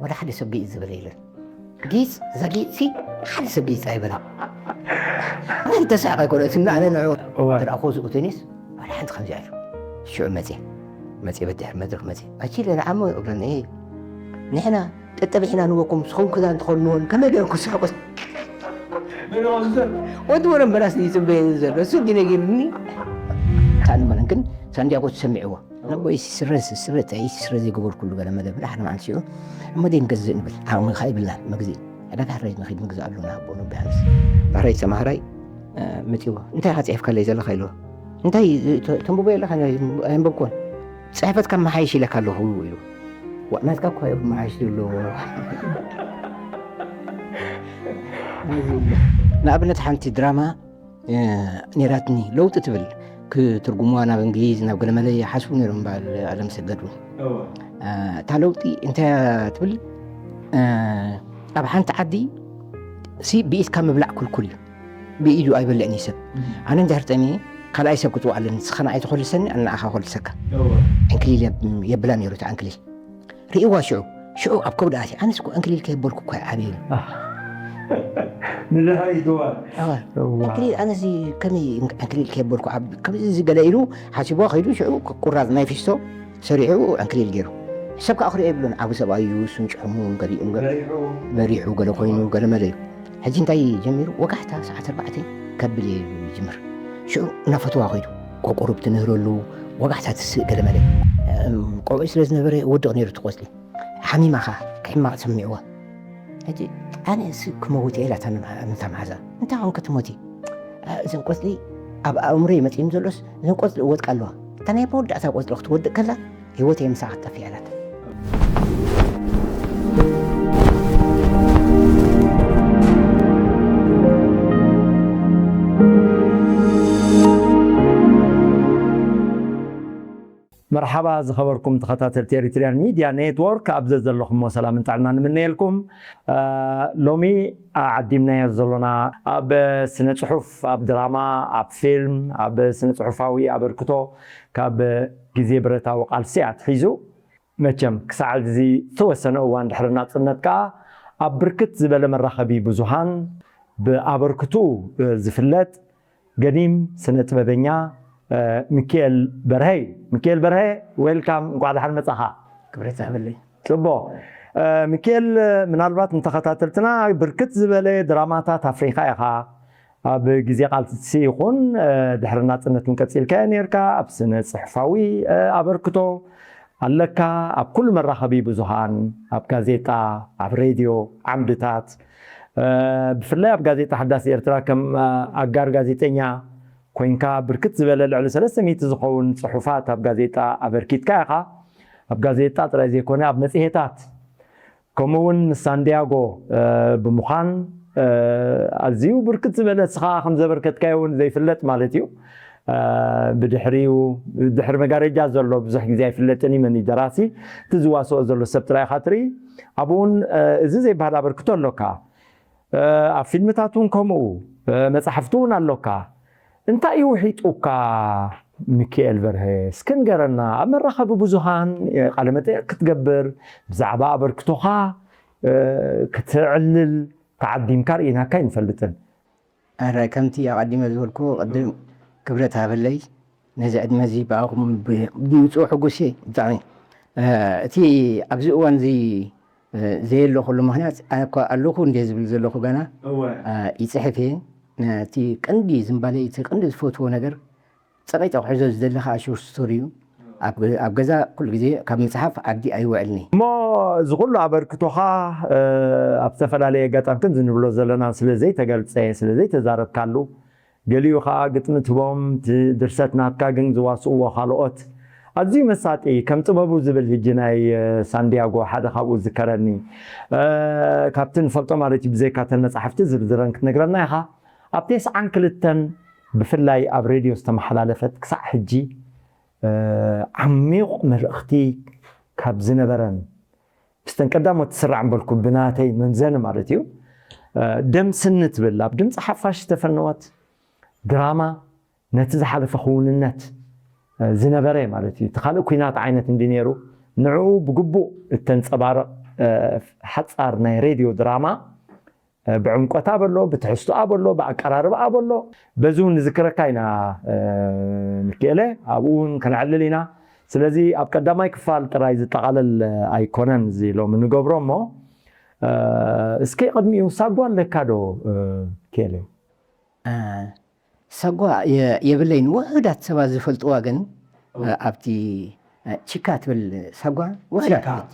ወላ ሓደ ሰብ ግይጽ ዝበለ የለን። ግይጽ፣ እዛ ግይጽ ሲ ሓደ ሰብ ግይጽ ኣይበላ። ኣነ ተሳዕቕ ኣይኮነትን፣ ኣነ ንዑ እዋ። ተረኣኹ ዝኡ ቴኒስ፣ ወላ ሓንቲ ከምዚኣ ኢሉ። ሽዑ መጽየ፣ መጽየ በድሕሪ መድረኽ መጽየ። ኣቺ ለንዓሞ እብለኒ፣ "ንሕና ጠጠቢሕና ንወኩም፣ ስኹም ክዳን ትኸድንዎን፣ ከመይ ገይርኩም ስሕቁስ?" ወዲ ወረን በራስ እዩ ጽበየኒ ዘሎ። እሱ ግን ነጊርኒ። ሳኒ መለንክን ሳንዲያጎ ትሰሚዕዎ። ኣቦይ ስረ፣ ስረ፣ ስረ ዘይገበርኩሉ ገለ መለ ብላ ሓደ መዓልቲ ሽዑ፣ "እሞ ደይ ንገዝእ?" ንብል። ዓቕሚ ኸኣ ይብልናን፣ መግዝኢ። ዕዳጋ ሕራይ ንኸይድ ንግዝኣሉ ንሃቦ ንብል። ብሓንስ። ዳሕራይ ተማሃራይ፣ እ፣ መጺዎ። "እንታይ ኢኻ ጽሒፍካለይ ዘለኻ?" ኢልዎ። "እንታይ፣ ተ-፣ ተንብቦ የለኻን? ኣየንበብኩዎን። ጽሕፈትካ መሓይሽ ኢለካ ኣለኹ" ኢሉ። "ዋ፣ ናትካ እኳ እዩ መሓይሽ ዘለዎ." ንኣብነት ሓንቲ ድራማ፣ እ፣ ነይራትኒ፣ ለውጢ ትብል፣ ክትርጉምዋ ናብ እንግሊዝ፣ ናብ ገለመለ ይሓስቡ ነይሮም በዓል ኣለምሰገድ እውን። እወ። እ፣ እታ ለውጢ እንታይ እያ ትብል? እ፣ ኣብ ሓንቲ ዓዲ ሲ ብኢድካ ምብላዕ ክልኩል እዩ። ብኢዱ ኣይበልዕን እዩ ሰብ። እም። ኣነ እንድሕር ጠምየ፣ ካልኣይ ሰብ ክትወዓለኒ፣ ንስኻ ንዓይ ትኾልሰኒ፣ ኣነ ንዓኻ ኮልሰካ። እወ። ዕንክሊል የብ-፣ የብላ ነይሩ እቲ ዕንክሊል። ርእይዋ ሽዑ፣ ሽዑ ኣብ ከብዲ ኣትዩ፣ ኣነስ እኮ ዕንክሊል ከየበልኩ እኮ እየ ዓብየ ኢሉ። ኣህ። ንድሕሪት እዋ። እዋ። እዋ። ዕንክሊል ኣነስ ከመይ ዕንክ-፣ ዕንክሊል ከየበልኩ ዓብ-፣ ከምዚ እዚ ገለ ኢሉ ሓሲብዋ ከይዱ ሽዑ ቁራጽ ናይ ፊስቶ ሰሪዑ ዕንክሊል ገይሩ። ሰብ ከኣ ክርእዮ የብሉን፣ ዓቢ ሰብኣይ እዩ፣ እሱን ጭሕሙ ገሊኡን ገ-፣ በሪሑ። በሪሑ ገለ ኮይኑ ገለ መለ እዩ። ሕጂ እንታይ ጀሚሩ? ወጋሕታ ሰዓት ኣርባዕተ ከብል እየ ይጅምር። ሽዑ እናፈተዋ ከይዱ። ቆቆሩብ ትንህረሉ፣ ወጋሕታ ትስእ ገለ መለ። እም፣ ቆብዕ ስለ ዝነበረ ወድቕ ነይሩ እቲ ቆጽሊ። ሓሚማ ኸኣ ክሕመቕ ሰሚዕዋ። ሕጂ ኣነ ስ-፣ ክመውት እየ ኢላ እታ ንማ-፣ ነታ መሓዛ። እንታይ ኾንኪ ትሞቲ? እ፣ እዘን ቆጽሊ ኣብ ኣእምሮይ መጺእኒ ዘሎስ፣ እዘን ቆጽሊ እወድቃ ኣለዋ። እታ ናይ መወዳእታ ቆጽሊ ክትወድቅ ከላ፣ ህይወተይ ምሳኻ ትጠፍእ እያ ኢላታ። መርሓባ ዝኸበርኩም ተኸታተልቲ ኤሪትሪያን ሚድያ ኔትወርክ፣ ኣብ ዘዘለኹሞ ሰላምን ጥዕናን ንምነየልኩም። እ፣ ሎሚ ዓዲምናዮ ዘሎና ኣብ ስነ ጽሑፍ፣ ኣብ ድራማ፣ ኣብ ፊልም፣ ኣብ ስነ ጽሑፋዊ ኣበርክቶ ካብ ግዜ ብረታዊ ቃልሲ ኣትሒዙ መቸም ክሳዕ እዚ ዝተወሰነ እዋን ድሕሪ ናጽነት ከኣ ኣብ ብርክት ዝበለ መራኸቢ ብዙሃን ብኣበርክትኡ ዝፍለጥ ገዲም ስነ ጥበበኛ፣ እ፣ ሚኪኤል በርሀ እዩ። ሚኪኤል በርሀ፣ ዌልካም፣ እንቋዕ ደሓን መጻኻ። ክብረት ይሃበለይ። ጽቡቕ። እ፣ ሚኪኤል፣ ምናልባት ንተኸታተልትና ብርክት ዝበለ ድራማታት ኣፍሪኻ ኢኻ። ኣብ ግዜ ቃልሲ ይኹን፣ እ፣ ድሕሪ ናጽነት እውን ቀጺልካዮ ኔርካ። ኣብ ስነ ጽሑፋዊ፣ እ፣ ኣበርክቶ ኣለካ። ኣብ ኩሉ መራኸቢ ብዙሃን፣ ኣብ ጋዜጣ፣ ኣብ ሬድዮ፣ ዓምድታት፣ እ፣ ብፍላይ ኣብ ጋዜጣ ሓዳስ ኤርትራ ከም፣ እ፣ ኣጋር ጋዜጠኛ ኮይንካ ብርክት ዝበለ ልዕሊ ሰለስተ ሚእቲ ዝኸውን ጽሑፋት ኣብ ጋዜጣ ኣበርኪትካ ኢኻ። ኣብ ጋዜጣ ጥራይ ዘይኮነ ኣብ መጽሔታት ከምኡ እውን ምስ ሳንዲያጎ፣ እ፣ ብምዃን፣ እ፣ ኣዝዩ ብርክት ዝበለ ንስኻ ከም ዘበርከትካዮ እውን ዘይፍለጥ ማለት እዩ። እ፣ ብድሕሪኡ፣ ድሕሪ መጋረጃ ዘሎ ብዙሕ ግዜ ኣይፍለጥን እዩ፣ መን እዩ ደራሲ፣ እቲ ዝዋስኦ ዘሎ ሰብ ጥራይ ኢኻ ትርኢ። ኣብኡ እውን፣ እ፣ እዚ ዘይበሃል ኣበርክቶ ኣሎካ። እ፣ ኣብ ፊልምታት እውን ከምኡ፣ እ፣ መጻሕፍቲ እውን ኣሎካ። እንታይ እዩ ውሒጡካ ሚኪኤል በርሀ? እስኪ ንገረና። ኣብ መራኸቢ ብዙሃን፣ እ፣ ቃለ መጠይቕ ክትገብር፣ ብዛዕባ ኣበርክቶኻ፣ እ፣ ክትዕልል ተዓዲምካ ርኢናካ ኣይንፈልጥን። ኣረ፣ ከምቲ ኣቐዲመ ዝበልኩ ቅድም፣ ክብረት ሃበለይ። ነዚ ዕድመ እዚ ብኣኹም ብ-፣ ብምጽኡ ሕጉስ እየ ብጣዕሚ። እ፣ እቲ ኣብዚ እዋን እዚ፣ እ፣ ዘየለኹሉ ምኽንያት፣ ኣነ እኳ ኣለኹ እንድየ ዝብል ዘለኹ ገና፣ እወ። እ፣ ይጽሕፍ እየ። ነቲ ቀንዲ ዝምባለይ፣ እቲ ቀንዲ ዝፈትዎ ነገር፣ ጸቒጠ ክሕዞ ዝደሊ ከኣ ሾርት ስቶሪ እዩ። ኣብ ገ-፣ ኣብ ገዛ ኩሉ ግዜ ካብ ምጽሓፍ ዓዲ ኣይውዕልን እየ። እሞ እዚ ኩሉ ኣበርክቶኻ፣ እ፣ ኣብ ዝተፈላለየ ኣጋጣሚ ከምዚ ንብሎ ዘለና ስለ ዘይተገልጸ፣ ስለ ዘይተዛረብካሉ፣ ገሊኡ ኸኣ ግጥሚ ትህቦም፣ እቲ ድርሰት ናትካ ግን ዝዋስእዎ ካልኦት። ኣዝዩ መሳጢ፣ ከም ጥበቡ ዝብል ሕጂ ናይ፣ እ፣ ሳንዲያጎ ሓደ ካብኡ ዝዝከረኒ። እ፣ ካብቲ ንፈልጦ ማለት እዩ፣ ብዘይካ እተን መጻሕፍቲ ዝርዝረን ክትነግረና ኢኻ። ኣብ ተስዓን ክልተን ብፍላይ ኣብ ሬድዮ ዝተመሓላለፈት ክሳዕ ሕጂ፣ እ፣ ዓሚቕ መልእኽቲ ካብ ዝነበረን፣ ምስተን ቀዳሞት ትስራዕ እምበልኩ ብናተይ መምዘኒ ማለት እዩ። እ፣ ደም ስኒ ትብል ኣብ ድምፂ ሓፋሽ ዝተፈነወት ድራማ ነቲ ዝሓለፈ ክውንነት፣ እ፣ ዝነበረ ማለት እዩ። እቲ ካልእ ኲናት ዓይነት እንዲ ነይሩ ንዕኡ ብግቡእ እተንፀባርቕ ሓጻር ናይ ሬድዮ ድራማ ብዕምቆታ በሎ፣ ብትሕዝቶኣ በሎ፣ ብኣቀራርባኣ በሎ፣ በዚ እውን ንዝክረካ ኢና። ሚካኤለ፣ ኣብኡ እውን ከነዕልል ኢና። ስለዚ ኣብ ቀዳማይ ክፋል ጥራይ ዝጠቓለል ኣይኮነን እዚ ሎሚ ንገብሮ እሞ፣ እስከ ቅድሚኡ ሳጓ ኣለካ ዶ? ኬሌ። ሳጓ የብለይን። ውሑዳት ሰባት ዝፈልጥዋ ግን ኣብቲ ቺካ ትብል ሳጓ ውሑዳት።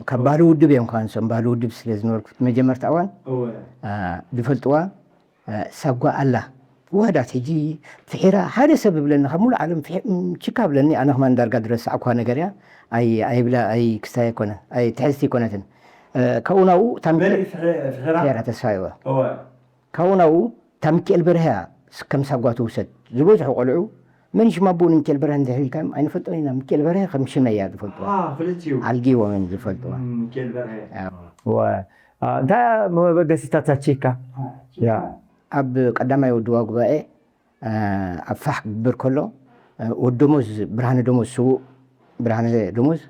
ካብ ባህሊ ውድብ እዮም ከ ንሶም፣ ባህሊ ውድብ ስለ ዝነበርኩ መጀመርታ እዋን ዝፈልጥዋ ሳጓ ኣላ። ውሑዳት። ሕጂ ፍሒራ ሓደ ሰብ ይብለኒ፣ ካብ ሙሉእ ዓለም ቺካ ብለኒ። ኣነ ከማን ዳርጋ ድረስ ኣኳ ነገር እያ። ኣይብላ ኣይክስታይ ኣይኮነ ኣይትሕዝቲ ኣይኮነትን። ካብኡ ናብኡ ታምኪ ፍሒራ ተስፋ ይወ ካብኡ ናብኡ ታምኪኤል በርሀ እያ ከም ሳጓ ትውሰድ። ዝበዝሑ ቆልዑ መን ሽም ኣቦኡ ንሚካኤል በርሀ እንድሕር ኢልካዮም ኣይንፈልጦን ኢና። ሚካኤል በርሀ ከም ሽመይ እያ ዝፈልጥዋ። ኣልጊዎም እዮም ዝፈልጥዋ። እንታይ መበገሲታት ቺካ? ኣብ ቀዳማይ ውድባ ጉባኤ ኣብ ፋሕ ክግበር ከሎ ወዲ ደሞዝ፣ ብርሃነ ደሞዝ፣ ስዉእ ብርሃነ ደሞዝ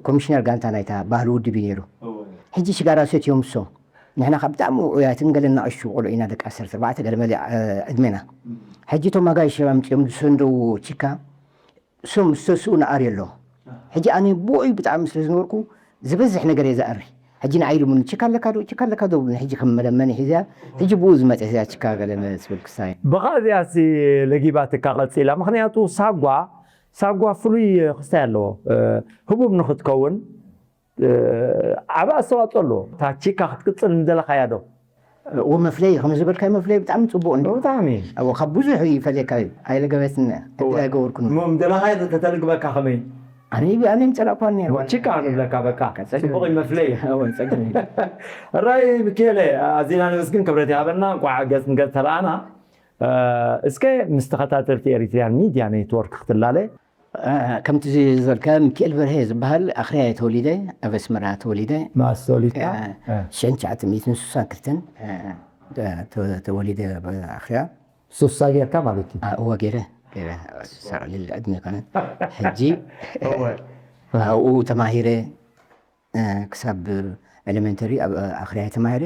ኮሚሽነር ጋንታ ናይታ ባህሊ ውድብ እዩ ነይሩ። ሕጂ ሽጋራ ሰትዮም እሶም ንሕና ካብ ብጣዕሚ ውዑያትን ገለ እናቐሹ ቆልዑ ኢና፣ ደቂ ዓሰርተ ኣርባዕተ ገለ መሊእ ዕድሜና። ሕጂ እቶም ኣጋይሽ ኣምፅኦም ዝሰንደዎ ቺካ እሶም ዝተስኡ ንኣርዮ ኣሎ። ሕጂ ኣነ ብኡይ ብጣዕሚ ስለ ዝነበርኩ ዝበዝሕ ነገር እየ ዝኣሪ። ሕጂ ንዓይ ኢሉምኒ ቺካ ኣለካ ዶ ቺካ ኣለካ ዶ ብሉኒ። ሕጂ ከም መለመኒ ሒዘያ ሕጂ ብኡ ዝመፀ እዚኣ ቺካ ገለ ስብል ክሳይ። ብኻ እዚኣሲ ለጊባትካ ቀፂላ። ምኽንያቱ ሳጓ ሳጓ ፍሉይ ክስታይ ኣለዎ። ህቡብ ንኽትከውን ዓቢ ኣስተዋፅኦ ኣለዎ። እታ ቺካ ክትቅፅል ምደለኻያ ዶ? እዎ መፍለይ ከም ዝበልካዮ መፍለይ ብጣዕሚ ፅቡቅ እንዲ ብጣዕሚ እዎ ካብ ብዙሕ ይፈልየካ እዩ። ኣይለገበትን እዎ። ኣይገበርኩን እሞ ምደለኻያ ዶ ተተልግበካ ከመይ? ኣነ ኣነ ምፀላእኳ ነይሩ ቺካ ንብለካ በቃ። ፅቡቅ እዩ መፍለይ። እራይ ሚካኤለ ኣዚና ነመስግን ክብረት ይሃበና እንኳዕ ገፅ ንገፅ ተረኣና። እስከ ምስ ተኸታተልቲ ኤሪትሪያን ሚድያ ኔትወርክ ክትላለ ከምቲ ዝበልካ ሚካኤል በርሀ ዝበሃል ኣኽርያ እየ ተወሊደ። ኣብ ኣስመራ ተወሊደ። መኣስ ተወሊድካ? ሽሕን ትሽዓተ ሚእትን ስሳን ክልተን ተወሊደ ኣብ ኣኽርያ። ሱሳ ጌርካ ማለት እዩ? እወ ገይረ ገይረ። ሱሳ ቀሊል ዕድመ ኣይኮነን። ሕጂ ኣብኡ ተማሂረ። ክሳብ ኤሌመንተሪ ኣብ ኣኽርያ ተማሂረ።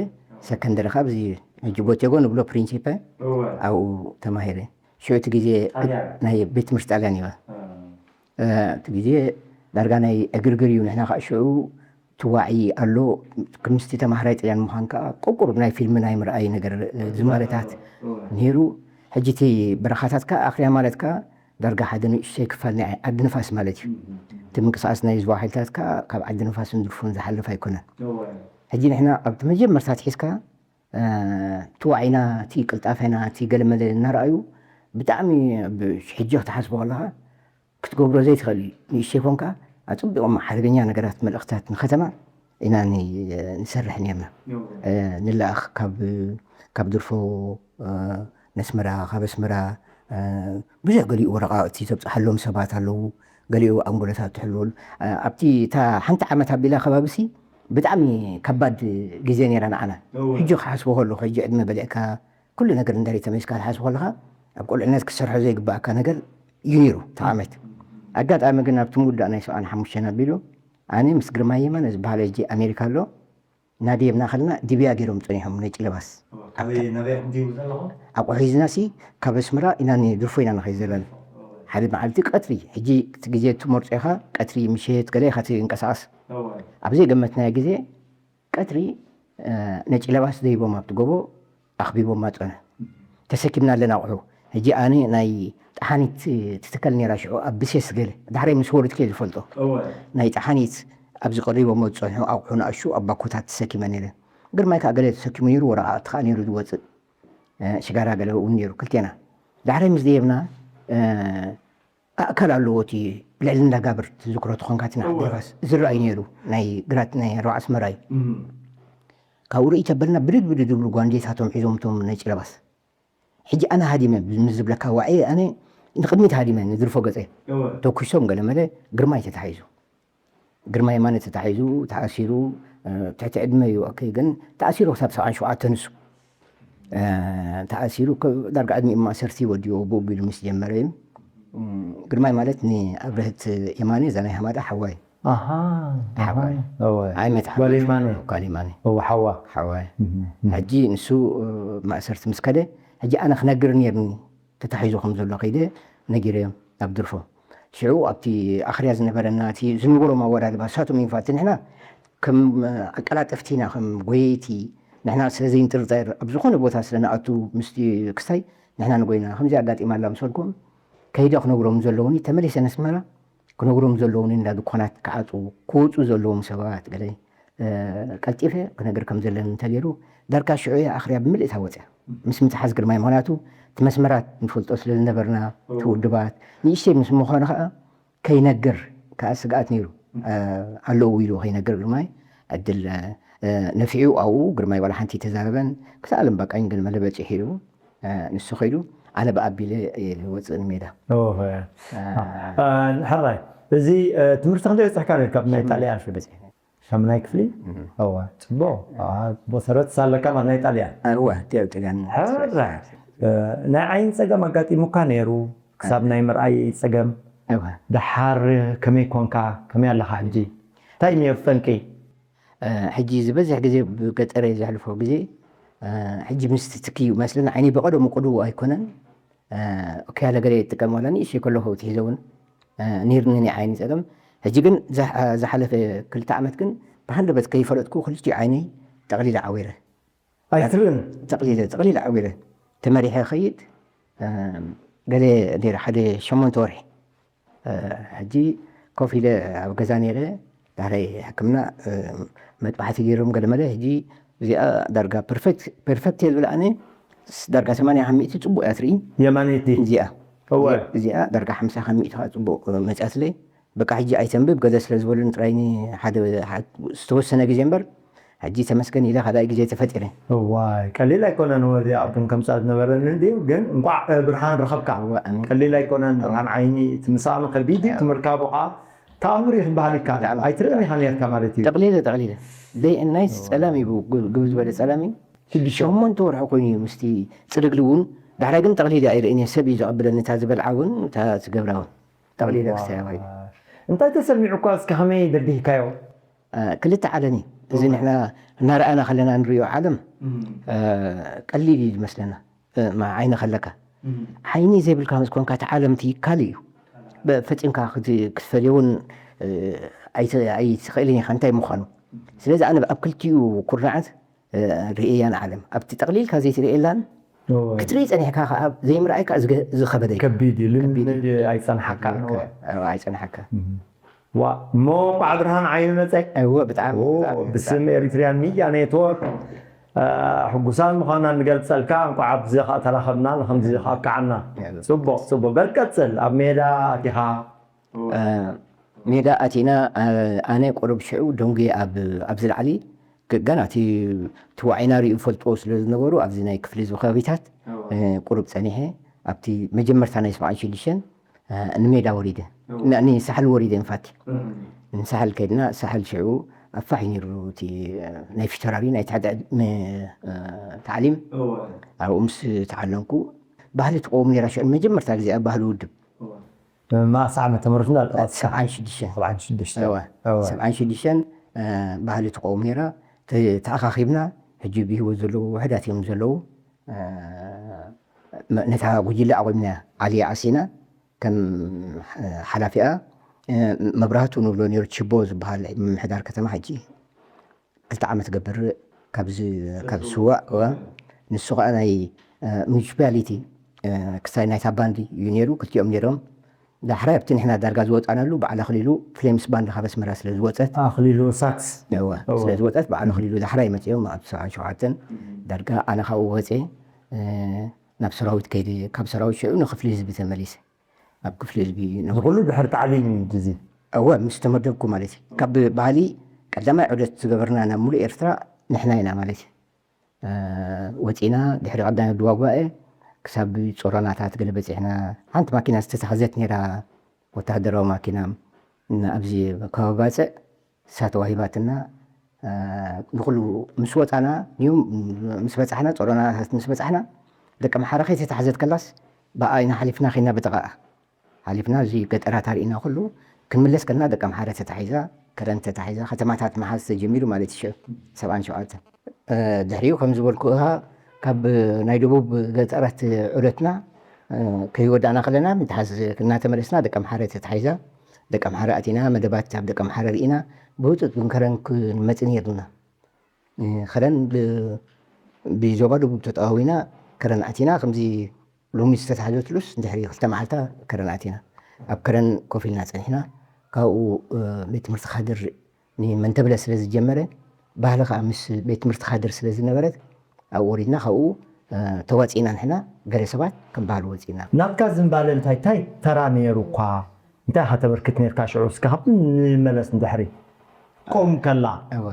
ሰከንደሪ ካብ እዚ ሕጂ ቦቴጎ ንብሎ ፕሪንሲፐ ኣብኡ ተማሂረ። ሽዑ እቲ ግዜ ናይ ቤት ትምህርቲ ጣልያን እዩ። እቲ ግዜ ዳርጋ ናይ ዕግርግር እዩ። ንሕና ከዓ ሽዑ ትዋዒ ኣሎ። ክምስቲ ተማሃራይ ጥልያን ምዃን ከዓ ቁቁር ናይ ፊልም ናይ ምርኣይ ነገር ዝማለታት ነይሩ። ሕጂ እቲ በረኻታት ከዓ ኣኽርያ ማለት ከዓ ዳርጋ ሓደ ንእሽተይ ክፋል ናይ ዓዲ ንፋስ ማለት እዩ። እቲ ምንቅስቃስ ናይ ህዝባዊ ሓይልታት ከዓ ካብ ዓዲ ንፋስን ድርፎን ዝሓልፍ ኣይኮነን። ሕጂ ንሕና ኣብቲ መጀመርታ ኣትሒዝካ ትዋዒና እቲ ቅልጣፈና እቲ ገለመለ እናረኣዩ ብጣዕሚ ሕጂ ክትሓስቦ ከለካ ክትገብሮ ዘይትኽእል እዩ። ንእሽተይ ኮንካ ኣፅቢቆም ሓደገኛ ነገራት መልእክትታት ንከተማ ኢና ንሰርሕ ነርና። ንለኣኽ ካብ ድርፎ ነስመራ ካብ ኣስመራ ብዙሕ ገሊኡ ወረቃቅቲ ዘብፅሓሎም ሰባት ኣለዉ። ገሊኡ ኣንጎለታት ትሕልወሉ ኣብቲ እታ ሓንቲ ዓመት ኣቢላ ከባቢ ሲ ብጣዕሚ ከባድ ግዜ ነይራ ንዓና። ሕጂ ክሓስቦ ከለኹ ሕጂ ዕድመ በሊዕካ ኩሉ ነገር እንዳሪ ተመሊስካ ትሓስቦ ከለኻ ኣብ ቁልዕነት ክትሰርሖ ዘይግባኣካ ነገር እዩ ነይሩ እቲ ዓመት። ኣጋጣሚ ግን ኣብቲ ምውዳእ ናይ ሰብዓን ሓሙሽተን ኣቢሉ ኣነ ምስ ግርማይ የማነ ዝበሃል ሕጂ ኣሜሪካ ኣሎ ናደየብና ከለና ዲብያ ገይሮም ፀኒሖም ነጭ ለባስ ኣቑሑ ሒዝና ሲ ካብ ኣስመራ ኢና ንድርፎ ኢና ንኸይድ ዘለና። ሓደ መዓልቲ ቀትሪ ሕጂ እቲ ግዜ ትመርፆ ኢኻ ቀትሪ ምሸት ገለ ኢኻ ትንቀሳቐስ። ኣብ ዘይገመትናዮ ግዜ ቀትሪ ነጭ ለባስ ደይቦም ኣብቲ ጎቦ ኣኽቢቦም ኣፀኑ። ተሰኪምና ኣለና ኣቑሑ። ሕጂ ኣነ ናይ ጠሓኒት ትትከል ነይራ ሽዑ ኣብ ብሴስ ገለ ዳሕረይ ምስ ወረድኩ እየ ዝፈልጦ። ናይ ጠሓኒት ኣብዚ ቀሪቦሞ ዝፀንሑ ኣቑሑ ንኣሹ ኣብ ባኮታት ተሰኪመ ነይረ። ግርማይ ከዓ ገለ ተሰኪሙ ነይሩ፣ ወረቓቕቲ ከዓ ነይሩ ዝወፅእ ሽጋራ ገለ እውን ነይሩ ክልቴና። ዳሕረይ ምስ ደየብና ኣእካል ኣለዎ እቲ ልዕሊ እንዳጋብር ትዝክሮ ተኾንካ እቲ ንዓዲ ፋስ ዝረኣይ ነይሩ ናይ ግራት ናይ ኣርባዓ ኣስመራ እዩ። ካብኡ ርእይ ተበልና ብድድ ብድድ ዝብሉ ጓንዴታቶም ሒዞም እቶም ነጭ ለባስ። ሕጂ ኣነ ሃዲመ ምስ ዝብለካ ዋዒ ኣነ ንቕድሚት ሃዲመ ንድርፎ ገፀ ተኩሶም ገለመለ ግርማይ ተታሒዙ ግርማይ የማነ ተታሒዙ ተኣሲሩ ትሕቲ ዕድመ እዩ ኦኬ ግን ተኣሲሩ ክሳብ ሰብዓን ሸውዓተን ንሱ ተኣሲሩ ዳርጋ ዕድሚኡ ማእሰርቲ ወዲኡ ብኡ ቢሉ ምስ ጀመረ እዩ። ግርማይ ማለት ንኣብረህት የማነ እዛ ናይ ሃማዳ ሓዋይ ኣሃ፣ ኣሃ። ሓዋይ። እወ። ኣይመት ጓል የማነ። ጓል የማነ እወ፣ ሓዋ። ሓዋይ። እህ፣ እህ። ሕጂ ንሱ እ፣ ማእሰርቲ ምስ ከደ፣ ሕጂ ኣነ ክነግር ነርኒ ተታሒዙ ከም ዘሎ ከይደ ነጊረዮም ኣብ ድርፎ። ሽዑ ኣብቲ ኣኽርያ ዝነበረና እቲ ዝንበሮም ኣወዳድባ ንሳቶም እዮም ፋቲ። ንሕና ከም ኣቀላጠፍቲ ኢና፣ ከም ጎየይቲ፣ ንሕና ስለ ዘይንጥርጠር ኣብ ዝኾነ ቦታ ስለ ንኣቱ ምስቲ ክስታይ ንሕና ንጎይና ከምዚ ኣጋጢማ ኣላ ምስ በልኩም ከይደ ክነግሮም ዘለውኒ ተመሊሰ ነስመራ ክነግሮም ዘለውኒ እንዳ ድኳናት ክዓፁ ክወፁ ዘለዎም ሰባት ገለ እ፣ ቀልጢፈ ክነግር ከም ዘለኒ እንተገይሩ ዳርጋ ሽዑ እያ ኣኽርያ ብምልእታ ወፅያ ምስ ምትሓዝ ግርማይ። ምኽንያቱ እቲ መስመራት ንፈልጦ ስለ ዝነበርና እቲ ውድባት ንእሽተይ ምስ ምዃኑ ከዓ ከይነግር ከዓ ስግኣት ነይሩ። እ፣ ኣለዉ ኢሉ ከይነግር ግርማይ ዕድል እ፣ ነፊዑ ኣብኡ ግርማይ ዋላ ሓንቲ ተዛረበን ክሳለም በቃኝ ግን መለ በፂሑ ኢሉ እ፣ ንሱ ከይዱ ኣነ ብኣቢለ እየ ዝወፅእ ንሜዳ። ኦሆ። እ፣ ሕራይ፣ እዚ እ፣ ትምህርቲ ክንደይ በፅሕካ ነርካ ብናይ ጣልያን? በፂሐ ሻምናይ ክፍሊ? እወ፣ ፅቡቅ። ኣዋ፣ ፅቡቅ ሰረት ሳለካ ማለት ናይ ጣልያን። እወ፣ እቲኦ ጥልያን ሕራይ፣ እ፣ ናይ ዓይኒ ፀገም ኣጋጢሙካ ነይሩ ክሳብ ናይ ምርኣይ ፀገም። እወ። ደሓር ከመይ ኮንካ? ከመይ ኣለካ ሕጂ? እንታይ ነይሩ ጠንቂ? እ፣ ሕጂ ዝበዝሕ ግዜ ብገጠር እየ ዘሕልፎ ግዜ እ፣ ሕጂ ምስቲ ትኪ እዩ መስልን ዓይኒ ብቀደሙ ቅድው ኣይኮነን። እ፣ ኦኬ ያለ ገለ ይጥቀም ዋላ ንእሽተይ ከለኹ ትሒዘ እውን እ፣ ነይርኒ ናይ ዓይኒ ፀገም። ሕጂ ግን ዝሓ- ዝሓለፈ ክልተ ዓመት ግን ብሃንደበት ከይፈለጥኩ ክልቲኡ ዓይነይ ጠቕሊለ ዓዊረ። ኣይትርእን? ጠቕሊለ ጠቕሊለ ዓዊረ ተመሪሐ ኸይድ እ፣ ገለ ነይረ ሓደ ሸሞንተ ወርሒ እ፣ ሕጂ ኮፍ ኢለ ኣብ ገዛ ነይረ ዳሕራይ ሕክምና እ፣ መጥባሕቲ ገይሮም ገለመለ ሕጂ እዚኣ ዳርጋ ፐርፌክት ፐርፌክት እየ ዝብል ኣነ ስ- ዳርጋ ሰማንያ ካብ ሚእቲ ፅቡቅ እያ ትርኢ የማነይቲ? እዚኣ እወ። እዚኣ ዳርጋ ሓምሳ ካብ ሚእቲ ከዓ ፅቡቅ መፅኣትለይ በቃ ሕጂ ኣይተንብብ ገለ ስለ ዝበሉን ጥራይ ኒ- ሓደ ሓደ ዝተወሰነ ግዜ እምበር ሕጂ ተመስገን ኢለ ካልኣይ ግዜ ተፈጢረ። እዋይ፣ ቀሊል ኣይኮነን። ወዚ ኣብን ከምፃ ዝነበረኒ እንድዩ፣ ግን እንቋዕ ብርሃን ረኸብካ። እወ፣ ኣሜን። ቀሊል ኣይኮነን ብርሃን ዓይኒ እቲ ምሳኑ ከቢድ እዩ፣ እቲ ምርካቡ ከዓ ተኣምር እዩ ክበሃል ይከኣል። ኣይትርእን ኢኻ ነርካ ማለት እዩ። ጠቕሊለ ጠቕሊለ ደይ እናይ ጸላም እዩ፣ ግብ ዝበለ ጸላም እዩ። ሸሞንተ ወርሒ ኮይኑ እዩ ምስቲ ጽልግሊ እውን። ዳሕራይ ግን ጠቕሊለ ኣይርእን እየ፣ ሰብ እዩ ዘቐብለኒ፣ እታ ዝበልዓ እውን እታ ዝገብራ እውን። ጠቕሊለ ክሳያ ኮይኑ እንታይ ተሰሚዑኳ? እስከ ከመይ ደቢህካዮ? ክልተ ዓለም እዩ እዚ። ንሕና እናረኣና ከለና ንሪኦ ዓለም ቀሊል እዩ ዝመስለና። ዓይኒ ከለካ ዓይኒ ዘይብልካ ምስ ኮንካ እቲ ዓለም እቲ ካልእ እዩ። ፈፂምካ ክትፈልዮ እውን ኣይትኽእልን ኢኻ እንታይ ምዃኑ። ስለዚ ኣነ ኣብ ክልቲኡ ኩርናዓት ርእየያ ንዓለም ኣብቲ ጠቕሊልካ ዘይትርእየላን ክትርኢ ፀኒሕካ ከዓ ዘይምርኣይካ ዝኸበደ እዩ። ከቢድ እዩ። ልምድ ኣይፀንሓካ። ኣይፀንሓካ። ዋ እሞ እንኳዕ ብርሃን ዓይኒ መፀ። እወ ብጣዕሚ። ብስም ኤሪትሪያን ሚድያ ኔትወርክ ሕጉሳት ምዃና ንገልፀልካ። እንኳዕ ኣብዚ ከዓ ተራኸብና፣ ንከምዚ ከዓ ኣብቅዓና። ፅቡቅ ፅቡቅ። በል ቀፅል። ኣብ ሜዳ ኣቲኻ ሜዳ ኣቲና። ኣነ ቁሩብ ሽዑ ደንጉየ ኣብዚ ላዕሊ ገና እቲ ዋዒና ሪኡ ፈልጥዎ ስለ ዝነበሩ ኣብዚ ናይ ክፍሊ ህዝቢ ከባቢታት ቁሩብ ፀኒሐ ኣብቲ መጀመርታ ናይ ሰብዓን ሽዱሽተን ንሜዳ ወሪደ ንሳሕል ወሪደ ንፋቲ ንሳሕል ከይድና ሳሕል ሽዑ ኣፋሕ ነይሩ እቲ ናይ ፊተራሪ ናይ ትሕቲ ዕድመ ታዕሊም ኣብኡ ምስ ተዓለምኩ ባህሊ ትቀውም ነይራ ሽዑ መጀመርታ ግዜ ኣብ ባህሊ ውድብ ማእሳ ዓመተ ምህረት እንዳልጠቐስካ ሰብዓን ሽዱሽተን ሰብዓን ሽዱሽተ እወ ሰብዓን ሽዱሽተን ባህሊ ትቀውም ነይራ ተኣኻኺብና ሕጂ ብህይወት ዘለዉ ውሕዳት እዮም ዘለዉ ነታ ጉጅለ ኣቆምና ዓሊ ዓሲና ከም ሓላፊኣ መብራህቱ ንብሎ ነይሩ ችቦ ዝበሃል ምምሕዳር ከተማ ሕጂ ክልተ ዓመት ገብር ካብ ስዋእ ንሱ ከዓ ናይ ሙኒሲፓሊቲ ክሳይ ናይታ ባንድ እዩ ነይሩ ክልቲኦም ነይሮም ዳሕራይ ኣብቲ ንሕና ዳርጋ ዝወፃናሉ በዓል ኣኽሊሉ ፍሌምስ ባንድ ካብ ኣስመራ ስለ ዝወፀት ኣኽሊሉ ሳክስ ስለ ዝወፀት በዓል ኣኽሊሉ ዳሕራይ መፅኦም ኣብ ሰብዓን ሸውዓተን ዳርጋ ኣነ ካብኡ ወፀ ናብ ሰራዊት ከይደ ካብ ሰራዊት ሽዑ ንክፍሊ ህዝቢ ተመሊሰ ኣብ ክፍሊ ህዝቢ ንኩሉ ድሕሪ ታዕሊም እዩ እዚ እወ ምስ ተመደብኩ ማለት እዩ ካብ ባህሊ ቀዳማይ ዑደት ዝገበርና ናብ ሙሉእ ኤርትራ ንሕና ኢና ማለት እዩ ወፂና ድሕሪ ቀዳማይ ድዋ ጉባኤ ክሳብ ጾሮናታት ገለ በፂሕና ሓንቲ ማኪና ዝተታኸዘት ነይራ ወታሃደራዊ ማኪና ኣብዚ ከባቢ ባፅዕ እሳ ተዋሂባትና ንኩሉ ምስ ወፃና ምስ በፃሕና ጾሮናታት ምስ በፃሕና ደቂ መሓረ ከይተታሕዘት ከላስ ብኣይና ሓሊፍና ኸይና ብጥቓኣ ሓሊፍና እዚ ገጠራት ኣርኢና ኩሉ ክንምለስ ከለና ደቀምሓረ ተታሒዛ፣ ከረን ተታሒዛ፣ ከተማታት ምሓዝ ተጀሚሩ ማለት እዩ። ሰብዓን ሸውዓተን ድሕሪኡ ከም ዝበልኩኻ ካብ ናይ ደቡብ ገጠራት ዑደትና ከይወዳእና ከለና ምትሓዝ እናተመለስና ደቀምሓረ ተታሒዛ፣ ደቀምሓረ ኣቲና፣ መደባት ኣብ ደቀምሓረ ርኢና፣ ብህፁፅ ግን ከረን ክንመፅእ ነይርና። ከረን ብዞባ ደቡብ ተጠዋዊና ከረን ኣቲና። ከምዚ ሎሚ ዝተታሕዘትሉስ ድሕሪ ክልተ መዓልታ ከረን ኣቲና። ኣብ ከረን ኮፍ ኢልና ፀኒሕና። ካብኡ ቤት ትምህርቲ ካድር ንመንተብለ ስለ ዝጀመረ፣ ባህሊ ከዓ ምስ ቤት ትምህርቲ ካድር ስለ ዝነበረት፣ ኣብኡ ወሪድና። ካብኡ ተዋፂእና ንሕና፣ ገለ ሰባት ከም ባህሊ ወፂእና። ናትካ ዝንባለ እንታይ እንታይ ተራ ነይሩ እኳ እንታይ ኢኻ ተበርክት ነርካ ሽዑ? እስከ ካብ ንመለስ ንድሕሪ። ቆም ከላ። እወ።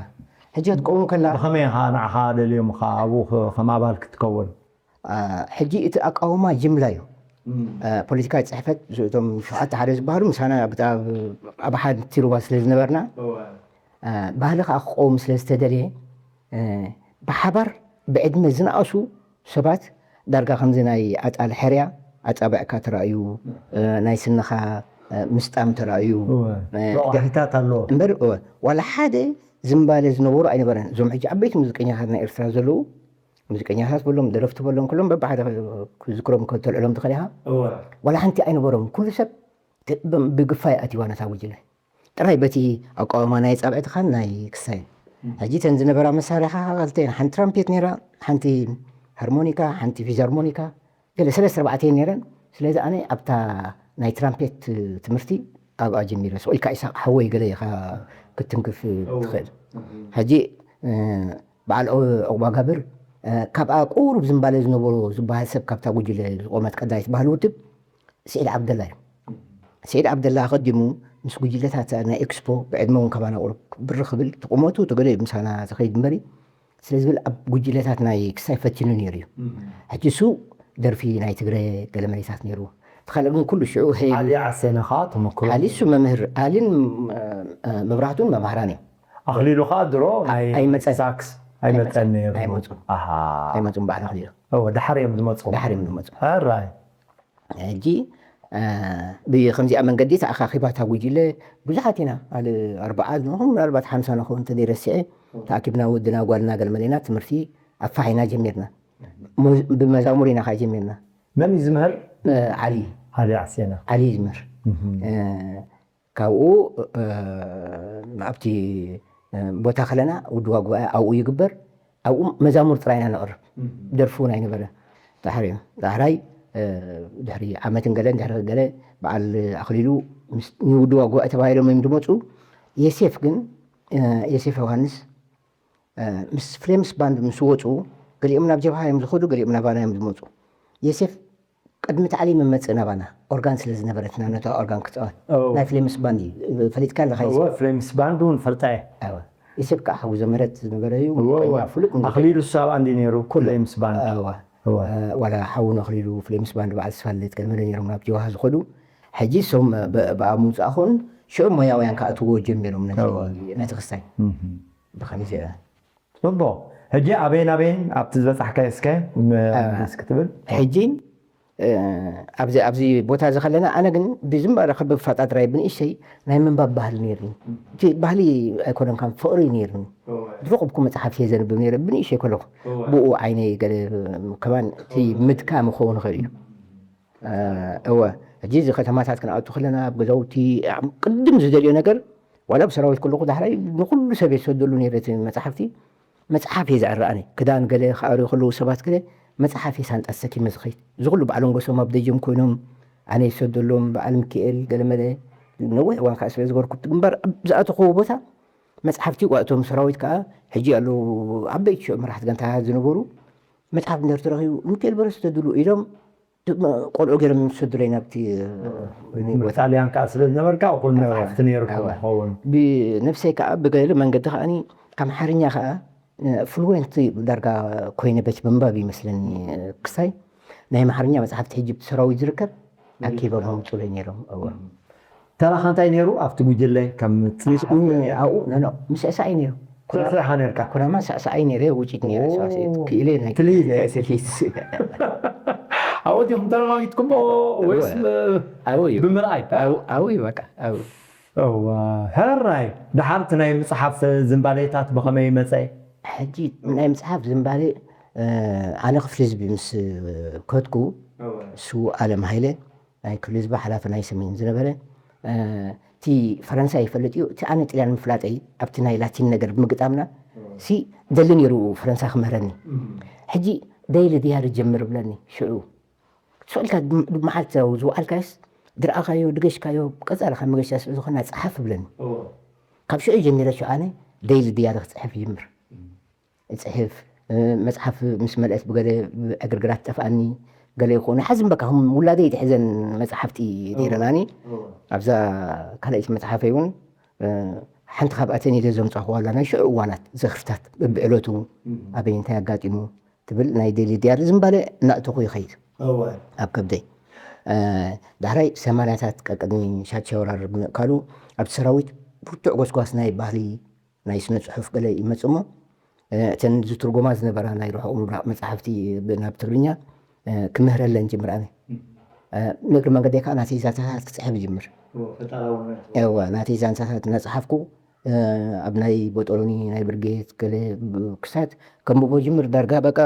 ሕጂ ትቆሙ ከላ። ብኸመይ ኢኻ ንዓኻ ደልዮምኻ ኣብኡ ኸ-፣ ከም ኣባል ክትከውን? ሕጂ እቲ ኣቃውማ ጅምላ እዩ። ፖለቲካዊ ፅሕፈት እቶም ሸውዓተ ሓደ ዝበሃሉ ምሳና ኣብ ሓንቲ ሩባ ስለ ዝነበርና፣ ባህሊ ከዓ ክቀውም ስለ ዝተደልየ፣ ብሓባር ብዕድመ ዝነኣሱ ሰባት ዳርጋ ከምዚ ናይ ኣጣል ሕርያ ኣጻብዕካ ተራእዩ፣ ናይ ስንኻ ምስጣም ተራእዩ። ረቋሒታት ኣለዎ። እምበር ዋላ ሓደ ዝምባለ ዝነበሩ ኣይነበረን። እዞም ሕጂ ዓበይቲ ሙዚቀኛታት ናይ ኤርትራ ዘለዉ ሙዚቀኛታት በሎም፣ ደረፍቲ በሎም፣ ኩሎም በብሓደ ክዝክሮም ከተልዕሎም ትኽእል ኢኻ። ዋላ ሓንቲ ኣይነበሮም። ኩሉ ሰብ ብግፋይ ኣትዋ ነታ ጉጅለ። ጥራይ በቲ ኣቃውማ ናይ ጻብዕትኻን ናይ ክሳይን። ሕጂ እተን ዝነበራ መሳርያ ክልተ እየን። ሓንቲ ትራምፔት ነይራ፣ ሓንቲ ሃርሞኒካ፣ ሓንቲ ፊዛርሞኒካ፣ ገለ ሰለስተ ኣርባዕተ እየን ነይረን። ስለዚ ኣነ ኣብታ ናይ ትራምፔት ትምህርቲ ኣብኣ ጀሚረ። ስቕ ኢልካ ኢሳቕ ሓወይ ገለ ኢኻ ክትትንክፍ ትኽእል። ሕጂ በዓል ዑቕባጋብር ካብኣ ቁሩብ ዝምባለ ዝነበሮ ዝበሃል ሰብ ካብታ ጉጅለ ዝቖመት ቀዳይት ባህሊ ውድብ ስዒድ ዓብደላ እዩ። ስዒድ ዓብደላ ኣቐዲሙ ምስ ጉጅለታት ናይ ኤክስፖ ብዕድመ እውን ካባና ቁሩብ ብር ክብል ትቁመቱ ትገለ ምሳና ትኸይድ እምበሪ ስለ ዝብል ኣብ ጉጅለታት ናይ ክሳይ ፈቲኑ ነይሩ እዩ። ሕጂ እሱ ደርፊ ናይ ትግረ ገለ መሬታት ነይርዎ። ተኻለ ግን ኩሉ ሽዑ ሄ- ዓሊ ዓሰነ ኸዓ ተመክሮ። ዓሊ እሱ መምህር ኣሊን መብራህቱን መማህራን እዮም። ኣኽሊሉ ኸዓ ድሮ ናይ ኣይመጸን። ሳክስ ኣይመጸን ነይሩ። ኣይመጹን። ኣሃ። ኣይመጹን በዓል ኣኽሊሉ። እወ፣ ዳሕር እዮም ዝመጹ። ዳሕር እዮም ዝመጹ። ሕራይ። ሕጂ ብከምዚኣ መንገዲ ተኣኻኺባ እታ ጉጅለ ብዙሓት ኢና፣ ኣርብዓ ንኹን ምናልባት ሓምሳ ንኹን እንተዘይረሲዐ ተኣኪብና ወድና ጓልና ገለመለና ትምህርቲ ኣፋሒና ጀሚርና። ብመዛሙር ኢና ከዓ ጀሚርና። መን እዩ ዝምህር? ዓሊ። ዓሊ ዓሴና። ዓሊ እዩ ዝምህር። ካብኡ ኣብቲ ቦታ ከለና ውድባ ጉባኤ ኣብኡ ይግበር። ኣብኡ መዛሙር ጥራይ ኢና ነቕርብ። ደርፊ እውን ኣይነበረን። ዳሕሪ ዳሕራይ ድሕሪ ዓመትን ገለን ድሕሪ ገለ በዓል ኣኽሊሉ ንውድባ ጉባኤ ተባሂሎም እዮም ዝመፁ። የሴፍ ግን የሴፍ ዮሃንስ ምስ ፍሌምስ ባንድ ምስ ወፁ ገሊኦም ናብ ጀብሃ እዮም ዝኸዱ፣ ገሊኦም ናባና እዮም ዝመፁ። የሴፍ ቅድሚ ታዕሊም መመፅእ ናባና ኦርጋን ስለ ዝነበረትና ነታ ኦርጋን ክፃወት ናይ ፍሌምስ ባንድ እዩ ፈሊጥካ ኣለካ። የሴፍ ፍሌምስ ባንድ እውን ፈልጣ እየ። የሴፍ ከዓ ሓዊ ዘመረት ዝነበረ እዩ። ፍሉጥ ኣኽሊሉ ሳብ ኣንዲ ነይሩ። ፍሌምስ ባንድ ዋላ ሓውን ኣኽሊሉ ፍሌምስ ባንድ በዓል ዝፋለጥ ቅድሚ ነይሮም ናብ ጀብሃ ዝኸዱ። ሕጂ እሶም ብኣ ምውፃእ ኾን ሽዑ ሞያውያን ክኣትዎ ጀሚሮም ነቲ ክስታይ ብኸምዚ ፅቡቕ። ሕጂ ኣበይን ኣበይን ኣብቲ ዝበፃሕካዮ እስከ መስ ክትብል? ሕጂ ኣብዚ ኣብዚ ቦታ እዚ ከለና ኣነ ግን ብዝምባረ ክብብ ፋጣ ጥራይ ብንእሽተይ ናይ ምንባብ ባህሊ ነይርኒ። እቲ ባህሊ ኣይኮነን ከም ፍቕሪ ነይርኒ። ዝረኸብኩ መፅሓፍ እየ ዘንብብ ነይረ ብንእሽተይ ከለኹ። ብኡ ዓይነይ ገለ ከማን እቲ ምድካም ክኸውን ይኽእል እዩ። እወ ሕጂ እዚ ከተማታት ክንኣቱ ከለና ኣብ ገዛውቲ ቅድም ዝደልዮ ነገር ዋላ ብሰራዊት ከለኹ ዳሕራይ ንኩሉ ሰብ የሰደሉ ነይረ እቲ መፅሓፍቲ። መፅሓፍ እየ ዝዕረ ኣነ ክዳን ገለ ክኣርዩ ከለዉ ሰባት ገለ መፅሓፍ እየ ሳንጣ ተሰኪመ ዝኸይድ። እዚ ኩሉ በዓል ንጎሶም ኣብ ደጀም ኮይኖም ኣነ ይሰደሎም በዓል ሚካኤል ገለመለ ነዊሕ እዋን ከዓ ስለ ዝገበርኩ እቲ ግንባር ኣብ ዝኣተኽዎ ቦታ መፅሓፍቲ እዋ እቶም ሰራዊት ከዓ ሕጂ ኣለዉ ዓበይቲ ሽዑ መራሕቲ ጋንታታት ዝነበሩ መፅሓፍ እንድሕር ተረኺቡ ሚካኤል በረስ ተድሉ ኢሎም ቆልዑ ገይሮም ዝሰዱለይ ናብቲ ጣልያን ከዓ ስለ ዝነበርካ እኹል መብራህቲ ነይርኩም ክኸውን። ብነብሰይ ከዓ ብገለ መንገዲ ከዓ ኣምሓርኛ ከዓ ፍሉዌንት ዳርጋ ኮይነ በቲ ምንባብ ይመስለኒ ክሳይ ናይ ኣምሓርኛ መፅሓፍቲ ሕጂ ብቲ ሰራዊት ዝርከብ ኣኪቦም ኣምፁለይ ነይሮም። እወ። ተራኻ እንታይ ነይሩ ኣብቲ ጉጅለ ከም ኣብኡ ኖ ኖ ምስዕሳዕ እዩ ነይሩ። ስዕስዕ ኢኻ ነርካ። ኩናማ ሳዕሳዓይ ነይረ ውጪት ነይረ ሳዕስዒት ክኢለ ናይ ትልሂት ናይ ስልሂት ኣብኡ ዲኹም ተረማሚትኩሞ ወይስ ኣብኡ እዩ ብምርኣይ? ኣብኡ ኣብኡ እዩ በቃ ኣብኡ እወ፣ ሕራይ። ደሓር እቲ ናይ ምጽሓፍ ዝንባሌታት ብኸመይ መጸ? ሕጂ ናይ ምጽሓፍ ዝንባሌ፣ እ፣ ኣነ ክፍሊ ህዝቢ ምስ ከድኩ፣ እወ። እሱ ኣለም ሃይለ፣ ናይ ክፍሊ ህዝቢ ሓላፊ ናይ ሰሜን ዝነበረ፣ እ፣ እቲ ፈረንሳይ ይፈልጥ እዩ፣ እቲ ኣነ ጥልያን ምፍላጠይ ኣብቲ ናይ ላቲን ነገር ብምግጣምና፣ እወ። ሲ ደሊ ነይሩ ፈረንሳ ክምህረኒ። እም። ሕጂ ደይሊ ድያሪ ጀምር ብለኒ፣ ሽዑ። ስቕ ኢልካ ድም-፣ መዓልቲ ዝወዓልካዮስ፣ ድረኣኻዮ፣ ድገሽካዮ፣ ቀጻሊ ካብ መገሻ ስለ ዝኾነ ጸሓፍ ብለኒ። እወ። ካብ ሽዑ ጀሚረ ሽዑ ኣነ ደይሊ ድያሪ ክጽሕፍ ይጅምር። እም። እጽሕፍ፣ እ፣ መጽሓፍ ምስ መልአት ብገለ ዕግርግራት ጠፍኣኒ፣ ገለ ይኾኑ። ሓዝን በቃ ከም ውላደይ ትሕዘን መጽሓፍቲ እወ። ነይረናኒ። እወ። ኣብዛ ካልኣይቲ መጽሓፈይ እውን፣ እ፣ ሓንቲ ካብኣተን ኢለ ዘምጻኹዋ ኣላ። ናይ ሽዑ እዋናት ዘኽርታት በብዕለቱ እም። ኣበይ እንታይ ኣጋጢሙ ትብል ናይ ደሊ ድያሪ ዝንባለ እናእተኹ ይኸይድ። እወ። ኣብ ከብደይ። እ፣ ዳሕራይ ሰማንያታት ቀቅድሚ ሻቸ ወራር ብምእካሉ ኣብቲ ሰራዊት ብርቱዕ ጎስጓስ ናይ ባህሊ፣ ናይ ስነ ጽሑፍ ገለ ይመጽእ እሞ፣ እ፣ እተን ዝትርጎማ ዝነበራ ናይ ርሑቕ ምብራቕ መጻሕፍቲ ብ-፣ ናብ ትግርኛ፣ እ፣ ክምህረለን ጅምር ኣነ። እም። እ፣ ንእግሪ መንገደይ ከኣ ናተይ ዛንታታት ክጽሕፍ ይጅምር። እወ፣ ፈጠራውነት። እወ፣ ናተይ ዛንታታት እናጸሓፍኩ፣ እ፣ ኣብ ናይ ቦጦሎኒ፣ ናይ ብርጌት ገለ ብ-፣ ክሳት ከንብቦ ጅምር ዳርጋ በቃ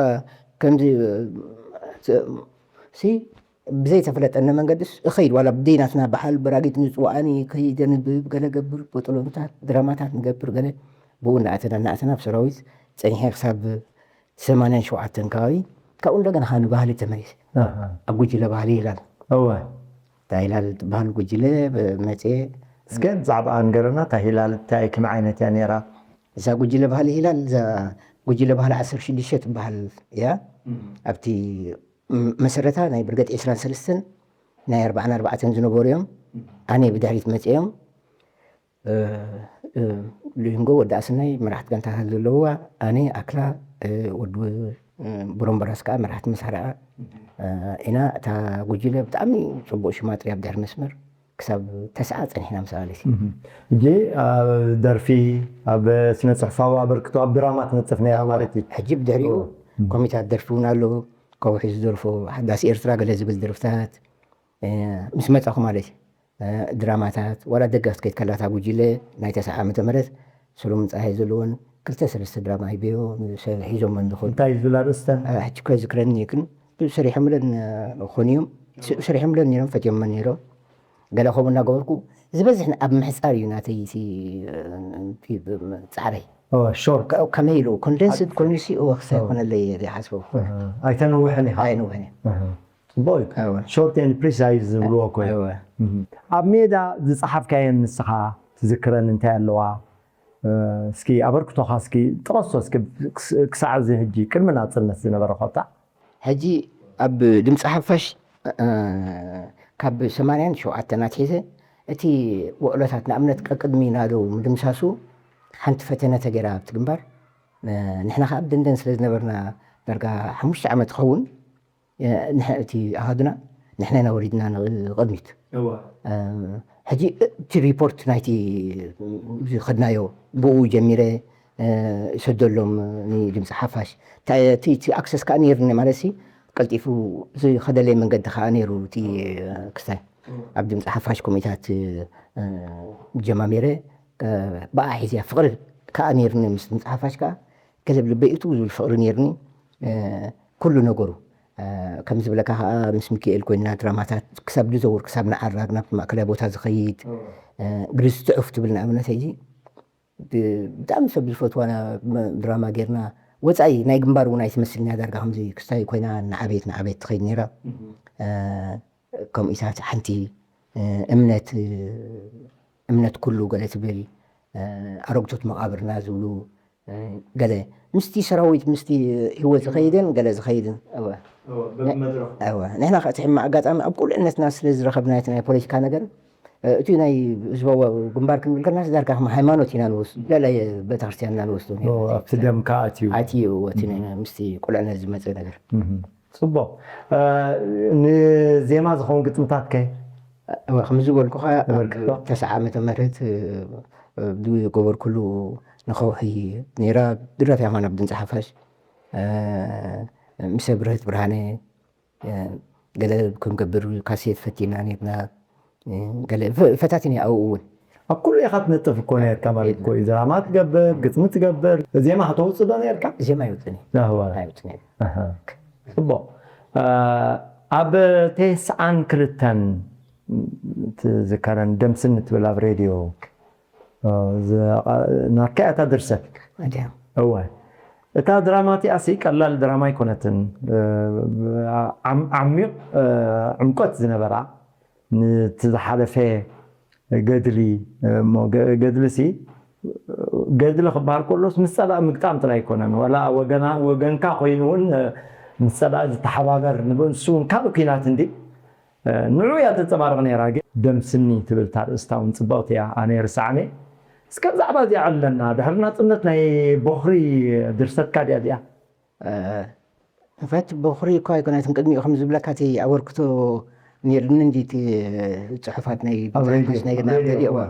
ከምዚ፣ እ፣ ሲ ብዘይተፈለጠኒ መንገድስ እኸይድ፣ ዋላ ብደይ ናትና በዓል በራጊት ንጽዋዓኒ ከይደ ንብብ፣ ገለ ገብር፣ ቦጦሎንታት፣ ድራማታት ንገብር፣ ገለ ብኡ እናኣተና እናኣተና ኣብ ሰራዊት ጸኒሐ ክሳብ ሰማንያን ሸውዓተን ከባቢ፣ ካብኡ እንደገና ኸኣ ንባህሊ ተመሊሰ። ኣሃ። ኣብ ጉጅለ ባህሊ ሂላል። እወ። እታ ሂላል ትበሃል ጉጅለ መጽየ። እስከ ብዛዕባኣ ንገረና፣ እታ ሂላል እንታይ፣ ከመይ ዓይነት እያ ነይራ? እዛ ጉጅለ ባህሊ ሂላል፣ እዛ ጉጅለ ባህሊ ዓሰርተ ሽዱሽተ ትበሃል እያ። እም። ኣብቲ ም-፣ መሰረታ ናይ ብርገድ ዕስራን ሰለስተን ናይ ኣርባዓን ኣርባዕተን ዝነበሩ እዮም። እም። ኣነ ብድሕሪት መጽዮም። እ፣ እ፣ ሊንጎ ወዲ ኣስናይ መራሕቲ ጋንታታት ዘለውዋ፣ ኣነ ኣክላ፣ እ፣ ወዲ፣ እ፣ ብሮምበራስ ከኣ መራሕቲ መሳርያ፣ እም። እ፣ ኢና። እታ ጉጅለ ብጣዕሚ ጽቡቕ ሽማ ጥርያ ኣብ ድሕሪ መስመር ክሳብ ተስዓ ጸኒሕና ምስ ኣባልሲ። እም። ሕጂ ኣብ ደርፊ፣ ኣብ ስነ ጽሑፋዊ ኣበርክቶ፣ ኣብ ድራማ ትነጥፍ ነይራ ማለት እዩ። ሕጂ ብድሕሪኡ እም። ኮሚታት ደርፊ እውን ኣሎ። ከውሒ ዝደርፎ ሓዳስ ኤርትራ ገለ ዝብል ደርፍታት፣ እ፣ ምስ መጻኹ ማለት እዩ። እ፣ ድራማታት፣ ዋላ ደገ ክትከይድ ከላ እታ ጉጅለ ናይ ተስዓ ዓመተ ምህረት ሰሎሞን ጸሃየ ዘለወን ክልተ ሰለስተ ድራማ ሂበዮ፣ ሒዞመን ዝኸዱ። እንታይ ዝብል ኣርእስተን? እ፣ ሕጂ እኮ ዝክረኒ ግን ሰሪሖምለን፣ እ፣ ኾኑ እዮም። ስ-፣ ሰሪሖምለን ነይሮም፣ ፈትዮመን ነይሮም። ገለ ከምኡ እናገበርኩ ዝበዝሕ ኣብ ምሕጻር እዩ ናተይ እቲ፣ እ፣ እቲ ብ-፣ ጻዕረይ። ኦ፣ ሾርት። ከ-፣ ከመይ ኢሉ ኮንደንስድ ኮይኑሲ እወ ክሳይ ኦ። ኮነለይ እየ ዝሓስበው። ኣሃ። ኣይተንውሕን ኢኻ? ኣይንውሕን እየ። ኣሃ። ጽቡቕ እዩ። እወ። ሾርት ኤንድ ፕሪሳይዝ ዝብልዎ እኮ እዩ። እወ። እህ። ኣብ ሜዳ ዝጸሓፍካየን ንስኻ ትዝክረን እንታይ ኣለዋ? እ፣ እስኪ ኣበርክቶኻ እስኪ ጥቐሶ እስኪ ክስ-፣ ክሳዕ እዚ ሕጂ ቅድሚ ናጽነት ዝነበረ ኮታ? ሕጂ ኣብ ድምጺ ሓፋሽ፣ እ፣ ካብ ሰማንያን ሸውዓተን ኣትሒዘ እቲ ውዕሎታት ንኣብነት ቀቅድሚ ናደው ምድምሳሱ ሓንቲ ፈተነ ተገይራ ኣብቲ ግንባር። እ፣ ንሕና ከኣ ኣብ ደንደን ስለ ዝነበርና ዳርጋ ሓሙሽተ ዓመት ክኸውን፣ እ፣ ንሕ-፣ እቲ ኣሃዱና ንሕና ኢና ወሪድና ንቕድሚት። እወ። እ፣ ሕጂ እቲ ሪፖርት ናይቲ ዝኸድናዮ ብኡ ጀሚረ፣ እ፣ እሰደሎም ንድምፂ ሓፋሽ። እታ-፣ እቲ፣ እቲ ኣክሰስ ከኣ ነይርኒ ማለት ሲ ቀልጢፉ ዝኸደለይ መንገዲ ከኣ ነይሩ። እቲ፣ እ፣ ክስታይ ኣብ ድምፂ ሓፋሽ ኮሚታት፣ እ፣ ጀማሚረ፣ እ፣ ብኣ ሒዝያ ፍቕሪ ከኣ ነይርኒ ምስ ድምፂ ሓፋሽ ከኣ ገለ ብልበይ እቱ ዝብል ፍቕሪ ነይርኒ። እ፣ ኩሉ ነገሩ፣ እ፣ ከም ዝብለካ ከኣ ምስ ሚካኤል ኮይንና ድራማታት ክሳብ ዝዘውር፣ ክሳብ ንዓራግ ናብ ማእከላይ ቦታ ዝኸይድ፣ እ። እ፣ ግሪ ዝጽሑፍ ትብል ንኣብነት ሕጂ ብ-፣ ብጣዕሚ ሰብ ዝፈትዋ ና-፣ መ-፣ ድራማ ጌርና። ወጻኢ ናይ ግንባር እውን ኣይትመስልን እያ ዳርጋ ከምዚ ክስታይ ኮይና ንዓቤት ንዓቤት ትኸይድ ነይራ። እህ። እ፣ ከምኡ ኢታት ሓንቲ፣ እ፣ እምነት፣ እ፣ እምነት ኩሉ ገለ ትብል፣ እ፣ ኣረግቶት መቓብርና ዝብሉ፣ እ፣ ገለ ምስቲ ሰራዊት፣ ምስቲ ህይወት ዝኸይድን ገለ ዝኸይድን። እወ። እወ፣ በብመድረኹ። እወ። ንሕና ከኣ እቲ ሕማቕ ኣጋጣሚ ኣብ ቁልዕነትና ስለ ዝረኸብና እቲ ናይ ፖለቲካ ነገር፣ እ፣ እቲ ናይ ህዝባዊ ግንባር ክንብል ከለና ዳርጋ ከም ሃይማኖት ኢና ንወስዶ፣ ገለ ቤተክርስትያን ኢና ንወስዶ ነይርና። እወ፣ ኣብቲ ደምካ ኣትዩ። ኣትዩ፣ እወ፣ እቲ ናይ፣ ምስቲ ቁልዕነት ዝመጸ ነገር። እህ። ጽቡቕ። እ፣ ንዜማ ዝኸውን ግጥምታት ከ? እወ፣ ከም ዝበልኩኻ፣ ኣብ ኣበርክቶ? ተስዓ ዓመተ ምህረት፣ እ፣ እ፣ ዝገበርኩሉ ንኸውሒ ነይራ፣ ድራፍ እያ ኾና ብድምፂ ሓፋሽ። እ፣ ምስ ብርህት ብርሃነ፣ እ፣ ገለ ክንገብር ካሴት ፈቲና ነይርና። እ፣ ገለ ፈ-፣ ፈታቲን እያ ኣብኡ እውን። ኣብ ኩሉ ኢኻ ትነጥፍ እኮ ነርካ ማለት እኮ እዩ። ድራማ ትገብር፣ ግጥሚ ትገብር፣ ዜማ ከተውፅእ ዶ ነርካ? ዜማ ይውፅን እዩ። ዳህዋ ኣይውፅን እዩ። ጽቡቕ። ኣብ ቴስዓን ክልተን ትዝከረን ደምስኒ ትብል ኣብ ሬድዮ ናትካ እታ ድርሰት። እወ። እታ ድራማ እቲኣሲ ቀላል ድራማ ኣይኮነትን። ዓሚቕ ዕምቆት ዝነበራ፣ ንቲ ዝሓለፈ ገድሊ እሞ ገድሊ ሲ ገድሊ ክበሃል ከሎስ ምስ ፀላእ ምግጣም ጥራይ ኣይኮነን። ዋላ ወገና ወገንካ ኮይኑ እውን ምስ ፀላእ ዝተሓባበር ንሱ እውን ካልእ ኩናት እንዲ ንዑ እያ ተንፀባርቕ ነይራ። ግን ደምስኒ ትብል ታርእስታ እውን ፅብቕቲ እያ። ኣነ ርስዓኒ እስከ ብዛዕባ እዚኣ ኣለና። ድሕሪ ናፅነት ናይ ቦኽሪ ድርሰትካ ድያ እዚኣ? ንፈት በኹሪ እኳ ኣይኮነትን ቅድሚኡ ከም ዝብለካ እቲ ኣበርክቶ ነይርኒ እንዲ እቲ ፅሑፋት ናይ ኣብ ሬድዮ፣ ናይ ኣብ ሬድዮ ገሊኦ እዋ።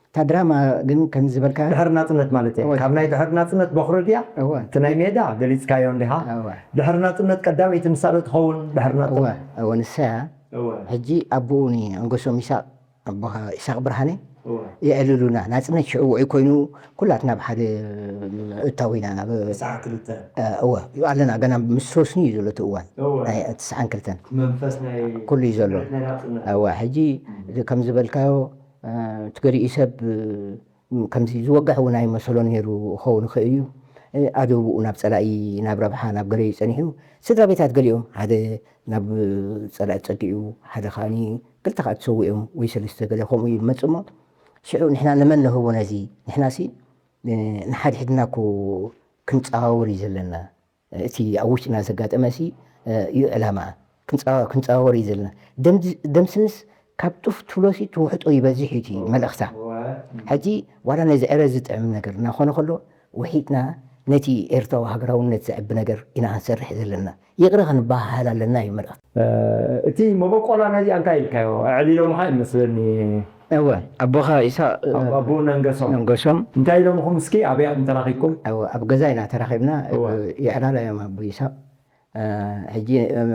እታ ድራማ ግን ከም ዝበልካ ድሕሪ ናፅነት ማለት እየ። እወ። ካብ ናይ ድሕሪ ናፅነት በኹሪ ድያ? እወ። እቲ ናይ ሜዳ ገሊፅካዮ እንዲኻ? እወ። ድሕሪ ናፅነት ቀዳመይቲ ምሳሌ ትኸውን ድሕሪ እወ ናፅነት እወ ንሳ እያ። እወ። ሕጂ ኣቦኡ ንኣንገሶም ይሳቅ ኣቦኻ ይሳቅ ብርሃነ እወ። የዕልሉና ናፅነት ሽዑ ውዑይ ኮይኑ ኩላትና ብሓደ እታዊና ናብ ትስዓን ክልተ እወ ኣለና ገና ምስ ሶስኒ እዩ ዘሎ እቲ እዋን እወ። ናይ ትስዓን ክልተን መንፈስ ናይ ኩሉ እዩ ዘሎ ናይ ናፅነት እወ ሕጂ ከም ዝበልካዮ እቲ ገሊኡ ሰብ ከምዚ ዝወግሕ እውን ኣይመሰሎን ነይሩ ክኸውን ይኽእል እዩ ኣደብኡ ናብ ፀላኢ ናብ ረብሓ ናብ ገለ እዩ ፀኒሑ ስድራ ቤታት ገሊኦም ሓደ ናብ ፀላኢ ፀጊኡ ሓደ ከዓኒ ክልተ ከዓ ተሰዊኦም ወይ ሰለስተ ገለ ከምኡ ይመፁ እሞ ሽዑ ንሕና ንመን ንህቦ ነዚ ንሕና ሲ ንሓድሕድና እኮ ክንፀዋወር እዩ ዘለና እቲ ኣብ ውሽጥና ዘጋጠመ ሲ እዩ ዕላማ ክንፀዋወር እዩ ዘለና ደምስንስ ካብ ጡፍ ትብሎሲ ትውሕጦ ይበዝሕ እዩ እቲ መልእኽታ ሕጂ ዋላ ነዚ ዕረ ዝጥዕም ነገር እናኾነ ከሎ ውሒጥና ነቲ ኤርትራዊ ሃገራውነት ዘዕቢ ነገር ኢና ክንሰርሕ ዘለና ይቕረ ክንበሃሃል ኣለና እዩ መልእኽቲ እቲ መበቆላ ነዚኣ እንታይ ኢልካዮ ኣዕሊሎምኻ ይመስለኒ እወ ኣቦኻ ኢሳቅ ኣቦ ነንገሶም ነንገሶም እንታይ ኢሎምኹም እስኪ ኣበይ ኢኹም ተራኺብኩም ኣብ ገዛ ኢና ተራኺብና የዕላላ እዮም ኣቦ ኢሳቅ ሕጂ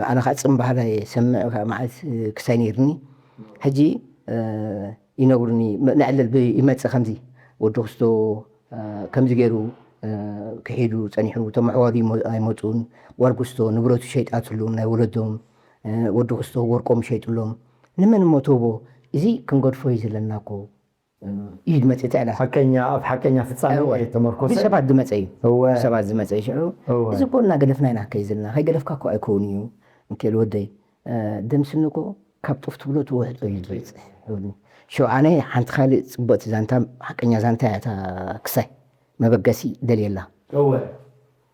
ኣነ ከዓ ፅም ባህላ የሰምዕ መዓት ክሳይ ነይርኒ ሕጂ ይነግሩኒ ነዕልል ይመፅእ ከምዚ ወዲ ክስቶ ከምዚ ገይሩ ክሒዱ ፀኒሑ ተመሕዋዱ ኣይመፁን ዋልጉስቶ ንብረቱ ሸይጣትሉም ናይ ወለዶም ወዲ ክስቶ ወርቆም ሸይጥሎም ንመን እሞ ትህቦ እዚ ክንገድፎ እዩ ዘለና እኮ እዩ ዝመፅእ ተዕላ ሓቀኛ ኣብ ሓቀኛ ፍፃሜ ተመርኮሰ ብሰባት ዝመፀ እዩ እወ። ብሰባት ዝመፀ እዩ ሽዑ እወ። እዚ እኮ እናገደፍና ኢና ከይ ዘለና ከይገደፍካ እኮ ኣይከውን እዩ እንኬል ወደይ ደምስኒ እኮ ካብ ጡፍ ትብሎ ትውሕጦ እዩ ዝመፅእ ይብሉኒ። ሽዑ ኣነ ሓንቲ ካልእ ፅቡቕቲ ዛንታ ሓቀኛ ዛንታ እያ እታ ክሳይ መበገሲ ደልየላ እወ።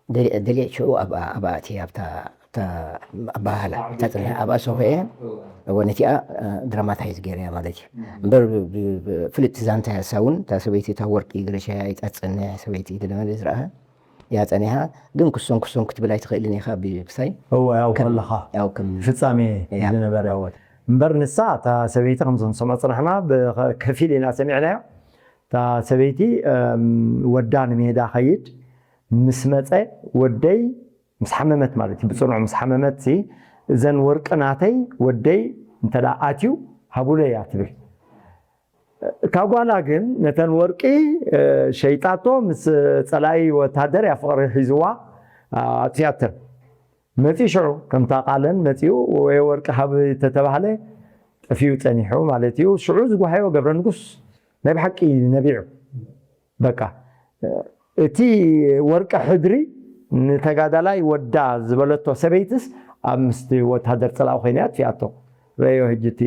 ደልየ ደልየ ሽዑ ኣብኣ ኣብኣ እትየ ኣብታ ኣብታ ኣባሃላ ኣብታ ፅንሒ ኣብኣ ሶፈ እየ እወ። እወ ነቲኣ ድራማታይዝ ገይረያ ማለት እዩ እምበር ብ- ብ- ብ- ፍልጥቲ ዛንታ እያ እሳ እውን እታ ሰበይቲ እታ ወርቂ ገለሻያ ይጣፀነ ሰበይቲ ገለመለ ዝረኣ እያ ፀኒሓ ግን ክሶን ክሶን ክትብል ኣይትኽእልን ኢኻ ብክሳይ እወ ያው ከም- ከለኻ ያው ከም ፍጻሜ እያ። ዝነበረ እወ። እምበር ንሳ እታ ሰበይቲ ከምዚ ክንሰምዖ ፅናሕና ብከፊል ኢና ሰሚዕናዮ እታ ሰበይቲ እም፣ ወዳ ንሜዳ ከይድ ምስ መፀ ወደይ ምስ ሓመመት ማለት እዩ ብፅኑዕ ምስ ሓመመት ሲ እዘን ወርቂ ናተይ ወደይ እንተ ኣትዩ ሃቡለይ እያ ትብል እታ ጓላ ግን ነተን ወርቂ ሸይጣቶ ምስ ፀላኢ ወታደር እያ ፍቕሪ ሒዝዋ ኣጥፊኣተን መፂኡ ሽዑ ከምታ ቃለን መፂኡ ወይ ወርቂ ሃብ ተተባህለ ጠፊኡ ፀኒሑ ማለት እዩ ሽዑ ዝጓሃዮ ገብረ ንጉስ ናይ ብሓቂ ነቢዑ በቃ እቲ ወርቂ ሕድሪ ንተጋዳላይ ወዳ ዝበለቶ ሰበይትስ ኣብ ምስቲ ወታደር ፀላኢ ኮይና እያ ኣጥፊኣቶ ረዮ ሕጂ እቲ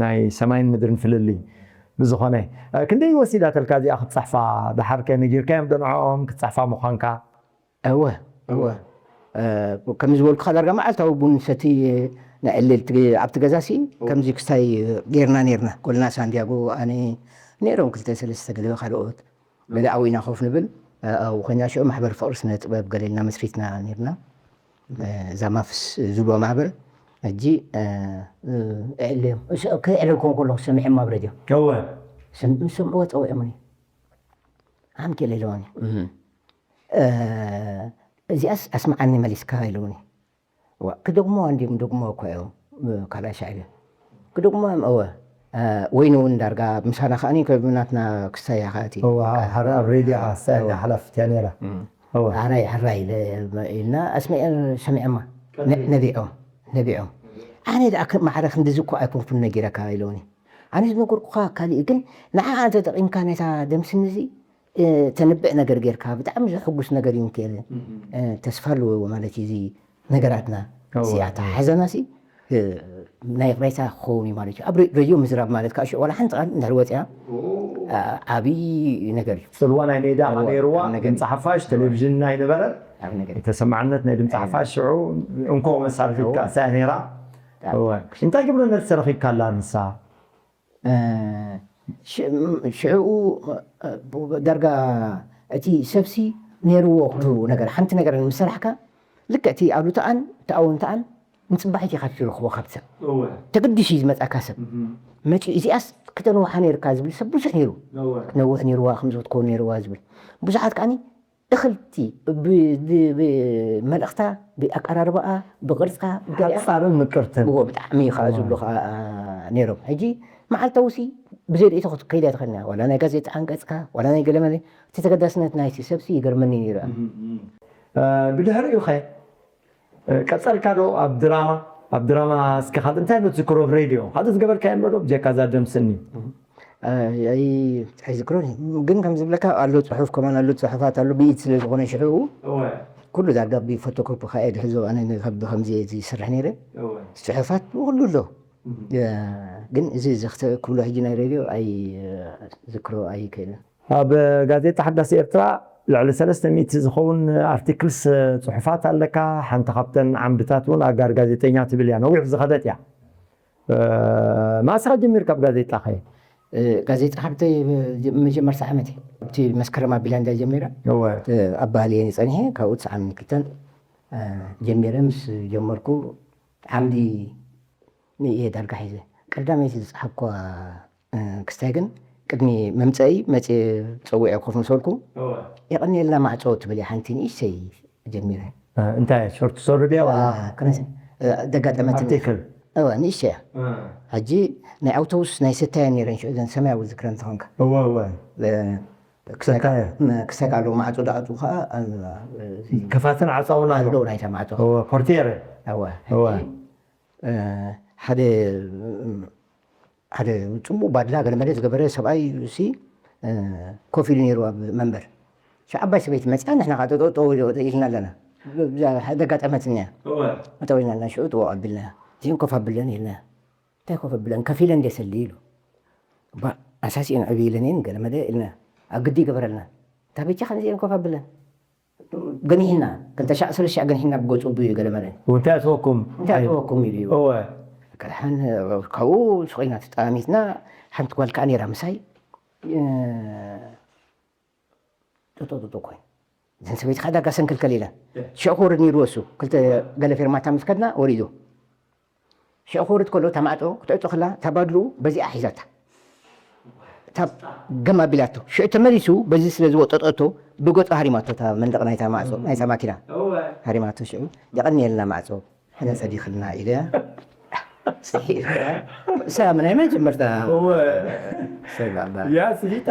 ናይ ሰማይን ምድርን ፍልልይ ብዝኾነ ክንደይ ወሲዳተልካ እዚኣ ክትፅሕፋ ደሓርከ ነጊርካዮም ዶ ንዕኦም ክትፅሕፋ ምዃንካ እወ እወ ከም ዝበልኩኻ ዳርጋ መዓልታዊ ቡን ሰቲ ንዕልል ኣብቲ ገዛ ሲ ከምዚ ክስታይ ጌርና ኔርና ጎልና ሳንዲያጎ ኣነ ነይሮም ክልተ ሰለስተ ገለ ካልኦት ገለ ዓው ኢና ኮፍ ንብል ኣብኡ ኮይና ሽዑ ማሕበር ፍቕሪ ስነ ጥበብ ገለ ኢልና መስሪትና ኔርና እዛ ማፍስ ዝብሎ ማሕበር ሕጂ እዕልዮም ከየዕለልኩም ከለኹ ሰሚዖም ኣብ ረድዮ እወ ሰምዕዎ ፀዊዖምኒ ዓምኬል ኢለዋኒ እዚኣስ ኣስምዓኒ መሊስካ ኢሉኒ ክደግሞ እንዲም ደግሞ እኮ እዮም ካልኣይ ሻዕብያ ክደግሞ እዮም እወ ወይኑ እውን ዳርጋ ምሳና ከዓኒ ከም ናትና ክሳያ ከኣቲ እዋ፣ ሓደ ኣብ ሬድዮ ሓሳያ ሓላፍት እያ ነይራ። እዋ። ኣራይ ሕራይ ኢለ ኢልና ኣስሚዐ ሰሚዐማ። ነቢዖም ነቢዖም ኣነ ደኣ ማዕረ ክንድዚ እኮ ኣይኮንኩን ነጊረካ ኢለውኒ። ኣነ ዝነገርኩኻ ካሊእ ግን ንዓኣ ተጠቒምካ ነታ ደምስኒ እዚ ተንብዕ ነገር ጌርካ ብጣዕሚ ዘሕጉስ ነገር እዩ። ንክእል ተስፋ ኣለዎ ማለት እዩ። እዚ ነገራትና እዚኣታ ሓዘና ሲ ናይ ይቕሬታ ክኸውን እዩ ማለት እዩ። ኣብ ሬድዮ ምዝራብ ማለት ከዓ ሽዑ ዋላ ሓንቲ ቃል እንድሕር ወፅያ ዓብዪ ነገር እዩ። ፅልዋ ናይ ሜዳ ነይርዋ። ድምፂ ሓፋሽ ቴሌቪዥን ኣይነበረን። ተሰማዕነት ናይ ድምፂ ሓፋሽ ሽዑ እንኮ መሳርሒት ከኣሳ ነይራ። እንታይ ግብረ መልሲ ረኺብካላ ንሳ? ሽዕኡ ዳርጋ እቲ ሰብሲ ነይርዎ ኩሉ ነገር ሓንቲ ነገር ምስ ሰራሕካ ልክዕ እቲ ኣሉታኣን እቲ ኣወንታኣን ንፅባሒት ኢኻ ትረኽቦ ካብቲ ሰብ ተገዲሱ እዩ ዝመፃካ ሰብ መፂኡ እዚኣስ ክተንውሓ ነይርካ ዝብል ሰብ ብዙሕ ነይሩ። ክትነውሕ ነይርዋ ከምዚ ክትከውን ነይርዋ ዝብል ብዙሓት ከዓኒ እኽልቲ መልእኽታ ብኣቀራርባኣ ብቅርፃ ሓፃርን ምቅርትን ብጣዕሚ ከዓ ዝብሉ ከዓ ነይሮም። ሕጂ መዓልታዊ ሲ ብዘይ ርእይቶ ክትከይዳ ትኽእልና ዋላ ናይ ጋዜጣ ዓንቀፅካ ዋላ ናይ ገለመለ እቲ ተገዳስነት ናይቲ ሰብሲ ይገርመኒ ነይሩ። ብድሕሪኡ ኸ ቀፀልካ ዶ ኣብ ድራማ? ኣብ ድራማ እስኪ ካልእ እንታይ ዶ ትዝክሮ ብ ሬድዮ ካልእ ዝገበርካዮ ኣሎ ዶ ብጀካ እዛ ደምስኒ? ኣይዝክሮን እዩ ግን ከም ዝብለካ ኣሎ ፅሑፍ ከማን ኣሎ ፅሑፋት ኣሎ ብኢድ ስለ ዝኾነ ሽዕኡ ኩሉ ዳርጋ ብፎቶኮፒ ከኣ ድሕዞ ኣነ ካብ ከምዚ ዝሰርሕ ነይረ። ፅሑፋት ኩሉ ኣሎ ግን እዚ ክብሎ ሕጂ ናይ ሬድዮ ኣይዝክሮ ኣይክእልን። ኣብ ጋዜጣ ሓዳስ ኤርትራ ልዕሊ ሰለስተ ሚእቲ ዝኸውን ኣርቲክልስ፣ ጽሑፋት ኣለካ። ሓንቲ ካብተን ዓምድታት እውን ኣጋር ጋዜጠኛ ትብል እያ። ነዊሕ ዝኸደት እያ። መዓስ ኢኻ ጀሚርካ ኣብ ጋዜጣ ኸ? ጋዜጣ ካብ መጀመርታ ዓመት ኣብቲ መስከረም ኣቢላ እንዳ ጀሚረ ኣብ ባህሊ እየ ጸኒሐ። ካብኡ ትስዓን ክልተን ጀሚረ ምስ ጀመርኩ ዓምዲ ንእየ ዳርጋ ሒዘ። ቀዳመይቲ ዝጸሓፍኳ ክስታይ ግን ቅድሚ መምፀኢ መፅየ ፀዊዐ ኮፍ ምስ በልኩ የቐንየልና ማዕፆ ትብል እያ ሓንቲ ንእሽተይ ጀሚረ። እንታይ ሾርት ሶሪ ድያ ዋላ ደጋጠመትኒ። ኣርቲክል? እወ ንእሽተይ እያ። ሕጂ ናይ ኣውቶቡስ ናይ ሰታየን ነይረን ሽዑ እዘን ሰማያዊ ዝክረን ተኾንካ እወ እወ ሰታየ ክሳይ ኣለዎ ማዕፆ ዳኣቱ ከዓ ከፋትን ዓፃውን ኣሎ። ኣለዎ ናይታ ማዕፆ እወ ፖርቲየር እወ እወ ሓደ ሓደ ፅቡቅ ባድላ ገለመለ ዝገበረ ሰብኣይ ሲ ኮፍ ኢሉ ነይሩ ኣብ መንበር። ሽ ዓባይ ሰበይቲ መፅያ ንሕና ከዓ ጠጠው ኢልና ኣለና። ደጋጠመትኒ እያ። ጠጠው ኢልና ኣለና ሽዑ ጥወቅ ኣቢልና እዚኦም ኮፍ ኣቢለን ኢልና እንታይ ኮፍ ኣቢለን ከፊለ እንደ ሰሊ ኢሉ ባ ኣሳሲኦን ዕብ ኢለን እየን ገለመለ ኢልና ኣብ ግዲ ይገበረልና። እንታይ በጃ ከምዚኦም ኮፍ ኣቢለን ገኒሕና ክልተ ሻዕ ሰለስተ ሻዕ ገኒሕና ብገጹ ብዩ ገለ መለ እንታይ ኣተወኩም እንታይ ኣተወኩም ኢሉ እዩ እወ ከድሓን ካብኡ ሱቕ ኢና ተጠማሚትና ሓንቲ ጓል ከዓ ነይራ ምሳይ ጥጦጥጦ ኮይ እዘን ሰበይቲ ከዓ ዳርጋ ሰንክልከል ኢለን ሽዑ ክወርድ ነይርዎ እሱ ክልተ ገለ ፌርማታ ምስ ከድና ወሪዱ ሽዑ ክወርድ ከሎ እታ ማዕጾ ክትዕጾ ከላ እታ ባድልኡ በዚኣ ሒዛታ እታ ገም ኣቢላቶ ሽዑ ተመሊሱ በዚ ስለ ዝወጠጠቶ ብገጹ ሃሪማቶ እታ መንደቕ ናይታ ማዕጾ ናይታ ማኪና ሃሪማቶ ሽዑ የቐንየልና ማዕጾ ሕነ ጸዲኽልና ኢለ ስሒረ ሰላም ናይ መጀመርታ ያ ስሒታ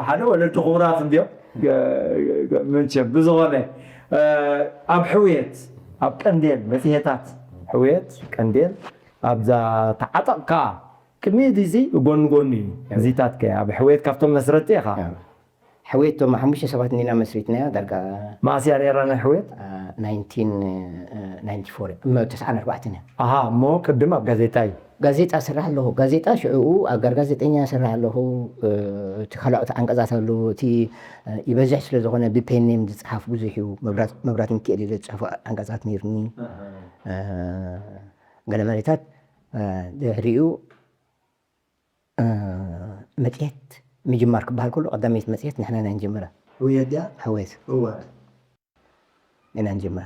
ሓደ ወለዲ ክቡራት እንዲዮም መቸም ብዝኾነ ኣብ ሕውየት ኣብ ቀንዴል መጽሔታት ሕውየት ቀንዴል ኣብዛ ተዓጠቕካ ቅድሚ እዚ ጎኒ ጎኒ እዩ እዚታት ከ ኣብ ሕውየት ካብቶም መስረቲ ኢኻ ሕውየት ቶም ሓሙሽተ ሰባት ኒና መስሪትናያ ዳርጋ መኣስ እያ ነይራ ናይ ሕውየት ናይንቲን ናይንቲ ፎር ተስዓን ኣርባዕተን እያ ኣሃ እሞ ቅድም ኣብ ጋዜጣ እዩ ጋዜጣ ስራሕ ኣለኹ። ጋዜጣ ሽዕኡ ኣጋር ጋዜጠኛ ስራሕ ኣለኹ። እቲ ካልኦት ዓንቀፃት ኣለዎ። እቲ ይበዝሕ ስለ ዝኾነ ብፔን ኔም ዝፀሓፍ ብዙሕ እዩ። መብራት ሚካኤል ኢለ ዝፅሕፎ ዓንቀፃት ነይርኒ። ገለ መሬታት ድሕሪኡ መፅሄት ምጅማር ክበሃል ከሎ ቀዳመይቲ መፅሄት ንሕና ኢና ንጀምራ። ህውየት ድያ? ሕውየት። ኢና ንጅምራ።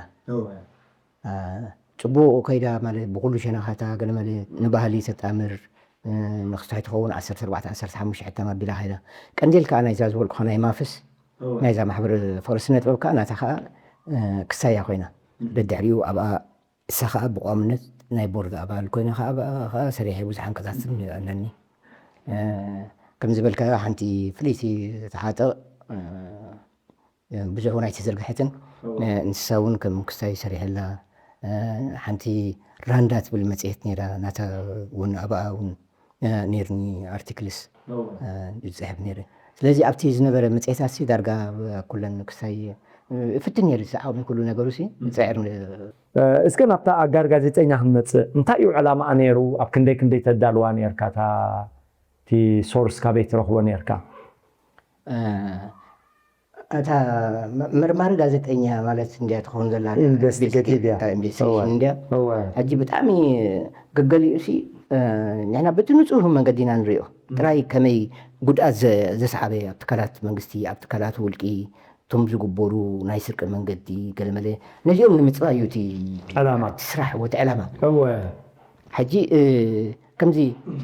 ፅቡቕ ከይዳ ማለት ብኩሉ ሸነኻታ ገለመለ ንባህሊ ተጣምር ንክስታይ ትኸውን ዓሰርተ ኣርባዕተ ዓሰርተ ሓሙሽተ ሕታም ኣቢላ ከይዳ። ቀንዴል ከዓ ናይዛ ዝበልኩኻ ናይ ማፍስ ናይዛ ማሕበር ፍቕሪ ስነ ጥበብ ከዓ ናታ ከዓ ክሳያ ኮይና ደድሕሪኡ ኣብኣ እሳ ከዓ ብቋምነት ናይ ቦርድ ኣባል ኮይነ ከዓ ኣብኣ ከዓ ሰሪሐ ብዙሕ ዓንቀፃት ኣለኒ። ከም ዝበልካዮ ሓንቲ ፍልይቲ ተሓጠቕ ብዙሕ እውን ኣይተዘርግሐትን። እንስሳ እውን ከም ክስታይ ሰሪሐላ። ሓንቲ ራንዳ ትብል መፅሄት ነይራ፣ ናታ እውን ኣብኣ እውን ነይርኒ ኣርቲክልስ ዝፅሕፍ ነይረ። ስለዚ ኣብቲ ዝነበረ መፅሄታት ሲ ዳርጋ ኩለን ክስታይ እፍትን ነይሩ፣ ዓቕሚ ኩሉ ነገሩ ሲ ይፅዕር። እስከ ናብታ ኣጋር ጋዜጠኛ ክንመፅእ፣ እንታይ እዩ ዕላማኣ ነይሩ? ኣብ ክንደይ ክንደይ ተዳልዋ ነርካ እቲ ሶርስ ካበይ ትረኽቦ ነርካ? እታ መርማሪ ጋዜጠኛ ማለት እንድያ ትኸውን ዘላ፣ ኢንቨስቲጌቲቭ እያ። ኢንቨስቲጌሽን እንድያ። ሕጂ ብጣዕሚ ገገሊኡ ሲ ንሕና በቲ ንፁህ መንገዲ ኢና ንሪኦ። ጥራይ ከመይ ጉድኣት ዘስዓበ ኣብ ትካላት መንግስቲ፣ ኣብ ትካላት ውልቂ፣ እቶም ዝግበሩ ናይ ስርቂ መንገዲ ገለመለ፣ ነዚኦም ንምፅባይ እዩ እቲ ዕላማ። ስራሕ ወቲ ዕላማ። እወ ሕጂ ከምዚ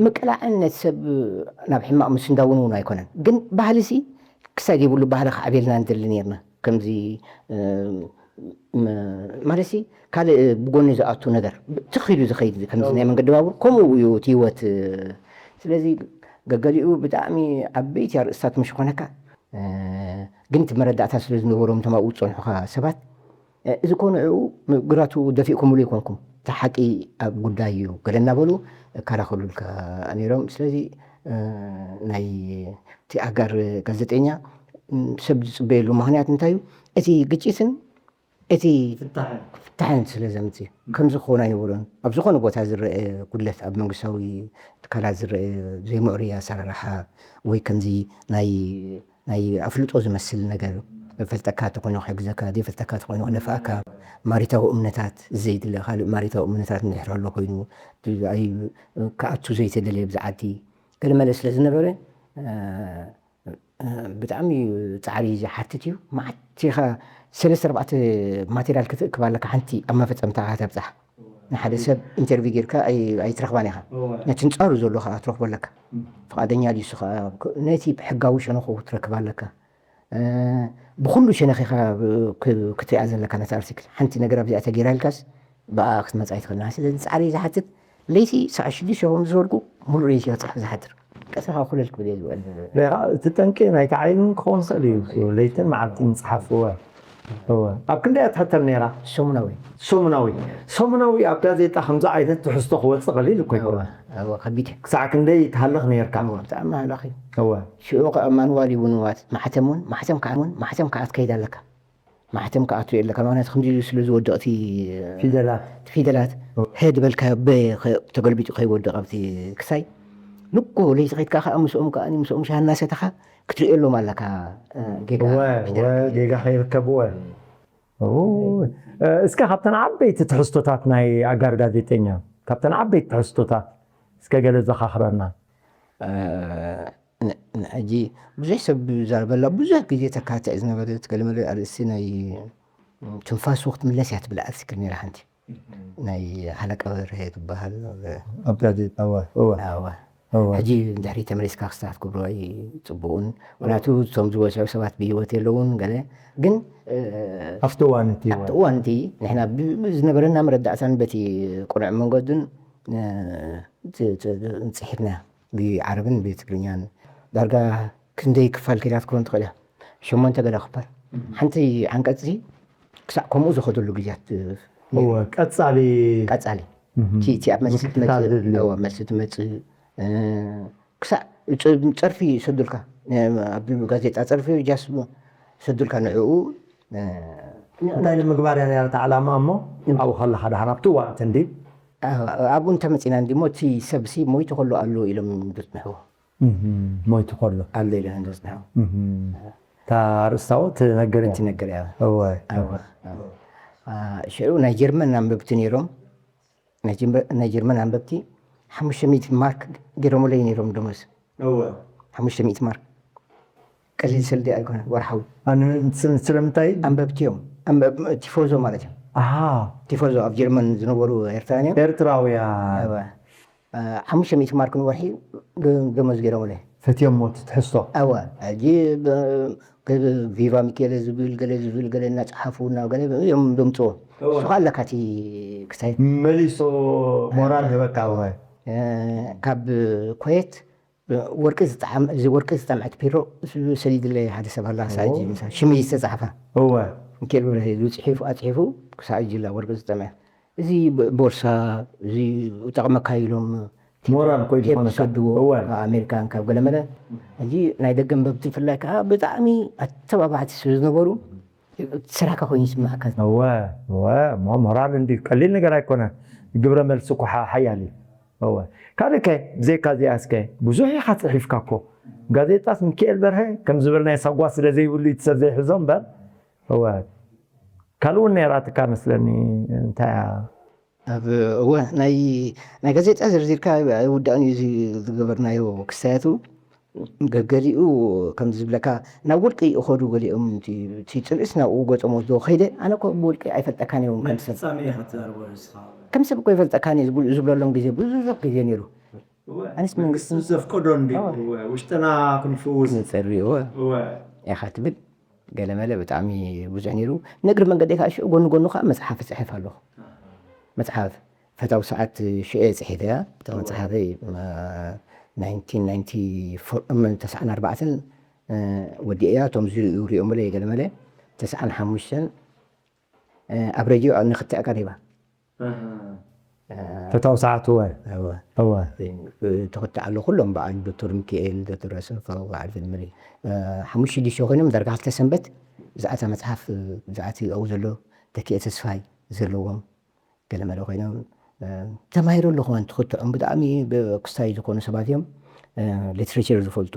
ምቅላዕን ነቲ ሰብ ናብ ሕማቕ ምስንዳውን እውን ኣይኮነን፣ ግን ባህሊ ሲ ክሳይ ዘይብሉ ባህሊ ክዓብየልና ንደሊ ነርና። ከምዚ ማለት ሲ ካልእ ብጎኒ ዝኣቱ ነገር ትኺሉ ዝኸይድ ከምዚ ናይ መንገዲ ባቡር ከምኡ እዩ እቲ ህይወት። ስለዚ ገገሊኡ ብጣዕሚ ዓበይቲ ኣርእስታት ምሽ ኮነካ፣ ግን እቲ መረዳእታ ስለ ዝነበሮም እቶም ኣብኡ ዝፀንሑኻ ሰባት እዚ ኮ ንዕኡ ግራቱ ደፊእኩምሉ ይኮንኩም፣ እቲ ሓቂ ኣብ ጉዳይ እዩ ገለ እናበሉ እከላኸሉልካ ነይሮም። ስለዚ ናይ እቲ ኣጋር ጋዜጠኛ ሰብ ዝፅበየሉ ምክንያት እንታይ እዩ? እቲ ግጭትን እቲ ፍታሕን ስለ ዘምፅእ ከምዚ ክኸውን ኣይነበሮን። ኣብ ዝኾነ ቦታ ዝረአ ጉድለት፣ ኣብ መንግስታዊ ትካላት ዝረአ ዘይምዕሩይ ኣሰራርሓ ወይ ከምዚ ናይ ናይ ኣፍልጦ ዝመስል ነገር ፈልጠካ ተኮይኑ ክሕግዘካ፣ ዘይፈልጠካ ተኮይኑ ክደፍኣካ፣ ማሪታዊ እምነታት ዘይድለ ካልእ ማሪታዊ እምነታት እንድሕር ኣሎ ኮይኑ ክኣቱ ዘይተደለየ ብዝዓዲ ገለመለ ስለ ዝነበረ ብጣዕሚ ፃዕሪ ዝሓትት እዩ። መዓት ኢኻ ሰለስተ ኣርባዕተ ማቴሪያል ክትእክብ ኣለካ ሓንቲ ኣብ መፈፀምታ ተብፃሕ። ንሓደ ሰብ ኢንተርቪው ጌርካ ኣይትረኽባን ኢኻ። ነቲ ንፃሩ ዘሎ ከዓ ትረኽቦ ኣለካ። ፍቓደኛ ድዩ እሱ ከዓ ነቲ ብሕጋዊ ሸነኹ ክትረክብ ኣለካ። ብኩሉ ሸነኽ ኢኻ ክትሪኣ ዘለካ ነቲ ኣርቲክል። ሓንቲ ነገር ኣብዚኣ ተገይራ ኢልካስ ብኣ ክትመፃ ኣይትኽእልን። ስለዚ ፃዕሪ ዝሓትት ለይቲ ሰዓት ሽዱሽተ ሸኹም ዝበልኩ ሙሉእ ለይቲ እያ ፅሑፍ ዝሓድር። ቀትሪ ከዓ ኩለል ክብል እየ ዝውዕል። እቲ ጠንቂ ናይቲ ዓይኒ እውን ክኸውን ይኽእል እዩ። ለይትን መዓልትን ምፅሓፍ እወ እወ ኣብ ክንደይ እያ ትሕተም ነይራ? ሰሙናዊ ሰሙናዊ ሰሙናዊ ኣብ ጋዜጣ ከምዚ ዓይነት ትሕዝቶ ክወፅእ ቀሊል እኮ ኣይኮነ። እወ ከቢድ እዩ። ክሳዕ ክንደይ ትሃልኽ ነይርካ? እወ ብጣዕሚ ሃላኺ እዩ። እወ ሽዑ ከዓ ማንዋል እውን ዋት ማሕተም እውን ማሕተም ከዓ እውን ማሕተም ከዓ ክትከይድ ኣለካ። ማሕተም ክኣቱ የለካ። ምክንያቱ ከምዚ ኢሉ ስለ ዝወድቕ እቲ ፊደላት ፊደላት ሄድ በልካ በ ተገልቢጡ ከይወድቕ ኣብቲ ክሳይ ንጎ ለይቲ ከይድካ ከዓ ምስኦም ከዓ ምስኦም ሻሂ እናሰተኻ ክትርእየሎም ኣለካ። ጌጋ ወ ወ ጌጋ ከይርከብ ወ እስከ ካብተን ዓበይቲ ትሕዝቶታት ናይ ኣጋር ጋዜጠኛ ካብተን ዓበይቲ ትሕዝቶታት እስከ ገለ ዘኻኽረና። ሕጂ ብዙሕ ሰብ ዝዛረበላ ብዙሕ ግዜ ተካትዕ ዝነበረት ገለመለ ኣርእስቲ ናይ ትንፋሱ ክትምለስ እያ ትብል ኣርቲክል ነይራ ሓንቲ ናይ ሃለቃ በርሀ ትበሃል። ኣብ ጋዜጣ እወ እወ ኣዋ እወ ሕጂ እንድሕሪ ተመሊስካ ክስታት ክብሎ ኣይፅቡቕን። ምክንያቱ እቶም ዝበስዑ ሰባት ብህይወት የለውን ገለ ግን ኣብቲ እዋን እቲ እወ ኣብቲ እዋን እቲ ንሕና ዝነበረና መረዳእታን በቲ ቅኑዕ መንገዱን ፅሒፍና ብዓረብን ብትግርኛን ዳርጋ ክንደይ ክፋል ከይዳ ትከውን ትኽእል እያ። ሸሞንተ ገለ ክፋል ሓንቲ ዓንቀፅ ክሳዕ ከምኡ ዝኸደሉ ግዜያት እወ ቀፃሊ ቀፃሊ እቲ እቲ ኣብ መልሲ ምክትታል ትመፅእ ዘድልዮ። እወ፣ መልሲ ትመፅእ እ፣ ክሳዕ ፅ- ፀርፊ ይሰዱልካ። እ፣ ኣብ ጋዜጣ ፀርፊ ጃስ ይሰዱልካ ንዕኡ እ፣ እንታይ ንምግባር እያ ነራ እቲ ዓላማ እሞ ኣብኡ ከለካ ደሓን ኣብቲ እዋን ተንዲ እ፣ ኣብኡ እንተመፂና እንዲሞ እቲ ሰብሲ ሞይቱ ከሎ ኣሎ ኢሎም ዝፅንሕዎ ሞይቱ ከሎ ኣሎ ኢሎም ዝፅንሕዎ እታ ርእስታዎ ትነግር እያ ትነግር እያ። እወ ሽዑ ናይ ጀርመን ኣንበብቲ ነይሮም። ናይ ጀርመን ኣንበብቲ ሓሙሽተ ሚእቲ ማርክ ገይሮምለይ ነይሮም ደሞዝ። ሓሙሽተ ሚእቲ ማርክ ቀሊል ሰልዲ ኣይኮነን ወርሓዊ። ስለምንታይ? ኣንበብቲ እዮም። ቲፎዞ ማለት እዮም። ቲፎዞ ኣብ ጀርመን ዝነበሩ ኤርትራውያን እዮም። ኤርትራውያን ሓሙሽተ ሚእቲ ማርክ ንወርሒ ደሞዝ ገይሮምለይ። ፈትዮሞ ትሕዝቶ ኣዋ ሕጂ ቪቫ ሚካኤለ ዝብል ገለ ዝብል ገለ እናፀሓፉ እና ገለ እዮም ዘምፅዎ። እሱ ከዓ ኣለካ እቲ ክሳይ መሊሱ ሞራል ህበካ። ካብ ኮየት ወርቂ ዝጠዓም እዚ ወርቂ ዝጠምዐት ፒሮ ሰዲድለይ ሓደ ሰብ ኣላ። ክሳብ ሕጂ ምሳ ሽመይ ዝተፃሕፋ እወ። ሚካኤል ብርሄ ኢሉ ፅሒፉ ኣፅሒፉ ክሳብ ሕጂ ላ ወርቂ ዝጠምዐ እዚ ብ- ቦርሳ እዚ ጠቕመካ ኢሎም ሞራል ኮይ ቴፕ ዝኾነ ዝሰድዎ እወ። ካብ ኣሜሪካን ካብ ገለመለ እዚ ናይ ደገ ንበብቲ ብፍላይ ከዓ ብጣዕሚ ኣተባባዕቲ ስለ ዝነበሩ ስራሕካ ኮይኑ ይስማዕካ። እወ እወ እሞ ሞራል እንዲ ቀሊል ነገር ኣይኮነ። ግብረ መልሲ እኮ ሓ- ሓያል እዩ። እወ ካልእ ከ ብዘይካ እዚኣ እስከ ብዙሕ ኢኻ ፅሒፍካ እኮ። ጋዜጣስ ሚካኤል በርሀ ከም ዝበልናዮ ሳጓ ስለ ዘይብሉ እዩ ሰብ ዘይሕዞ እምበር። እወ ካልእ እውን ነይራትካ መስለኒ። እንታይ እያ? ኣብ እወ ናይ ናይ ጋዜጣ ዝርዚርካ ኣይውዳእን እዩ እዚ ዝገበርናዮ ክስታያቱ። ገገሊኡ ከም ዝብለካ ናብ ውድቂ ይኸዱ ገሊኦም እቲ እቲ ጽልእስ ናብኡ ገጾም ወስዶ ከይደ ኣነ እኮ ብውልቂ ኣይፈልጠካን እዮም ከም ሰብ ፍጻሜ ኢኻ ትዛረቦ ንስኻ። ከም ሰብ እኮ ይፈልጠካን እየ ዝብሉ- ዝብለሎም ግዜ ብዙሕ ግዜ ነይሩ። ኣነስ መንግስቲ ዘፍቀዶ እንዲ ውሽጥና ክንፍውስ ንጸርዮ እወ ኢኻ ትብል ገለመለ ብጣዕሚ ብዙሕ ነይሩ። ንእግሪ መንገዲ ከዓ ሽዑ ጎኒ ጎኑ ከዓ መፅሓፍ እፅሕፍ ኣለኹ። መፅሓፍ ፈታዊ ሰዓት ሽዑ እየ ፅሒፈያ። እታ መፅሓፈይ ናይንቲን ናይንቲ ፎር ተስዓን ኣርባዕተን ወዲእያ። እቶም ዝሪኡ ሪኦምለ ገለመለ ተስዓን ሓሙሽተን ኣብ ሬድዮ ንክትዕ ቀሪባ። ፈታዊ ሰዓት እወ እወ እወ ተኽትዕ ኣሎ ኩሎም በዓል ዶክተር ሚካኤል ዶክተር ራስን ፈረው በዓል ዘመሪ ሓሙሽተ ሽዱሽተ ኮይኖም ዳርጋ ክልተ ሰንበት ብዛዕታ መፅሓፍ ብዛዕቲ ኣብኡ ዘሎ ተኪኤ ተስፋይ ዘለዎም ገለመለ ኮይኖም ተማሂሩ ኣለኹ። ትኽትዖም ብጣዕሚ ክስታይ ዝኾኑ ሰባት እዮም። ሊትሬቸር ዝፈልጡ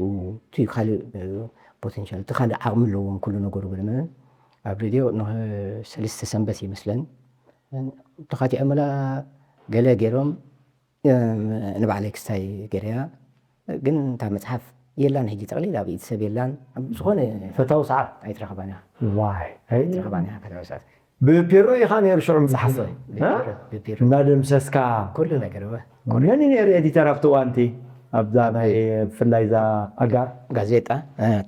እቲ ካልእ ፖቴንሻል እቲ ካልእ ዓቕሚ ኣለዎም ኩሉ ነገሩ ገለመለ ኣብ ሬድዮ ንሰለስተ ሰንበት ይመስለን ተኻቲዖምላ ገለ ገይሮም ንባዕለይ ክስታይ ገይረያ ግን እታ መፅሓፍ የላን ሕጂ ጠቕሊል ኣብ ኢድ ሰብ የላን ዝኾነ ፈታዊ ሰዓት ኣይትረኽባን እያ ዋይ ኣይትረኽባን እያ ፈታዊ ሰዓት ብፒሮ ኢኻ ነይሩ ሽዑ ምፅሓፍ ብፒሮ እናደምሰስካ ኩሉ ነገር እወ መን እዩ ነይሩ ኤዲተር ኣብቲ እዋንቲ ኣብዛ ናይ ብፍላይ እዛ ኣጋር ጋዜጣ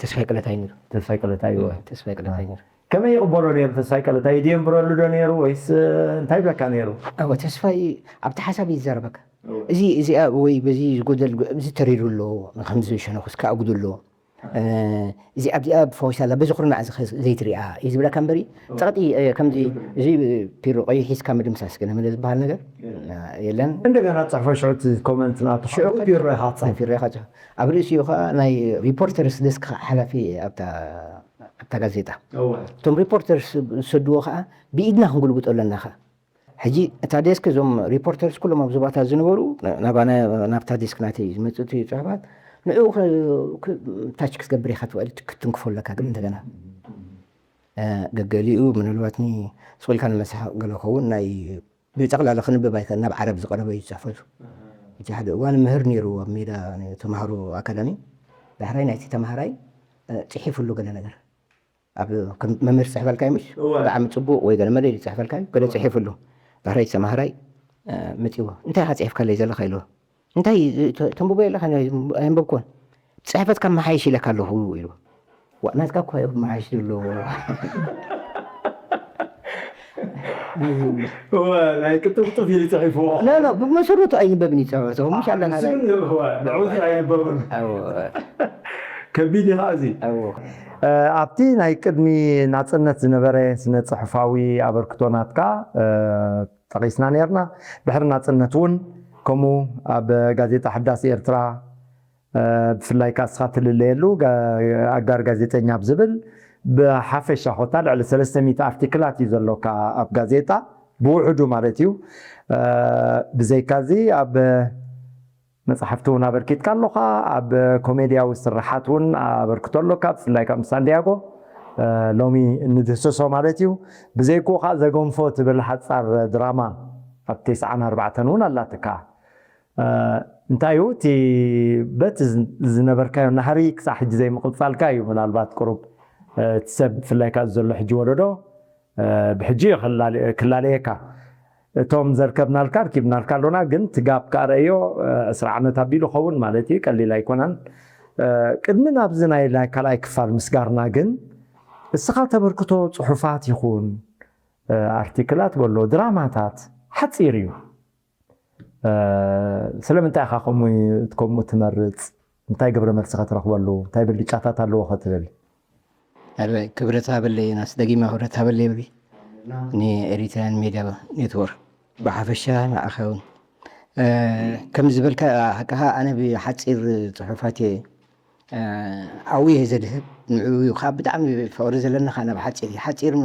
ተስፋይ ቅለታይ ነይሩ ተስፋይ ቅለታይ እወ ተስፋይ ቅለታይ ነይሩ ከመይ ይቕበሎ ነይሩ ተስፋይ ቀለታይ ይድየንብረሉ ዶ ነይሩ ወይስ እንታይ ይብለካ ነይሩ እወ ተስፋይ ኣብቲ ሓሳብ እዩ ዝዛረበካ እዚ እዚኣ ወይ በዚ ዝጎደል እዚ ተሪሩ ኣሎ ከምዚ ሸነኹስ ከኣጉዱ ኣሎ እዚ ኣብዚኣ ብፈወሻላ በዚ ኩርናዕ እዚ ዘይትሪኣ እዩ ዝብለካ እምበሪ ፀቕጢ ከምዚ እዚ ፒሮ ቀይሕ ሒዝካ ምድምሳስ ገለ መለ ዝበሃል ነገር የለን እንደገና ፅሕፎ ሽዑ እቲ ኮመንት ናቱ ሽዑ ፒሮ ኢኻ ትፅሕፍ ፊሮ ኢኻ ኣብ ርእሲኡ ከዓ ናይ ሪፖርተርስ ደስክ ሓላፊ ኣብታ ኣብታ ጋዜጣ እቶም ሪፖርተርስ ዝሰድዎ ከዓ ብኢድና ክንጉልብጦ ኣለና ከዓ ሕጂ እታ ዴስክ እዞም ሪፖርተርስ ኩሎም ኣብ ዞባታት ዝነበሩ ናባና ናብታ ዴስክ ናተይ ዝመፅእ እቲ ፅሑፋት ንዕኡ ታች ክትገብር ኢኻ ትኽእል ክትትንክፎ ኣለካ ግን እንደገና ገገሊኡ ምናልባት ስቑልካ ንመሳሓቕ ገለ ክኸውን ናይ ብጠቕላላ ክንብብ ኣይከ ናብ ዓረብ ዝቐረበ እዩ ዝፅሕፈቱ እቲ ሓደ እዋን ምህር ነይሩ ኣብ ሜዳ ተምሃሮ ኣካዳሚ ዳሕራይ ናይቲ ተምሃራይ ፅሒፍሉ ገለ ነገር ኣብ ከም መምህር ዝፅሕፈልካ እዩ ምሽ እወ። ብጣዕሚ ፅቡቅ ወይ ገለ መለ ዝፅሕፈልካ እዩ ገለ ፅሒፍሉ ዳሕራይ ተምሃራይ መፅዎ እንታይ ኢኻ ፅሒፍካለይ ዘለካ ኢልዎ እንታይ ተንብቦ የለካ ኣየንበብኩዎን ፅሕፈትካ መሓይሽ ኢለካ ኣለኹ ኢልዎ ዋ ናትካ እኳ እዩ መሓይሽ ዘለዎ እወ፣ ናይ ቅጥፍጥፍ ኢሉ ፅሒፍዎ لا لا ብመሰረቱ ኣይንበብን እዩ ፀወተው ምሽ ኣለና ንሱ ግን እወ፣ ንዕኡ ኣይንበብን ኣዎ ከቢድ ኢኻ እዚ ኣዎ ኣብቲ ናይ ቅድሚ ናፅነት ዝነበረ ስነ ፅሑፋዊ ኣበርክቶ ናትካ ጠቒስና ነርና ድሕሪ ናፅነት እውን ከምኡ ኣብ ጋዜጣ ሕዳስ ኤርትራ ብፍላይ ከዓ እስኻ ትልለየሉ ኣጋር ጋዜጠኛ ብዝብል ብሓፈሻ ኮታ ልዕሊ ሰለስተ ሚእቲ ኣርቲክላት እዩ ዘሎካ ኣብ ጋዜጣ ብውሕዱ ማለት እዩ ብዘይካዚ ኣብ መፅሓፍቲ እውን ኣበርኪትካ ኣለኻ ኣብ ኮሜድያዊ ስርሓት እውን ኣበርክቶ ኣሎካ ብፍላይ ካብ ሳንዲያጎ ሎሚ እንድህሰሶ ማለት እዩ ብዘይክኡ ከዓ ዘገንፎ ትብል ሓፃር ድራማ ኣብ ተስዓን ኣርባዕተን እውን ኣላትካ እንታይ እዩ እቲ በቲ ዝነበርካዮ ናህሪ ክሳዕ ሕጂ ዘይምቕፃልካ እዩ ምናልባት ቅሩብ እቲ ሰብ ብፍላይ ከዓ ዘሎ ሕጂ ወለዶ ብሕጂ ክላለየካ እቶም ዘርከብናልካ ርኪብናልካ ኣሎና ግን ትጋብ ከዓ ረእዮ ዕስራ ዓመት ኣቢሉ ኸውን ማለት እዩ ቀሊል ኣይኮነን ቅድሚ ናብዚ ናይ ካልኣይ ክፋል ምስጋርና ግን እስኻ ተበርክቶ ፅሑፋት ይኹን ኣርቲክላት በሎ ድራማታት ሓፂር እዩ ስለምንታይ ኢኻ ከምኡ ከምኡ ትመርፅ እንታይ ግብረ መልሲ ኸትረኽበሉ እንታይ ብልጫታት ኣለዎ ኸትብል? ኣረ ክብረት ሃበለይ ናስ ደጊማ ክብረት ሃበለይ ይብል ንኤሪትራያን ሜድያ ኔትወርክ ብሓፈሻ ንዓኻ እውን ከም ዝበልካ ሓቅኻ ኣነ ብሓፂር ፅሑፋት እየ ኣብኡ እየ ዘድህብ ንዕኡ እዩ ከዓ ብጣዕሚ ፍቅሪ ዘለና ከዓ ናብ ሓፂር እዩ ሓፂር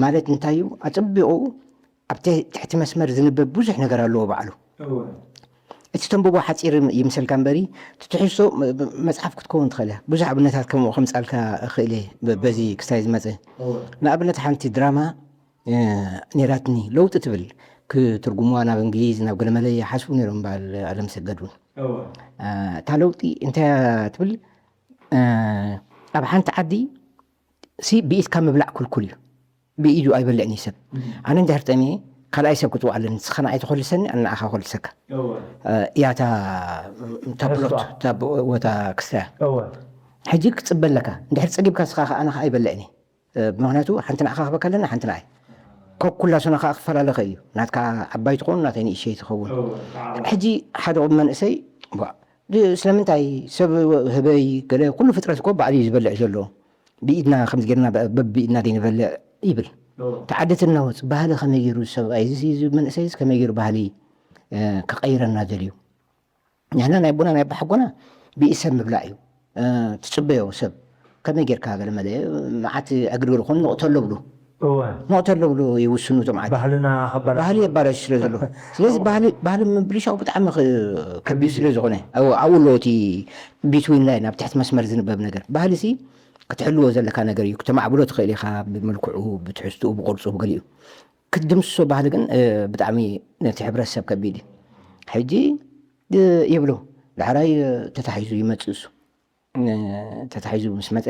ማለት እንታይ እዩ ኣፀቢቁ ኣብ ትሕቲ መስመር ዝንበብ ብዙሕ ነገር ኣለዎ ባዕሉ እቲ ተንብቦ ሓፂር ይምሰልካ እምበሪ ትትሕሶ መፅሓፍ ክትከውን ትኽእል እያ ብዙሕ ኣብነታት ከምኡ ከምፃልካ እኽእል እየ በዚ ክስታይ ዝመፀ ንኣብነት ሓንቲ ድራማ ነይራትኒ ለውጢ ትብል ክትርጉምዋ ናብ እንግሊዝ ናብ ገለመለ ይሓስቡ ነይሮም በዓል ኣለምሰገድ እውን እታ ለውጢ እንታይ ትብል ኣብ ሓንቲ ዓዲ ሲ ብኢድካ ምብላዕ ክልኩል እዩ ብኢዱ ኣይበልዕን እዩ ሰብ ኣነ እንድሕር ጠሚየ ካልኣይ ሰብ ክትውዓለኒ ንስኻ ንዓይ ተኮልሰኒ ኣነ ንዓኻ ኮልሰካ እያታ ታብሎት ወታ ክስተያ ሕጂ ክትፅበ ኣለካ እንድሕር ፀጊብካ ስኻ ከዓ ኣነ ከዓ ኣይበልዕን እዩ ምክንያቱ ሓንቲ ንዓኻ ክበካ ኣለና ሓንቲ ንዓይ ኮኩላሶና ከዓ ክፈላለኸ እዩ ናትካ ዓባይ ትኸውን ናተይ ንእሸይ ትኸውን ሕጂ ሓደ መንእሰይ ስለምንታይ ሰብ ህበይ ገለ ኩሉ ፍጥረት እኮ ባዕሉ እዩ ዝበልዕ ዘሎ ብኢድና ከምዚ ጌርና በብኢድና ዘይንበልዕ ይብል ተዓደቲ እናወፅ ባህሊ ከመይ ገይሩ ሰብኣይ እዚ መንእሰይ ከመይ ገይሩ ባህሊ ክቀይረና ደልዩ ንሕና ናይ ኣቦና ናይ ኣባሓጎና ብኢሰብ ምብላዕ እዩ ትፅበዮ ሰብ ከመይ ጌርካ ገለ መለ መዓት ዕግርግር ኾን ንቕተሎ ብሉ ንቕተሎ ብሉ ይውስኑ እቶም ዓዲ ባህልና ባህሊ የባላሽ ስለ ዘሎ ስለዚ ባህሊ ምብልሻው ብጣዕሚ ከቢድ ስለ ዝኾነ ኣብኡ ኣሎ እቲ ቢትዊን ላይን ኣብ ትሕቲ መስመር ዝንበብ ነገር ባህሊ ሲ ክትሕልዎ ዘለካ ነገር እዩ ክተማዕብሎ ትኽእል ኢኻ ብምልክዑ ብትሕዝትኡ ብቅርፁ ብገሊኡ ክትድምስሶ ባህሊ ግን ብጣዕሚ ነቲ ሕብረተሰብ ከቢድ እዩ ሕጂ ይብሉ ዳሕራይ ተታሒዙ ይመፅእ እሱ ተታሒዙ ምስ መፀ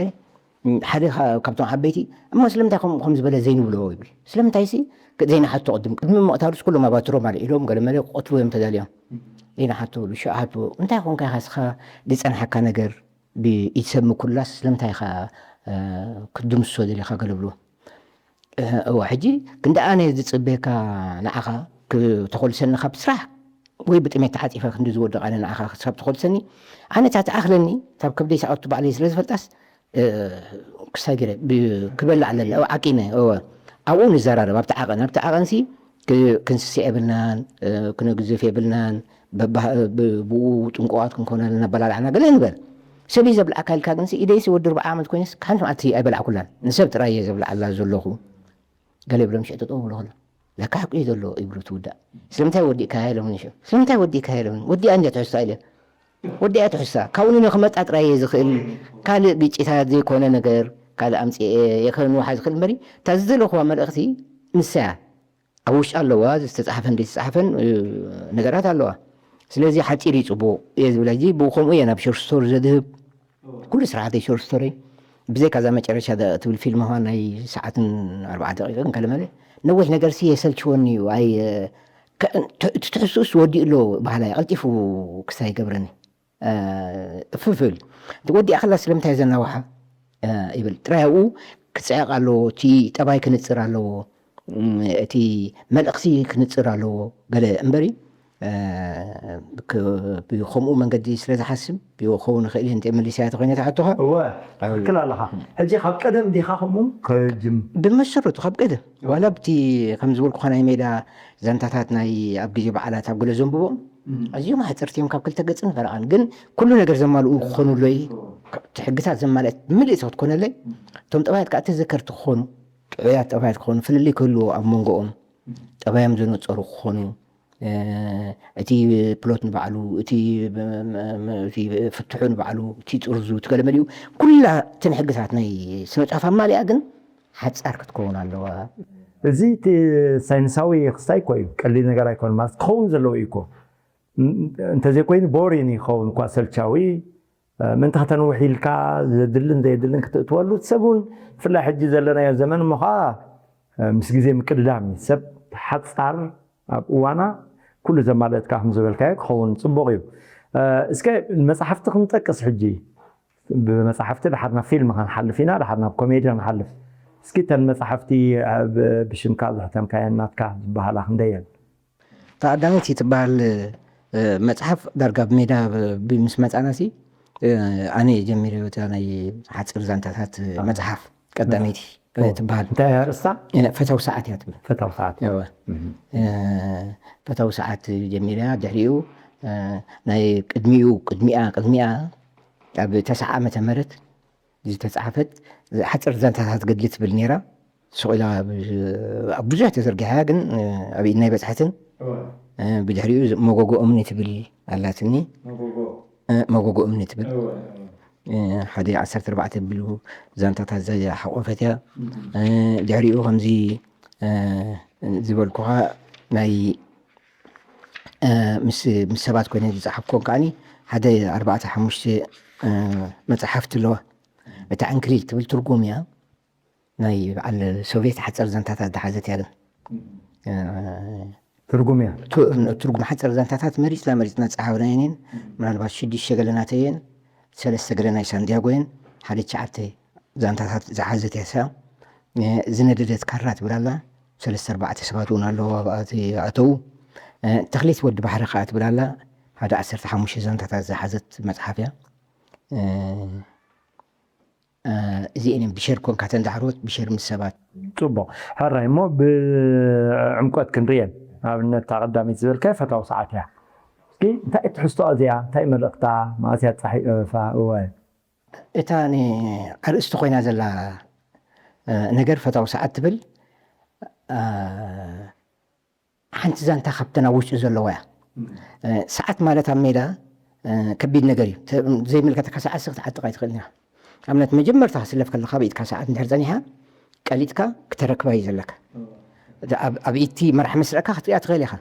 ሓደ ካብቶም ዓበይቲ እሞ ስለምንታይ ከምኡ ከም ዝበለ ዘይንብሎ ይብል ስለምንታይ ሲ ዘይንሓቶ ቅድም ቅድሚ ምቕታሉስ ኩሎም ኣባትሮም ኣልዒሎም ገለመለ ክቐትሉ እዮም ተዳልዮም ዘይንሓቶ ብሉ ሽሓቶ እንታይ ኮንካ ኢኻ ስኻ ዝፀንሓካ ነገር ብኢድ ሰብ ምኩላስ ስለምንታይ ኢኻ ክትድምስሶ ደሊኻ ገለ ብሉ እወ ሕጂ ክንዲ ኣነ ዝፅበየካ ንዓኻ ተኾልሰኒ ካብ ስራሕ ወይ ብጥሜት ተዓፂፈ ክንዲ ዝወድቕ ኣነ ንዓኻ ክሳብ ተኾልሰኒ ኣነ እታ ትኣኽለኒ ካብ ከብደይ ሰኣቱ ባዕለይ ስለ ዝፈልጣስ ክሳይ ገይረ ክበልዕ ኣለኒ ዓቂነ እወ ኣብኡ ንዘራረብ ኣብቲ ዓቐን ኣብቲ ዓቐንሲ ክንስስዕ የብልናን ክነግዝፍ የብልናን ብኡ ጥንቁቓት ክንኮነ ነበላልዕና ገለ ንበል ሰብይ ዘብልዓካ ኢልካ ግን ኢደይሲ ወዲ ርብዓ ዓመት ኮይነስ ሓንቲ መዓልቲ ኣይበላዕኩላን ንሰብ ጥራይ እየ ዘብልዓላ ዘለኹ ገለ ብሎም ሽዕ ጠጠው ብሎ ከሎ ለካ ሓቁ እዩ ዘሎ ይብሉ ትውዳእ ስለምንታይ ወዲእካ ኢሎምኒ ሽዑ ስለምንታይ ወዲእካ ኢሎምኒ ወዲኣ እንድያ ትሕዝታ ኢለ ወዲኣ ትሕዝታ ካብኡ ንክመጣ ጥራይ እየ ዝኽእል ካልእ ግጭታት ዘይኮነ ነገር ካልእ ኣምፅኤ የከንውሓ ዝኽእል እምበሪ እታ ዝደለኹዋ መልእኽቲ ንሳያ ኣብ ውሽጢ ኣለዋ ዝተፃሓፈን ዘይተፃሓፈን ነገራት ኣለዋ ስለዚ ሓፂር እዩ ፅቡቅ እየ ዝብል ሕጂ ብኡ ከምኡ እየ ናብ ሸርስቶር ዘድህብ ኩሉ ስርዓተይ ሸርስቶረይ ብዘይካ እዛ መጨረሻ ትብል ፊልም ኸ ናይ ሰዓትን ኣርባዓ ደቂቅን ከለመለ ነዊሕ ነገር ሲ የሰልችወኒ እዩ ኣይ እቲ ትሕስኡስ ወዲኡ ኣሎ ባህላይ ቀልጢፉ ክስታይ ይገብረኒ ፍፍል ወዲኣ ከላ ስለምንታይ ዘናውሓ ይብል ጥራይ ኣብኡ ክፅዕቕ ኣለዎ እቲ ጠባይ ክንፅር ኣለዎ እቲ መልእኽቲ ክንፅር ኣለዎ ገለ እምበሪ ብከምኡ መንገዲ ስለ ዝሓስብ ክኸውን ይኽእል እየ እንተ መሊሰያ ተኮይነ ተሓቶኻ እወ ትኽክል ኣለኻ ሕጂ ካብ ቀደም ዲኻ ከምኡ ከጅም ብመሰረቱ ካብ ቀደም ዋላ ብቲ ከም ዝበልኩኻ ናይ ሜዳ ዛንታታት ናይ ኣብ ግዜ በዓላት ኣብ ገለ ዘንብቦም ኣዝዮም ኣሕፅርቲ እዮም ካብ ክልተ ገፅን ፈረቓን ግን ኩሉ ነገር ዘማልኡ ክኾኑለይ እቲ ሕግታት ዘማልአት ብምልእቲ ክትኮነለይ እቶም ጠባያት ከዓ ተዘከርቲ ክኾኑ ጥዑያት ጠባያት ክኾኑ ፍልልይ ክህልዎ ኣብ መንጎኦም ጠባዮም ዘነፀሩ ክኾኑ እቲ ፕሎት ንባዕሉ እቲ ፍትሑ ንባዕሉ እቲ ጥርዙ እቲ ገለመሊኡ ኩላ እተን ሕግታት ናይ ስነፃፍ ኣማሊኣ ግን ሓፃር ክትከውን ኣለዋ እዚ ሳይንሳዊ ክስታይ እኮ እዩ ቀሊል ነገር ኣይኮን ማለት ክኸውን ዘለዎ እዩ እኮ እንተዘይኮይኑ ቦሪን ይኸውን እኳ ሰልቻዊ ምእንቲ ከተንውሕ ኢልካ ዘድልን ዘየድልን ክትእትወሉ እቲ ሰብ እውን ብፍላይ ሕጂ ዘለናዮ ዘመን እሞ ከዓ ምስ ግዜ ምቅድዳም እዩ ሰብ ሓፃር ኣብ እዋና ኩሉ ዘማለጥካ ከም ዝበልካዮ ክኸውን ፅቡቅ እዩ እስከ መፅሓፍቲ ክንጠቅስ ሕጂ ብመፅሓፍቲ ድሓር ናብ ፊልም ክንሓልፍ ኢና ድሓር ናብ ኮሜዲ ክንሓልፍ እስኪ ተን መፅሓፍቲ ብሽምካ ዘሕተምካየን ናትካ ዝበሃላ ክንደየን እታ ቀዳመይቲ ትበሃል መፅሓፍ ዳርጋ ብሜዳ ምስ መፃና ሲ ኣነ ጀሚረ እታ ናይ ሓፂር ዛንታታት መፅሓፍ ቀዳመይቲ ትበሃል። ፈታው ሰዓት እያ ትብል። ፈታው ሰዓት ጀሚርያ ድሕሪኡ ናይ ቅድሚኡ ቅድሚኣ ቅድሚኣ ኣብ ተስዓ ዓመተ ምህረት ዝተፃሕፈት ሓፂር ዛንታታት ገድሊ ትብል ነይራ። ስቕ ኢላ ኣብ ብዙሕ ተዘርጊሓ ግን ኣብ ኢድና ኣይበፅሐትን። ብድሕሪኡ መጎጎ እምኒ ትብል ኣላትኒ። መጎጎ እምኒ ትብል ሓደ ዓሰርተ ኣርባዕተ ብሉ ዛንታታት ዝሓቆፈት እያ። ድሕሪኡ ከምዚ ዝበልኩኻ ናይ ምስ ሰባት ኮይነ ዝፀሓፍኮን ከዓኒ ሓደ ኣርባዕተ ሓሙሽተ መፅሓፍቲ ኣለዋ። እታ ዕንክሊል ትብል ትርጉም እያ። ናይ በዓል ሶቪየት ሓፀር ዘንታታት ዝሓዘት እያ። ግን ትርጉም እያ። ትርጉም ሓፀር ዘንታታት መሪፅና መሪፅና ዝፀሓፍናየን እየን። ምናልባት ሽዱሽተ ገለናተየን ሰለስተ ገለ ናይ ሳንዲያጎየን ሓደ ትሽዓተ ዛንታታት ዝሓዘት እያ። ዝነደደት ካራ ትብል ኣላ። ሰለስተ ኣርባዕተ ሰባት እውን ኣለዉ ኣብኣ ኣተዉ። ተኽሊት ወዲ ባሕሪ ከዓ ትብል ኣላ። ሓደ ዓሰርተ ሓሙሽተ ዛንታታት ዝሓዘት መፅሓፍ እያ። እዚኤን ብሸር ኮንካ ተንዳሕሮት ብሸር ምስ ሰባት። ፅቡቕ ሕራይ እሞ ብዕምቆት ክንርእየን። ኣብነት እታ ቀዳመይቲ ዝበልካዮ ፈታዊ ሰዓት እያ። እስኪ እንታይ ትሕዝቶ እዚኣ እንታይ መልእኽታ ማእስያ ፃሒፋ እወ እታ ኣርእስቲ ኮይና ዘላ ነገር ፈታዊ ሰዓት ትብል ሓንቲ ዛንታ ካብተን ኣብ ውሽጢ ዘለዋ እያ። ሰዓት ማለት ኣብ ሜዳ ከቢድ ነገር እዩ። ዘይምልከተካ ሰዓት ስክ ትዓጥቕ ኣይትኽእልን ኢኻ። ኣብነት መጀመርታ ክስለፍ ከለካ ብኢድካ ሰዓት እንድሕር ፀኒሓ ቀሊጥካ ክተረክባ እዩ ዘለካ። ኣብ ኢድቲ መራሕ መስረእካ ክትሪኣ ትኽእል ኢኻ።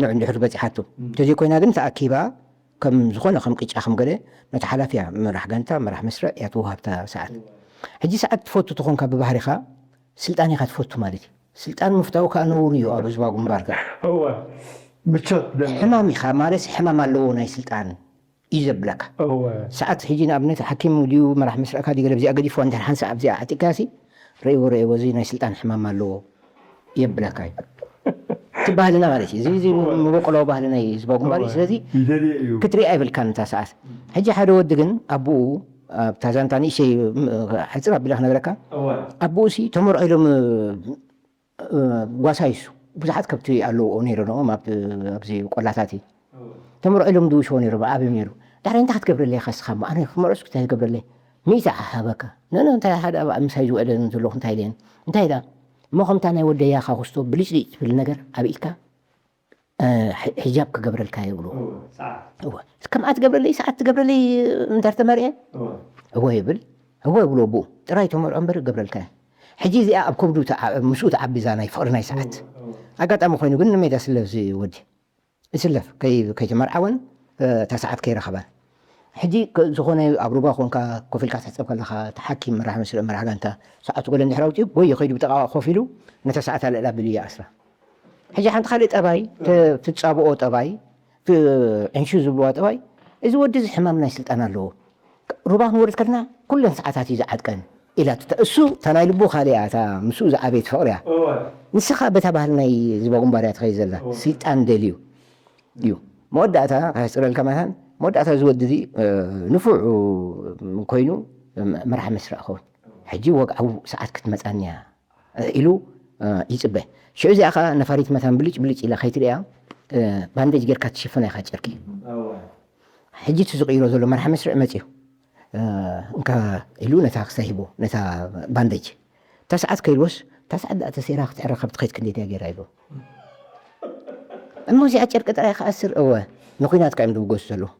ንዑ እንድሕር በፂሓቶ እንተዘይኮይና ግን ተኣኪባ ከም ዝኾነ ከም ቅጫ ከም ገለ ነቲ ሓላፊያ መራሕ ጋንታ መራሕ መስረእ እያ ትወሃብታ ሰዓት። ሕጂ ሰዓት ትፈቱ ተኾንካ ብባህሪኻ ስልጣን ኢኻ ትፈቱ ማለት እዩ። ስልጣን ምፍታው ከዓ ነውር እዩ ኣብ ህዝባዊ ግንባር ከዓ። እወ ምቾት ደለ ሕማም ኢኻ ማለት ሕማም ኣለዎ ናይ ስልጣን እዩ ዘብለካ። እወ ሰዓት ሕጂ ንኣብነት ሓኪም ድዩ መራሕ ምስረእካ ድዩ ገለ ብዚኣ ገዲፍዋ እንድሕር ሓንሳእ ኣብዚኣ ዓጢቅካሲ ረእይዎ ረእይዎ እዚ ናይ ስልጣን ሕማም ኣለዎ የብለካ እዩ። እቲ ባህልና ማለት እዩ እዚ እዚ መበቆላዊ ባህሊ ናይ ህዝባዊ ግንባር እዩ። ስለዚ ይደልየ እዩ ክትርኢ ኣይብልካን እታ ሰዓት። ሕጂ ሓደ ወዲ ግን ኣቦኡ ኣብታ ዛንታ ንእሸይ ሕፅር ኣቢላ ክነግረካ። ኣቦኡ ሲ ተመርዖ ኢሎም ጓሳይሱ ብዙሓት ከብቲ ኣለዎ ነይሩ ነኦም ኣብዚ ቆላታት እዩ። ተመርዖ ኢሎም ድውሽዎ ነይሩ ብኣብም ነይሩ። ዳሕራይ እንታይ ክትገብረለይ ኢኻ እስኻ እሞ ኣነ ክመርዖስ እንታይ ክገብረለይ? ሚእቲ ዓሃበካ ነነ እንታይ ሓደ ኣብ ምሳይ ዝውዕለ ዘለኹ እንታይ ኢለን እንታይ ኢላ እሞ ከምታ ናይ ወደያኻ ክስቶ ብልጭልጭ ትብል ነገር ኣብ ኢድካ ሕጃብ ክገብረልካ ይብሉ። ከምኣ ትገብረለይ ሰዓት ትገብረለይ እንዳተመርዐ እወ ይብል። እወ ይብሎ ኣቦኡ ጥራይ ተመርዖ እምበር ይገብረልካ። ሕጂ እዚኣ ኣብ ከብዱ ምስኡ ተዓቢዛ ናይ ፍቕሪ ናይ ሰዓት ኣጋጣሚ ኮይኑ ግን ንሜዳ ስለዚ ወዲ ይስለፍ ከይተመርዓወን እታ ሰዓት ከይረኸባን ሕጂ ዝኾነ ኣብ ሩባ ኮንካ ኮፍ ኢልካ ትሕፀብ ከለኻ እቲ ሓኪም መራሕ መስርዕ መራሕ ጋንታ ሰዓቱ ገለ እንድሕር ኣውፅኡ ጎየ ከይዱ ብጥቓ ኮፍ ኢሉ ነታ ሰዓት ኣልዕላ ብልያ ኣስራ። ሕጂ ሓንቲ ካልእ ጠባይ ትፃብኦ ጠባይ ዕንሹ ዝብልዋ ጠባይ እዚ ወዲ እዚ ሕማም ናይ ስልጣን ኣለዎ። ሩባ ክንወርድ ከለና ኩለን ሰዓታት እዩ ዝዓጥቀን ኢላ እሱ እታ ናይ ልቡ ካልእ እያ እታ ምስኡ ዝዓበየት ፍቕሪ እያ። ንስኻ በታ ባህሊ ናይ ህዝባዊ ግንባር እያ ትኸይድ ዘላ ስልጣን ደልዩ እዩ። መወዳእታ ከሕፅረልካ መታን መወዳእታ እዚ ወዲ እዚ ንፉዕ ኮይኑ መርሓ መስርዕ ክኸውን ሕጂ ወግዓዊ ሰዓት ክትመፃኒ እያ ኢሉ ይፅበ። ሽዑ እዚኣ ከዓ ነፋሪት መታን ብልጭ ብልጭ ኢላ ከይትሪኣ ባንደጅ ጌርካ ትሽፍና ኢኻ ጨርቂ። ሕጂ እቲ ዝቕይሮ ዘሎ መርሓ መስርዕ መፅዩ እንካ ኢሉ ነታ ክሳይ ሂቦ ነታ ባንደጅ እታ ሰዓት ከይልወስ እታ ሰዓት ዳኣ ተሰይራ ክትሕረ ካብ ትኸይድ ክንደይ ድያ ገይራ ኢሉ። እሞ እዚኣ ጨርቂ ጥራይ ክኣስር እወ ንኩናት ከዓ እዮም ዝብገሱ ዘለዉ።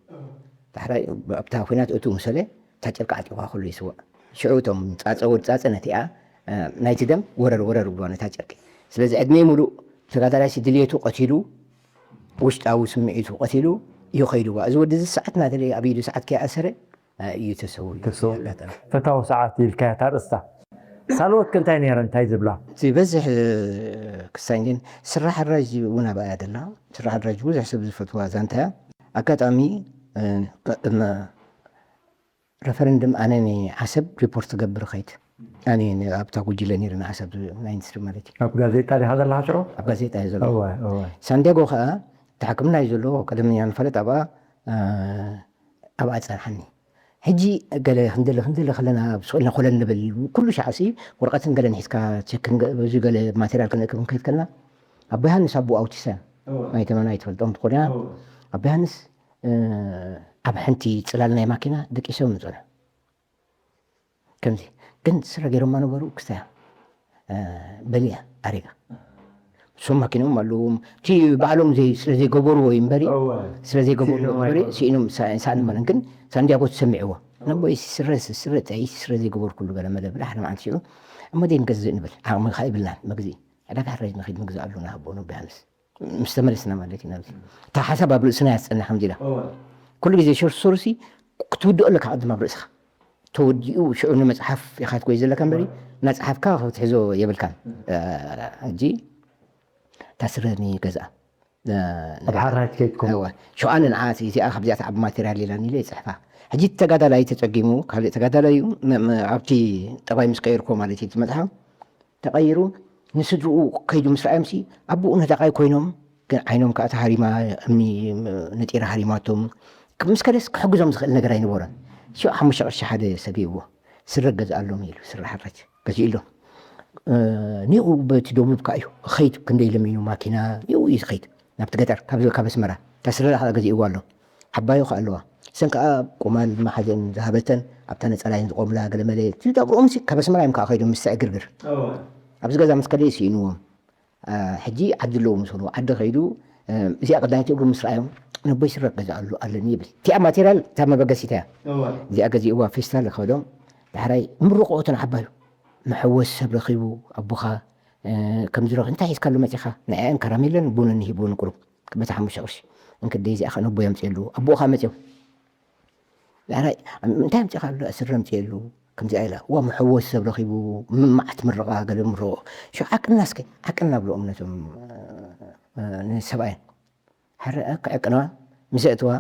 ዳሕራይ ኣብታ ኩናት እቱ ምሰለ እታ ጨርቂ ዓጢቑ ከሎ ይስዋእ። ሽዑ እቶም ፃፀ ወዲ ፃፀ ነቲኣ ናይቲ ደም ወረር ወረር ይብልዋ ነታ ጨርቂ። ስለዚ ዕድመ ሙሉእ ተጋዳላይሲ ድልየቱ ቀቲሉ ውሽጣዊ ስምዒቱ ቀቲሉ እዩ ከይድዋ። እዚ ወዲ እዚ ሰዓት እናደለየ ኣብ ኢዱ ሰዓት ከይኣሰረ እዩ ተሰዊኡ። ተሰዊኡ። ኣጋጣሚ። ፈታዊ ሰዓት ኢልካያ እታ ኣርእስታ። ሳልወትከ እንታይ ነይረን እንታይ ዝብላ? ዝበዝሕ ክሳይ ግን ስራሕ ኣራጅ እውን ኣብኣ እያ ደላ። ስራሕ ኣራጅ ብዙሕ ሰብ ዝፈትዋ ዛንታ እያ። ኣጋጣሚ ረፈረንድም ኣነ ንዓሰብ ሪፖርት ክገብር ኸይድ ኣነ ኣብታ ጉጅለ ነይረ ንዓሰብ ናይ ኢንዱስትሪ ማለት እዩ። ኣብ ጋዜጣ ዲኻ ዘለኻ ሽዑ? ኣብ ጋዜጣ እየ ዘለኹ። ሳንዲያጎ ከዓ እቲ ሕክምና እዩ ዘለዎ፣ ቀደም እያ ንፈልጥ ኣብኣ፣ እ፣ ኣብኣ ጸንሓኒ። ሕጂ ገለ ክንደሊ ክንደሊ ከለና ኣብ ስቕ ኢልና ኮለል ንብል። ኩሉ ሻዕሲ ወረቐትን ገለን ሒዝካ ቸክ ክንገ-፣ በዚ ገለ ማቴሪያል ክንእክብ ክንከይድ ከለና፣ ኣቦ ዮሃንስ ኣቦ ኣውቲሳ እወ። ናይ ተመናይ ትፈልጦም ትኾንያ። እወ። ኣቦ ዮሃንስ፣ እ፣ ኣብ ሓንቲ ጽላል ናይ ማኪና ደቂሶም ንጸንሑ። ከምዚ ግን ስረ ገይሮማ ነበሩ። ክስታያ፣ እ፣ በሊያ ኣሪጋ። እሶም ማኪኖም ኣለዎም። እቲ ባዕሎም ዘይ-፣ ስለ ዘይገበርዎ እዩ እምበሪ፣ እወ። ስለ ዘይገበርዎ ስኢኖም እምበሪ ኣይኮኑን። ስኢኖም ሳ-፣ ሳእኒ መለን። ግን ሳንዲያጎ ትሰሚዕዎ። እወ። ነቦይ ስረ፣ ስረ፣ ጠይ-፣ ስረ ዘይገበርኩሉ ገለ መለ ብላ ሓደ መዓልቲ ሽዑ፣ እሞ ደይ ንገዝእ ንብል። ዓቕሚ ከኣ ይብልናን መግዝኢ። ዕዳጋ ሕራይ ንኸይድ ምግዛእ ኣሉና፣ ኣቦ ነቦ ዮሃንስ። ምስ ተመለስና ማለት እዩ ናብዚ። እታ ሓሳብ ኣብ ርእስና እያ ትጸንሕ ከምዚ ኢላ። እወ። ኩሉ ግዜ ሸርሱ ሸርሲ ክትውድኦ ኣለካ ቅድም ኣብ ርእስኻ። ተወዲኡ ሽዑ ንመጽሓፍ ኢኻ ትጎይ ዘለካ እምበሪ፣ እወ። እናጸሓፍካ ክትሕዞ የብልካን። እም። እ፣ ሕጂ እታ ስረ ንገዝኣ። እ፣ ኣብ ሓራይ ትከይድ ትኸውን። እወ። ሽዑ ኣነ ንዓ እዚኣ ካብዚኣ ትዓቢ ማቴርያል ኢላኒ ኢለ ይጽሕፋ። ሕጂ እቲ ተጋዳላይ ተጸጊሙ፣ ካልእ ተጋዳላይ እዩ፣ ም-፣ ም-፣ ኣብቲ ጠባይ ምስ ቀየርኩዎ ማለት እዩ እቲ መጽሓፍ። ተቐይሩ ንስድርኡ ከይዱ ምስ ረኣዮምሲ፣ ኣቦኡ ነዳቓይ ኮይኖም፣ ግን ዓይኖም ከኣ ተሃሪማ፣ እምኒ ነጢራ ሃሪማቶም። ምስ ከደስ ክሕግዞም ዝኽእል ነገር ኣይነበሮን። ሽዑ ሓሙሽተ ቅርሺ ሓደ ሰብ ይህብዎ። ስረ ገዝኣሎም ኢሉ፣ ስረ ሓራጅ ገዚኡሎም። እ፣ ኒኡ በቲ ደቡብ ከኣ እዩ ክኸይድ፣ ክንደይ ለሚኑ ማኪና፣ ኒኡ እዩ ዝኸይድ ናብቲ ገጠር፣ ካብ፣ ካብ ኣስመራ። እታ ስረ ከኣ ገዚእዋ ኣሎ። ዓባዩ ከኣ ኣለዋ። እሰን ከኣ ቁማል መሓዘን ዝሃበተን፣ ኣብታ ነጸላየን ዝቖምላ ገለመለ፣ እቲ ዳብርኦምሲ ካብ ኣስመራ እዮም ከኣ ከይዶም ምስ ዕግርግር። እወ። ኣብዚ ገዛ ምስ ከደ ስኢንዎም። እ፣ ሕጂ ዓዲ ኣለዎ ምስ በልዎ፣ ዓዲ ከይዱ፣ እ፣ እዚኣ ቀዳመይቲ እግሩ ምስ ረኣዮም፣ ነቦይ ስረ ገዛ ኣሎ፣ ኣለኒ ይብል። እቲኣ ማቴርያል እታ መበገሲታ እያ። እወ። እዚኣ ገዚእዋ ፌስታል ከዶም፣ ዳሕራይ ምርቕኦ እቲ ንዓባዩ። መሐወሲ ሰብ ረኺቡ፣ ኣቦኻ፣ እ፣ ከምዚ ረኺ-፣ እንታይ ሒዝካሉ መጺኻ? ንዕአን ከራሜለን ቡንን ሂብዎ ንቁሩብ። በታ ሓሙሽተ ቅርሺ። እንክደይ እዚኣ ኸኣ ነቦይ ኣምጽኤሉ። ኣቦኡ ኸኣ መጺኦም። ዳሕራይ፣ እንታይ ኣምጺእካ ኣሎ? ስረ ኣምጺኤሉ። ከምዚኣ ኢላ። ዋ፣ መሐወሲ ሰብ ረኺቡ፣ ም-፣ መዓት ምርቓ፣ ገለ ምርቖ። ሽዑ ዓቅና እስከ፣ ዓቅና ብልኦም ነቶም፣ እ፣ እ፣ ንሰብኣየን። ሕረ፣ እ፣ ክዕቅንዋ፣ ምስ ኣእትዋ፣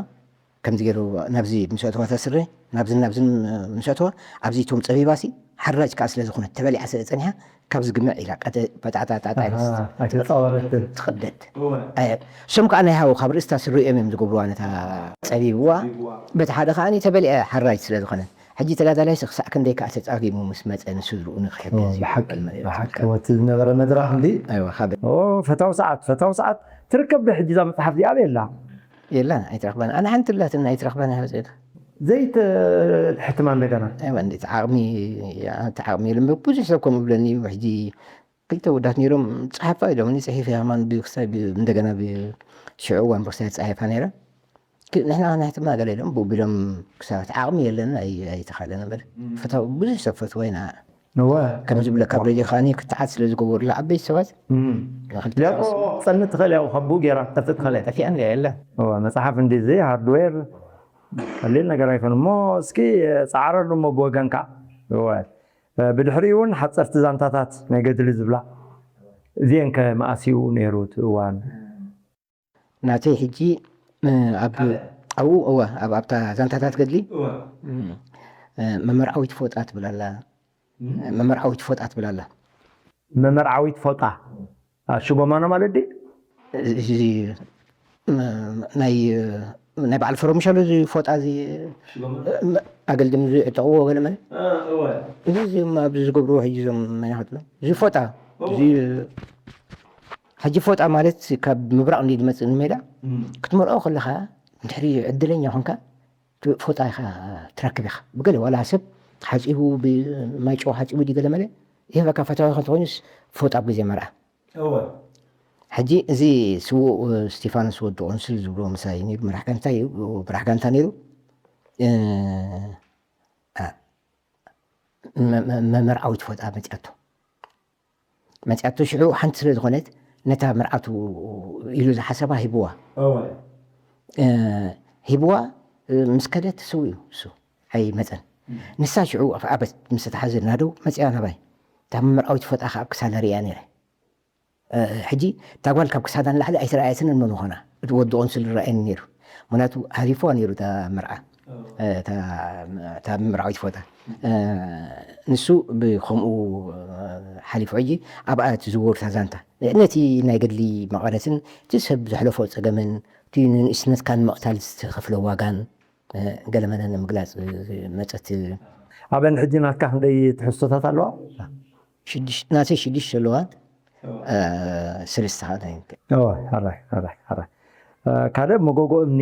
ከምዚ ገይሩ ናብዚ ምስ ኣእትዋ እታ ስረ፣ ናብዝን ናብዝን፣ እ፣ ምስ ኣእትዋ፣ ኣብዚ እቶም ጸቢባሲ፣ ሓራጅ ከኣ ስለ ዝኾነት፣ ተበሊዓ ስለ ጸኒሓ፣ ካብ ዝግምዕ ኢላ ቀጠ-፣ በጣጣጣጣ ኣሃ፣ ኢላ ኣይተጻወረትን። ትቕደድ። እወ። ኣየ፣ እሶም ከኣ ናይ ሃው ካብ ርእስታ ስርኦም እዮም ዝገብርዋ ነታ ጸቢብዋ። ጸቢብዋ። በቲ ሓደ ከኣ ተበሊዐ ሓራጅ ስለ ዝኾነ። ሕጂ ተጋዳላይሲ ክሳዕ ክንደይ ከኣ ተጻጊሙ ምስ መጸ ንስድርኡ ንክሕግዝ እወ፣ እዩ። ብሓቂ፣ ብሓቂ፣ ወቲ ዝነበረ መድረኽ እንዲ። ኣይዋ፣ ካብ ኦ፣ ፈታው ሰዓት፣ ፈታው ሰዓት ትርከብ ዶ ሕጂ እዛ መጽሓፍ እዚኣ? ኣበይ ኣላ? የላን፣ ኣይትረኽባን። ኣነ ሓንቲ ኣላትን ኣይትረኽባን እያ፣ ወፂኣ። ዘይትሕትማ እንደገና? ኣይዋ፣ እንዴት ዓቕሚ፣ እቲ ዓቕሚ የለን። ብዙሕ ሰብ ከምኡ ይብለኒ፣ ሕጂ ክልተ ወዳት ነይሮም፣ "ጸሓፋ" ኢሎምኒ፣ ጽሒፈ ከማን ብ-፣ ክሳብ ብ-፣ እንደገና ብ-፣ ሽዑ እዋን ብክሳብ ጸሓፋ ነይረ። ክ-፣ ንሕና ከነሕትማ ገለ ኢሎም፣ ብኡ ቢሎም ክሳብ እቲ ዓቕሚ የለን፣ ኣይ-፣ ኣይተኻእለን እምበር። እም። ፈታው-፣ ብዙሕ ሰብ ፈትዋ ኢና። እወ። ከም ዝብለካ፣ ኣብ ሬድዮ ከኣኒ ክትዓት ስለ ዝገበሩላ ዓበይቲ ሰባት፣ እም። ንኽልተ ሊያቆ ሰባት ክጸንት ትኽእል እያ፣ ካብ ብኡ ጌራ ትጠፍእ ትኽእል እያ። ጠፊኣን እያ፣ የለን። እወ፣ መጽሓፍ እንዲዚ ሃርድዌር ቀሊል ነገር ኣይኮን እሞ፣ እስኪ ጻዕረሉ እሞ ብወገንካ። እወ። ብድሕሪኡ እውን ሓፀርቲ ዛንታታት ናይ ገድሊ ዝብላ። እዚአን ከ መኣስ እዩ ነይሩ እቲ እዋን? ናተይ ሕጂ፣ እ፣ ኣብ፣ ኣብኡ፣ እወ፣ ኣብ፣ ኣብታ ዛንታታት ገድሊ፣ እወ። እ፣ መመርዓዊት ፎጣ ትብል ኣላ። እ? መመርዓዊት ፎጣ ትብል ኣላ። መመርዓዊት ፎጣ? አ፣ ሽጎማኖ ማለት ድዩ? እዚ፣ ም-፣ ናይ፣ ናይ በዓል ፈረሙሻሎ እዚ ፎጣ እዚ፣ ሽጎማኖ? ም-፣ ኣገልድም ዝዕጠቕዎ ገለ መለ? አ፣ እወ። እዚ፣ እዚ ኣብዚ ዝገብርዎ ሕጂ እዞም መናፍት ነው። እዚ ፎጣ፣ እወ። እዚ፣ ሕጂ ፎጣ ማለት ካብ ምብራቕ እንዲ ዝመጽእ ንሜዳ፣ እም። ክትመርዖ ከለኻ፣ እንድሕሪ ዕድለኛ ኾንካ፣ ፎጣ ኢኻ ትረክብ ኢኻ። ብገለ ዋላ ሰብ ሓጺቡ፣ ብማይ ጨው ሓጺቡ ድዩ ገለ መለ፣ ይህበካ ፈታዊ እንተኾይኑስ ፎጣ ኣብ ግዜ መርዓ። እወ። ሕጂ እዚ ስዉእ እስቲፋኖስ ወዲ ቆንስል ዝብሎ ምሳይ ነይሩ፣ መራሕ ጋንታ እዩ፣ መራሕ ጋንታ ነይሩ። እ፣ አ፣ መ-፣ መ-፣ መመርዓዊት ፎጣ መጺኣቶ። መጺኣቶ ሽዑ ሓንቲ ስለ ዝኾነት ነታ መርዓቱ ኢሉ ዝሓሰባ ሂብዋ። እወ። እ፣ ሂብዋ፣ እ፣ ምስ ከደት ስው እዩ እሱ፣ ኣይመጸን። እም። ንሳ ሽዑ ኣፍ-፣ ኣበት ምስ ተሓዘ ናደው መጺኣ ናባይ። እታ መመርዓዊት ፎጣ ከኣ ኣብ ክሳዳ ርእያ ነይረ። እ፣ ሕጂ እታ ጓል ካብ ክሳዳ ንላዕሊ ኣይተረኣየትንን መን ምዃና። እቲ ወዲ ቆንስል ይረኣየኒ ነይሩ። ምኽንያቱ ሃሊፍዋ ነይሩ እታ መርዓ። እወ። እ፣ እታ፣ እታ መርዓዊት ፎጣ። እ፣ ንሱ ብኸምኡ፣ እ፣ ሓሊፉ። ሕጂ ኣብኣ ትዝወር እታ ዛንታ። ነቲ ናይ ገድሊ መቐረትን እቲ ሰብ ዘሕለፎ ጸገምን እቲ ንንእስነትካ ንምቕታል ዝተኸፍለ ዋጋን ገለመለ ንምግላጽ መጸት። ኣበን ሕጂ ናትካ ክንደይ ትሕዝቶታት ኣለዋ? ናተይ ሽዱሽተ ኣለዋ። ሰለስተ ካልእ መጎጎ እምኒ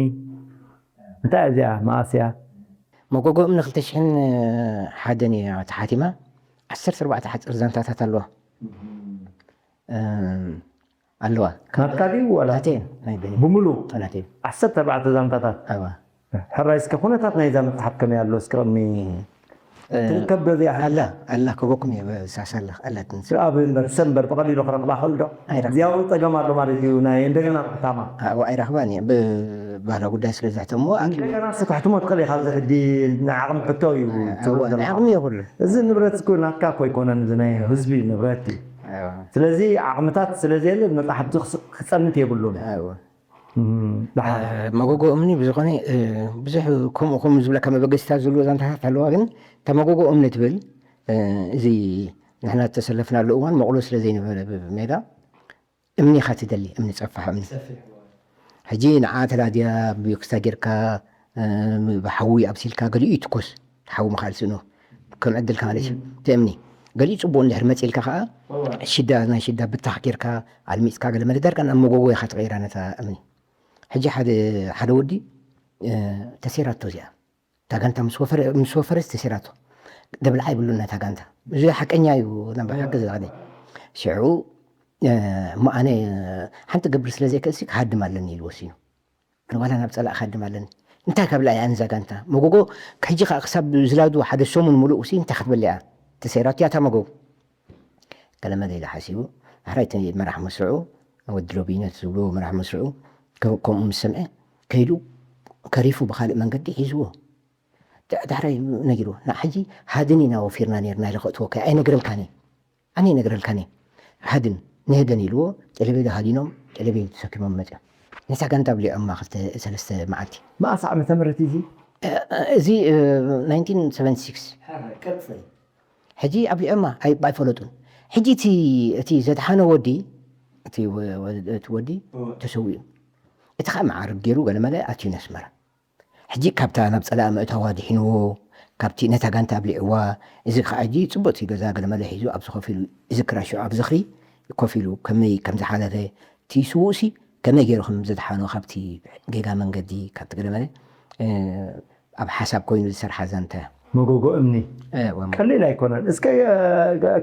እንታይ እዚኣ መኣስያ? መጎጎ እምኒ ክልተ ሽሕን ሓደን እያ ተሓቲማ። ዓሰርተ ኣርባዕተ ሓፂር ዛንታታት ኣለዋ። ኣለዋ። ናትካ ድዩ ዋላ? ናተይ ናይ በይነይ። ብምሉ? ናተይ። ዓሰርተ ኣርባዕተ ዛንታታት? ኣዋ። ሕራይ እስከ ኩነታት ናይዛ መጽሓፍ ከመይ ኣሎ? እስከ ቅድሚ ትርከብ ዶ እዚኣ? ኣላ፣ ኣላ፣ ክበኩም እየ፣ ሳሳ ኣላ፣ ኣላትኒ። ኣብ እምበር፣ ሰብ እምበር ብቐሊሉ ክረኽባ ክእል ዶ? ኣይረኽባን። እዚኣ እውን ጸገም ኣሎ ማለት እዩ፣ ናይ እንደገና ሕታማ። ኣዋ፣ ኣይረኽባን እየ። ብባህላ ጉዳይ ስለ ዘሕተምዎ፣ ኣኪቡ። እንደገና እስከ ክሕትሞ ትኽእል ኢኻ፣ ኣብዚ ሕጂ ናይ ዓቕሚ ሕቶ እዩ ትብል ዘለኻ። ናይ ዓቕሚ እየ ኩሉ። እዚ ንብረት እኮ ናትካ እኮ ኣይኮነን፣ እዚ ናይ ህዝቢ ንብረት እዩ። ስለዚ ዓቕምታት ስለ ዘየለ መጻሕፍቲ ክጸንት የብሉን። መጎጎ እምኒ ብዝኾነ ብዙሕ ከምኡ ከምኡ ዝብለካ መበገሲታት ዘለዎ ዛንታታት ኣለዋ፣ ግን እታ መጎጎ እምኒ ትብል እዚ ንሕና ዝተሰለፍናሉ እዋን መቑሎ ስለ ዘይነበረ ሜዳ እምኒ ኢኻ ትደሊ፣ እምኒ ጸፋሕ እምኒ። ሕጂ ንዓ ተላድያ ብክስታ ጌርካ ብሓዊ ኣብሲልካ ገሊኡ ይትኮስ። ሓዊ ምኻል ስእኖ ከም ዕድልካ ማለት እዩ። እቲ እምኒ ገሊኡ ጽቡቕ እንድሕር መጺልካ ከኣ ሽዳ ናይ ሽዳ ብታኽ ጌርካ ኣልሚጽካ ገለ መለ ዳርጋ ናብ መጎጎ ኢኻ ትቐይራ ነታ እምኒ። ሕጂ ሓደ ሓደ ወዲ ተሴራቶ እዚኣ እታ ጋንታ ምስ ወፈረ ምስ ወፈረስ ተሴራቶ ደብልዓ ይብሉ ነታ ጋንታ። እዚ ሓቀኛ እዩ ናብ ሓቂ ዝኸደ ሽዑ እሞ ኣነ ሓንቲ ገብር ስለ ዘይክእልሲ ክሃድም ኣለኒ ኢሉ ወሲኑ። ዋላ ናብ ጸላእ ክሃድም ኣለኒ እንታይ ከብላ እያ ንዛ ጋንታ መጎጎ። ሕጂ ከዓ ክሳብ ዝላዱ ሓደ ሰሙን ሙሉእ ሲ እንታይ ክትበል እያ ተሰይራቱ እያ እታ መጎጎ። ገለመለ ኢሉ ሓሲቡ ዳሕራይ እቲ መራሕ መስርዑ ወዲ ሎቢነት ዝብሉ መራሕ መስርዑ ከምኡ ምስ ሰምዐ ከይዱ ከሪፉ ብካልእ መንገዲ ሒዝዎ። ዳሕራይ ነጊሩ ና ሕጂ ሃድን ኢና ወፊርና ነርና ኢለ ከእትወካ ኣይነግረልካን እየ። ኣነ ይነግረልካኒ ሃድን ንህደን ኢልዎ ጨለቤ ሃዲኖም ጨለቤ ተሰኪሞም መፅኦም። ነታ ጋንታ ኣብሊዖማ ክልተ ሰለስተ መዓልቲ። መኣስ ዓመተ ምህረት እዩ እዚ? እዚ ናይንቲን ሰቨንቲ ሲክስ። ሕጂ ኣብሊዖማ ኣይፈለጡን። ሕጂ እቲ ዘድሓኖ ወዲ እቲ ወዲ ተሰዊኡ። እቲ ከዓ መዓርግ ገይሩ ገለመለ ኣትዩ ነስመራ። ሕጂ ካብታ ናብ ጸላኢ ምእታዋ ኣድሒንዎ፣ ካብቲ ነታ ጋንታ ኣብሊዕዋ፣ እዚ ከኣ ሕጂ ጽቡቕቲ ገዛ ገለመለ ሒዙ ኣብዚ ኮፍ ኢሉ ይዝክራ። ሽዑ ኣብ ዝኽሪ ኮፍ ኢሉ ከመይ ከም ዝሓለፈ፣ እቲ ስዉእሲ ከመይ ገይሩ ከም ዘድሓኖ ካብቲ ጌጋ መንገዲ፣ ካብቲ ገለመለ ኣብ ሓሳብ ኮይኑ ዝሰርሓ ዛንታ እያ። መጎጎ እምኒ ቀሊል ኣይኮነን። እስከ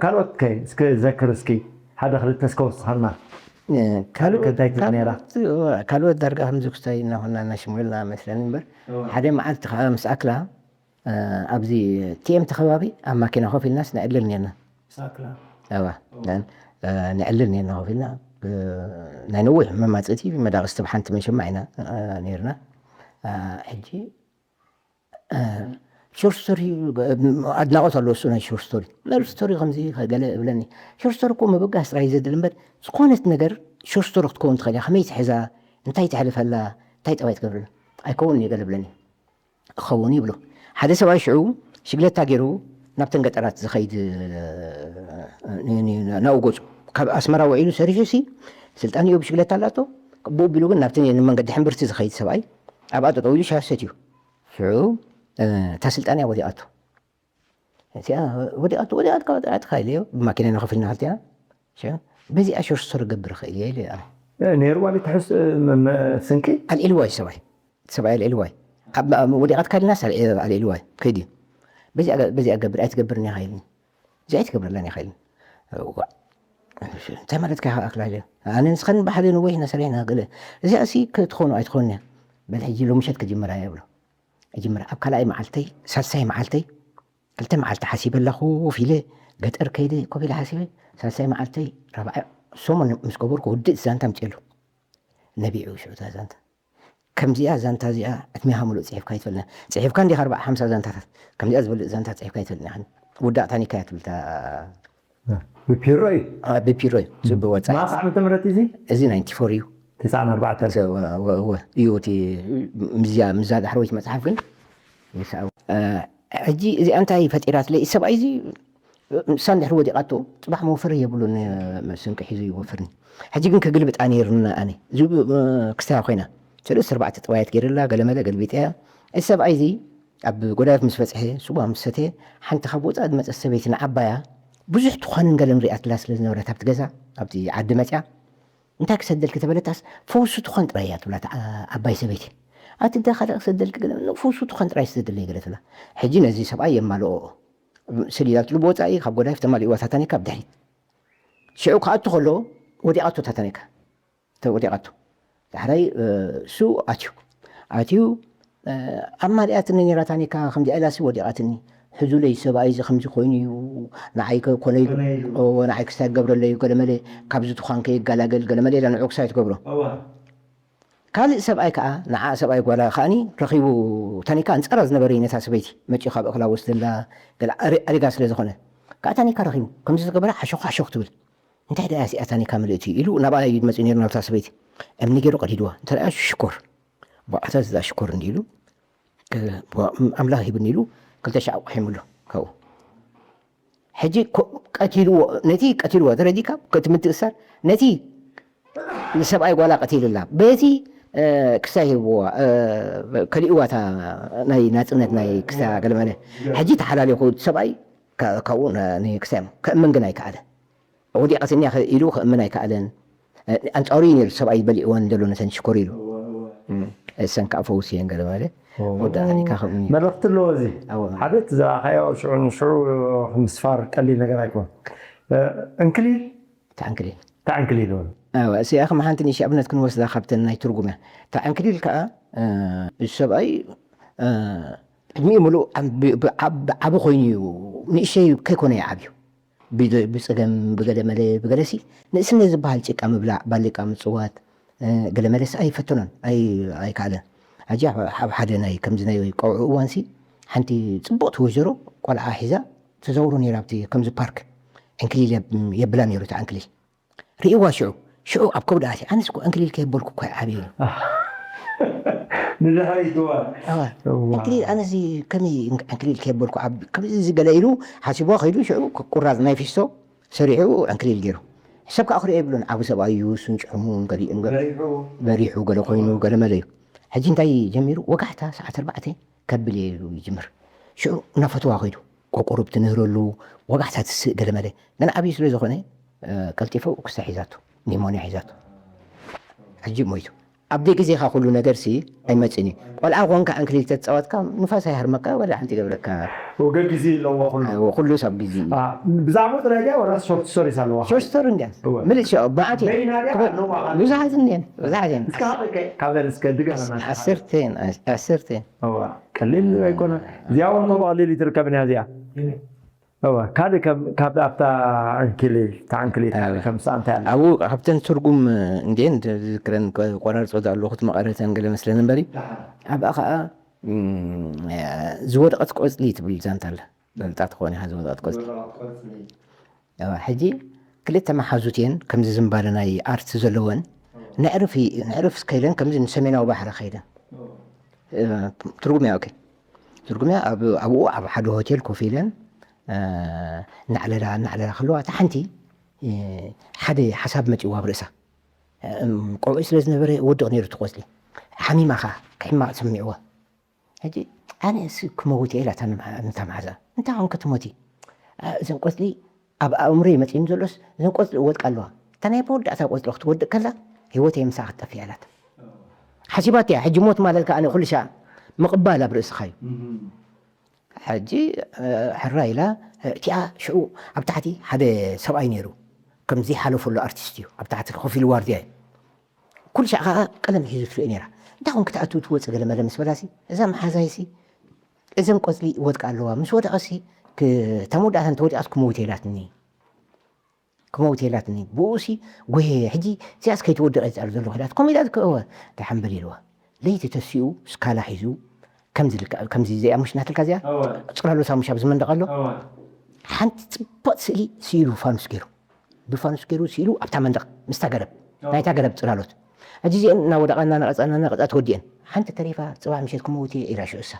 ካልኦት ከ እስከ ዘክር እስኪ ሓደ ክልተ እስከ ወስኸልና። ካልኦት ዳርጋ ከምዚ ክስታይ እናኾና እናሽሙልና መስለኒ እምበር ሓደ መዓልቲ ከዓ ምስ ኣክላ ኣብዚ ቲኤምቲ ከባቢ ኣብ ማኪና ኮፍ ኢልናስ ንዕልል ነርና። ነዕልል ነርና ኮፍ ኢልና ናይ ነዊሕ መማፅእቲ መዳቕስቲ ብሓንቲ መሸማ ኢና ነርና። ሕጂ ሾርት ስቶሪ ኣድናቆት ኣለዎ እሱ ናይ ሾርት ስቶሪ ናይ ሾርት ስቶሪ ከምዚ ገለ እብለኒ። ሾርት ስቶሪ እኮ ምብጋስ ጥራይ ዘድሊ እምበር ዝኾነት ነገር ሾርት ስቶሪ ክትከውን ትኽእል እያ። ከመይ ትሕዛ፣ እንታይ ተሕልፈላ፣ እንታይ ጠባይ ትገብረላ ኣይከውን እዩ ገለ እብለኒ። ክኸውን ይብሎ ሓደ ሰብኣይ ሽዑ ሽግለታ ገይሩ ናብተን ገጠራት ዝኸይድ ናብኡ ገፁ ካብ ኣስመራ ውዒሉ ሰሪሑ ሲ ስልጣን እዩ ብሽግለታ ኣላቶ። ብኡ ቢሉ ግን ናብተን መንገዲ ሕምብርቲ ዝኸይድ ሰብኣይ ኣብኣ ጠጠው ኢሉ ሻሂ ሰትዩ። ሽዑ እታ ስልጣን እያ ወዲቓቶ። እዚኣ ወዲቓቶ ወዲቓትካ ወዲቓትካ ኢለዮ ብማኪና ኢና ኮፍ ኢልና ክልቲና። ሽዑ በዚኣ ሸርሽቶ ክገብር እኽእል እየ ኢለዮ። ነይርዋ ቤት ትሕስ ስንቂ ኣልዒልዋ እዩ ሰብኣይ ሰብኣይ ኣልዒልዋ እዩ። ወዲቓትካ ኢልናስ ኣልዒልዋ እዩ ከይዱ እዩ። በዚኣ ገብር ኣይትገብርን ኢኻ ኢልኒ። እዚኣ ኣይትገብረላን ኢኻ ኢልኒ። እንታይ ማለትካ ኢኻ ኣክላ ኢለ ኣነ ንስኻን ብሓደ ንወይሕ ነሰሪሕና ገለ እዚኣ ሲ ክትኾኑ ኣይትኾን እያ። በል ሕጂ ሎምሸት ክጅምራ እየ ብሎ። ክጅምራ ኣብ ካልኣይ መዓልተይ ሳልሳይ መዓልተይ ክልተ መዓልቲ ሓሲበላ ኮፍ ኢለ ገጠር ከይደ ኮፍ ኢለ ሓሲበ ሳልሳይ መዓልተይ ራብዓይ ሰሙን ምስ ገበርኩ ውድእ ዛንታ ምፅሉ ነቢዑ ሽዑ እታ ዛንታ ከምዚኣ ዛንታ እዚኣ ዕድሜኻ ሙሉእ ፅሒፍካ ኣይትፈልጥን። ፅሒፍካ እንዲኻ ኣርባዓ ሓምሳ ዛንታታት ከምዚኣ ዝበልፅ ዛንታ ፅሒፍካ ኣይትፈልጥን ኢኻ። ውዳእ ታኒካ እያ ትብል እታ ብፒሮ እዩ። ብፒሮ እዩ። ጽብ ወጻኢ። ማስ ዓመተ ምህረት እዚ? እዚ ናይንቲ ፎር እዩ። ትስዓን ኣርባዕተን። እዩ እቲ ምዝያ ምዛ ዳሕረወይቲ መጽሓፍ ግን ሕጂ እዚኣ እንታይ ፈጢራትለይ ሰብኣይ እዚ ንሳ እንድሕር ወዲቓቶ፣ ጽባሕ መወፈሪ የብሉን፣ ስንቂ ሒዙ ይወፍርኒ። ሕጂ ግን ከግልብጣ ነይሩና ኣነ። እዚ ክስታይ ኮይና። ሰለስተ ኣርባዕተ ጥባያት ገይርላ፣ ገለመለ ገልቢጠያ። እዚ ሰብኣይ እዚ ኣብ ጎዳይፍ ምስ በጽሐ፣ ስዋ ምስ ሰተየ፣ ሓንቲ ካብ ወጻኢ ዝመጸት ሰበይቲ ንዓባያ ብዙሕ ትኾንን ገለን ሪኣትላ ስለ ዝነበረት ኣብቲ ገዛ፣ ኣብቲ ዓዲ መጽያ፣ "እንታይ ክሰደልኪ?" ተበለታስ፣ "ፈውሲ ትኾን ጥራይ እያ" ትብላ እታ ዓባይ ሰበይቲ። "ኣቲ እንታይ ካልእ ክሰደልኪ?" ገለ፣ "ፈውሲ ትኾን ጥራይ ስደደለይ" ገለ ትብላ። ሕጂ ነዚ ሰብኣይ የማልኦ። ስል ኢላትሉ ብወጻኢ ካብ ጎዳይፍ ተማሊእዋ እታ ታኒካ ብድሕሪት። ሽዑ ክኣቱ ከሎ ወዲቓቶ እታ ታኒካ። እተ-፣ ወዲቓቶ። ዳሕራይ፣ እ፣ እሱ ኣትዩ። ኣትዩ፣ እ፣ ኣማሊኣትኒ ነይራ ታኒካ፣ ከምዚኣ ኢላሲ ወዲቓትኒ። "ሕዙለይ፣ ሰብኣይ እዚ ከምዚ ኮይኑ እዩ፣ ንዓይ ከ-፣ ኮነ ኢሉ፣ ኮነ ኢሉ። እወ፣ ንዓይ ክስታይ ክገብረለይ እዩ፣ ገለመለ፣ ካብዚ ትዃን ከይገላገል፣ ገለመለ" ኢላ ንዕኡ ክስታይ ትገብሮ። እወ። ካልእ ሰብኣይ ከኣ፣ ንዓ ሰብኣይ ጓላ ከኣኒ ረኺቡ፣ ታኒካ ኣንጻራ ዝነበረ እዩ ነታ ሰበይቲ መጺኡ ካብ እኽላ ወስደላ፣ ገለ ኣሪ-፣ ኣሪጋ ስለ ዝኾነ። ከኣ ታኒካ ረኺቡ፣ ከምዚ ዝገበረ ሓሾኽ ሓሾኽ ትብል። "እንታይ ደኣ እዚኣ ታኒካ ምልእቲ?" ኢሉ ናብኣ እዩ መጺኡ ነይሩ፣ ናብታ ሰበይቲ። እምኒ ገይሩ ቀዲድዋ። እንተ ደኣ ሽኮር፣ ብኣታ እዛ ሽኮር እንዲ ኢሉ፣ እ፣ ኣምላኽ ሂብኒ ኢሉ፣ ክልተ ሻዕ ኣቑሒሙሉ ካብኡ። ሕጂ ኮ-፣ ቀቲልዎ፣ ነቲ ቀቲልዎ፣ ተረዲእካ? ከቲ ምትእሳር፣ ነቲ ንሰብኣይ ጓላ ቀቲልላ። በቲ፣ እ፣ ክስታይ ሂብዋ፣ እ፣ ከሊእዋ እታ ናይ ናጽነት ናይ ክስታ ገለመለ። ሕጂ ተሓላሊኹ፣ እቲ ሰብኣይ ካ-፣ ካብኡ ን-፣ ንክስታይ ከእምን ግን ኣይከኣለ። "ወዲቓትኒ እያ" ኢሉ ከእምን ኣይከኣለን። እ፣ ኣንጻሩ እዩ ነይሩ፣ ሰብኣይ በሊዕወን ዘሎ ነተን ሽኮር ኢሉ። እም፣ እሰን ከኣ ፈውስየን ገለመለ። እዎ። ወዳእካ ከ-፣ እም። መልእኽቲ ኣለዎ እዚ። እዎ። ሓደ እቲ ዝረኣኻዮ ሽዑ ንሽዑ ምስፋር ቀሊል ነገር ኣይኮን። እ፣ ዕንክሊል? ተዕንክሊል። ተዕንክሊል እውን። እዎ፣ እዚኣ ከም ሓንቲ ንእሽተይ ኣብነት ክንወስዳ ካብተን ናይ ትርጉም እያ። ተዕንክሊል ከኣ፣ እ፣ እዚ ሰብኣይ፣ እ፣ ዕድሚኡ ምሉእ ዓብ-፣ ብ-፣ ዓብ-፣ ዓቢ ኮይኑ እዩ፣ ንእሽተይ ከይኮነ እዩ ዓብዩ። ብደ-፣ ብጸገም፣ ብገለ መለ፣ ብገለሲ ንእስነት ዝበሃል ጭቃ ምብላዕ፣ ባሊቃ ምጽዋት፣ እ፣ ገለ መለሲ ኣይፈተኖን፣ ኣይ-፣ ኣይከኣለን። ሕጂ ኣብ፣ ኣብ ሓደ ናይ ከምዚ ናይ ቀውዒ እዋንሲ ሓንቲ ጽብቕቲ ወይዘሮ ቆልዓ ሒዛ ትዘውሮ ነይራ ኣብቲ ከምዚ ፓርክ። ዕንክሊል የብ-፣ የብላ ነይሩ እቲ ዕንክሊል። ርእይዋ ሽዑ፣ ሽዑ ኣብ ከብዱ ኣትዩ፣ "ኣነስ እኮ ዕንክሊል ከየበልኩ እኮ እየ ዓብየ" ኢሉ። ንድሕሪት እዋ። እዋ። እዋ። ዕንክሊል ኣነዚ ከመይ ዕንክሊል ከየበልኩ ዓብ-፣ ከምዚ እዚ ገለ ኢሉ ሓሲብዋ ከይዱ ሽዑ ቁራጽ ናይ ፊስቶ ሰሪሑ ዕንክሊል ገይሩ። ሰብ ከኣ ክሪኦ የብሉን። ዓቢ ሰብኣይ እዩ፣ እሱን ጭሕሙን ገሊኡን ገ-፣ በሪሑ። በሪሑ ገለ ኮይኑ ገለ መለ እዩ። ሕጂ እንታይ ጀሚሩ? ወጋሕታ ሰዓት ኣርባዕተ ከብል እየ ኢሉ ይጅምር። ሽዑ እናፈተዋ ከይዱ። ቆቆሮ ብትንህረሉ፣ ወጋሕታ ትስእ ገለ መለ። ግን ዓብዪ ስለ ዝኾነ፣ እ፣ ቀልጢፈ ክስታይ ሒዛቶ፣ ኒሞንያ ሒዛቶ። ሕጂ ሞይቱ። ኣብ ደይ ግዜኻ ኩሉ ነገርሲ ኣይመጽእን እዩ። ቆልዓ ኮንካ ዕንክሊል ተጻወትካ፣ ንፋስ ኣይሃርመካ፣ ወላ ሓንቲ ይገብረካ። ወገ ግዜ ኣለዎ ኩሉ። ኣዎ፣ ኩሉስ ኣብ ግዜ እዩ። አ፣ ብዛዕባ ጥራይ ድያ ወላ ሾርት ስቶሪስ ኣለዋ? ሾርት ስቶሪ እንድያ። እወ። ምልእ ሸ-፣ መዓት እየን። በይና ድያ? ክበ-፣ ኣለዋ? ብዙሓት እኒአን፣ ብዙሓት እየን። እስከ ሃበከ፣ ካብዘን እስከ ድገመና። ዓሰርተ እየን፣ ዓሰርተ እየን። እዋ፣ ቀሊል ኣይኮነ። እዚኣ እውን እኮ ብቐሊል ይትርከብ እያ እዚኣ። እዋ፣ ካልእ ከም፣ ካብ ኣብታ ዕንክሊል፣ እታ ዕንክሊል እዋ። ከም ስኣንታ ያለ። ኣብኡ ካብተን ትርጉም እንድየን ዝዝክረን ቆራርጾ ኣለኹ፣ እቲ መቐረተን ገለ መስለን እምበሪ። ደሓን። ኣብኣ ኸኣ፣ እም፣ ዝወደቐት ቆጽሊ ትብል ዛንታ ኣላ። ፈልጣ ትኾን ኢኻ ዝወደቐት ቆጽሊ። ዝወደቐት ቆጽሊ። እዋ፣ ሕጂ ክልተ መሓዙት እየን፣ ከምዚ ዝምባለ ናይ ኣርት ዘለወን። እዋ። ነዕርፊ-፣ ነዕርፍ ከይለን ከምዚ ንሰሜናዊ ባሕሪ ከይለን። እዋ። እ፣ ትርጉም እያ፣ ኦኬ። ትርጉም እያ፣ ኣብ-፣ ኣብኡ ኣብ ሓደ ሆቴል ኮፍ ኢለን፣ እ፣ እናዕለላ፣ እናዕለላ ከለዋ፣ እታ ሓንቲ፣ እ፣ ሓደ ሓሳብ መጺእዋ ኣብ ርእሳ። እም፣ ቆውዒ ስለ ዝነበረ ወድቕ ነይሩ እቲ ቆጽሊ። ሓሚማ ኸኣ፣ ክሕማቕ ሰሚዕዋ። ሕጂ፣ "ኣነ እስ ክመውት እየ" ኢላታ ንማ-፣ ነታ መሓዛ። "እንታይ ኾን ክትሞቲ? ኣ፣ እዘን ቆጽሊ ኣብ ኣእምሮይ መጺእኒ ዘሎስ፣ እዘን ቆጽሊ እወድቃ ኣለዋ። እታ ናይ መወዳእታ ቆጽሊ ክትወድቅ ከላ፣ ህይወተይ ምሳኣ ክትጠፍእ እያ" ኢላታ። ሓሲባቶ እያ። ሕጂ ሞት ማለት ከኣ ኣነ ኩሉ ሻዕ ምቕባል ኣብ ርእስኻ እዩ። እም። ሕጂ፣ እ፣ ሕራይ ኢላ፣ እ፣ እቲኣ ሽዑ ኣብ ታሕቲ ሓደ ሰብኣይ ነይሩ። ከምዚ ሓለፈሉ ኣርቲስት እዩ። ኣብ ታሕቲ ኮፍ ኢሉ ዋርድያ እዩ። ኩሉ ሻዕ ከኣ ቀለም ሒዙ ትርኢ ነይራ። "እንታይ ኾን ክትኣቱ ትወጽእ?" ገለ መለ ምስ በላሲ፣ እዛ መሓዛይሲ፣ "እዘን ቆጽሊ ይወድቃ ኣለዋ። ምስ ወደቐሲ፣ ክ-፣ እታ መወዳእታ እንተወዲቓስ ክመውት ኢላትኒ። ክመውት ኢላትኒ። ብኡሲ፣ ጎየ፣ ሕጂ እዚኣስ ከይትወድቕ እየ ዝጸር ዘለኹ" ኢላት። ከምኡ ኢላት ከ፣ እወ፣ ደሓን በል ኢልዋ። ለይቲ ተሲኡ፣ ስካላ ሒዙ፣ ከምዚ ልክዕ፣ ከምዚ እዚኣ ምሽ ናትልካ እዚኣ፣ እወ። ጽላሎታ ምሽ ኣብዚ መንደቕ ኣሎ። እወ። ሓንቲ ጽብቕቲ ስእሊ ስኢሉ ፋኑስ ገይሩ። ብፋኑስ ገይሩ ስኢሉ ኣብታ መንደቕ፣ ምስታ ገረብ፣ እወ። ናይታ ገረብ ጽላሎት። ሕጂ እዚአን እናወደቓ፣ እናነቐጻ፣ እናነቐጻ ተወዲአን። ሓንቲ ተሪፋ፣ "ጽባሕ ምሸት ክመውት እየ" ኢላ ሽዑ እሳ።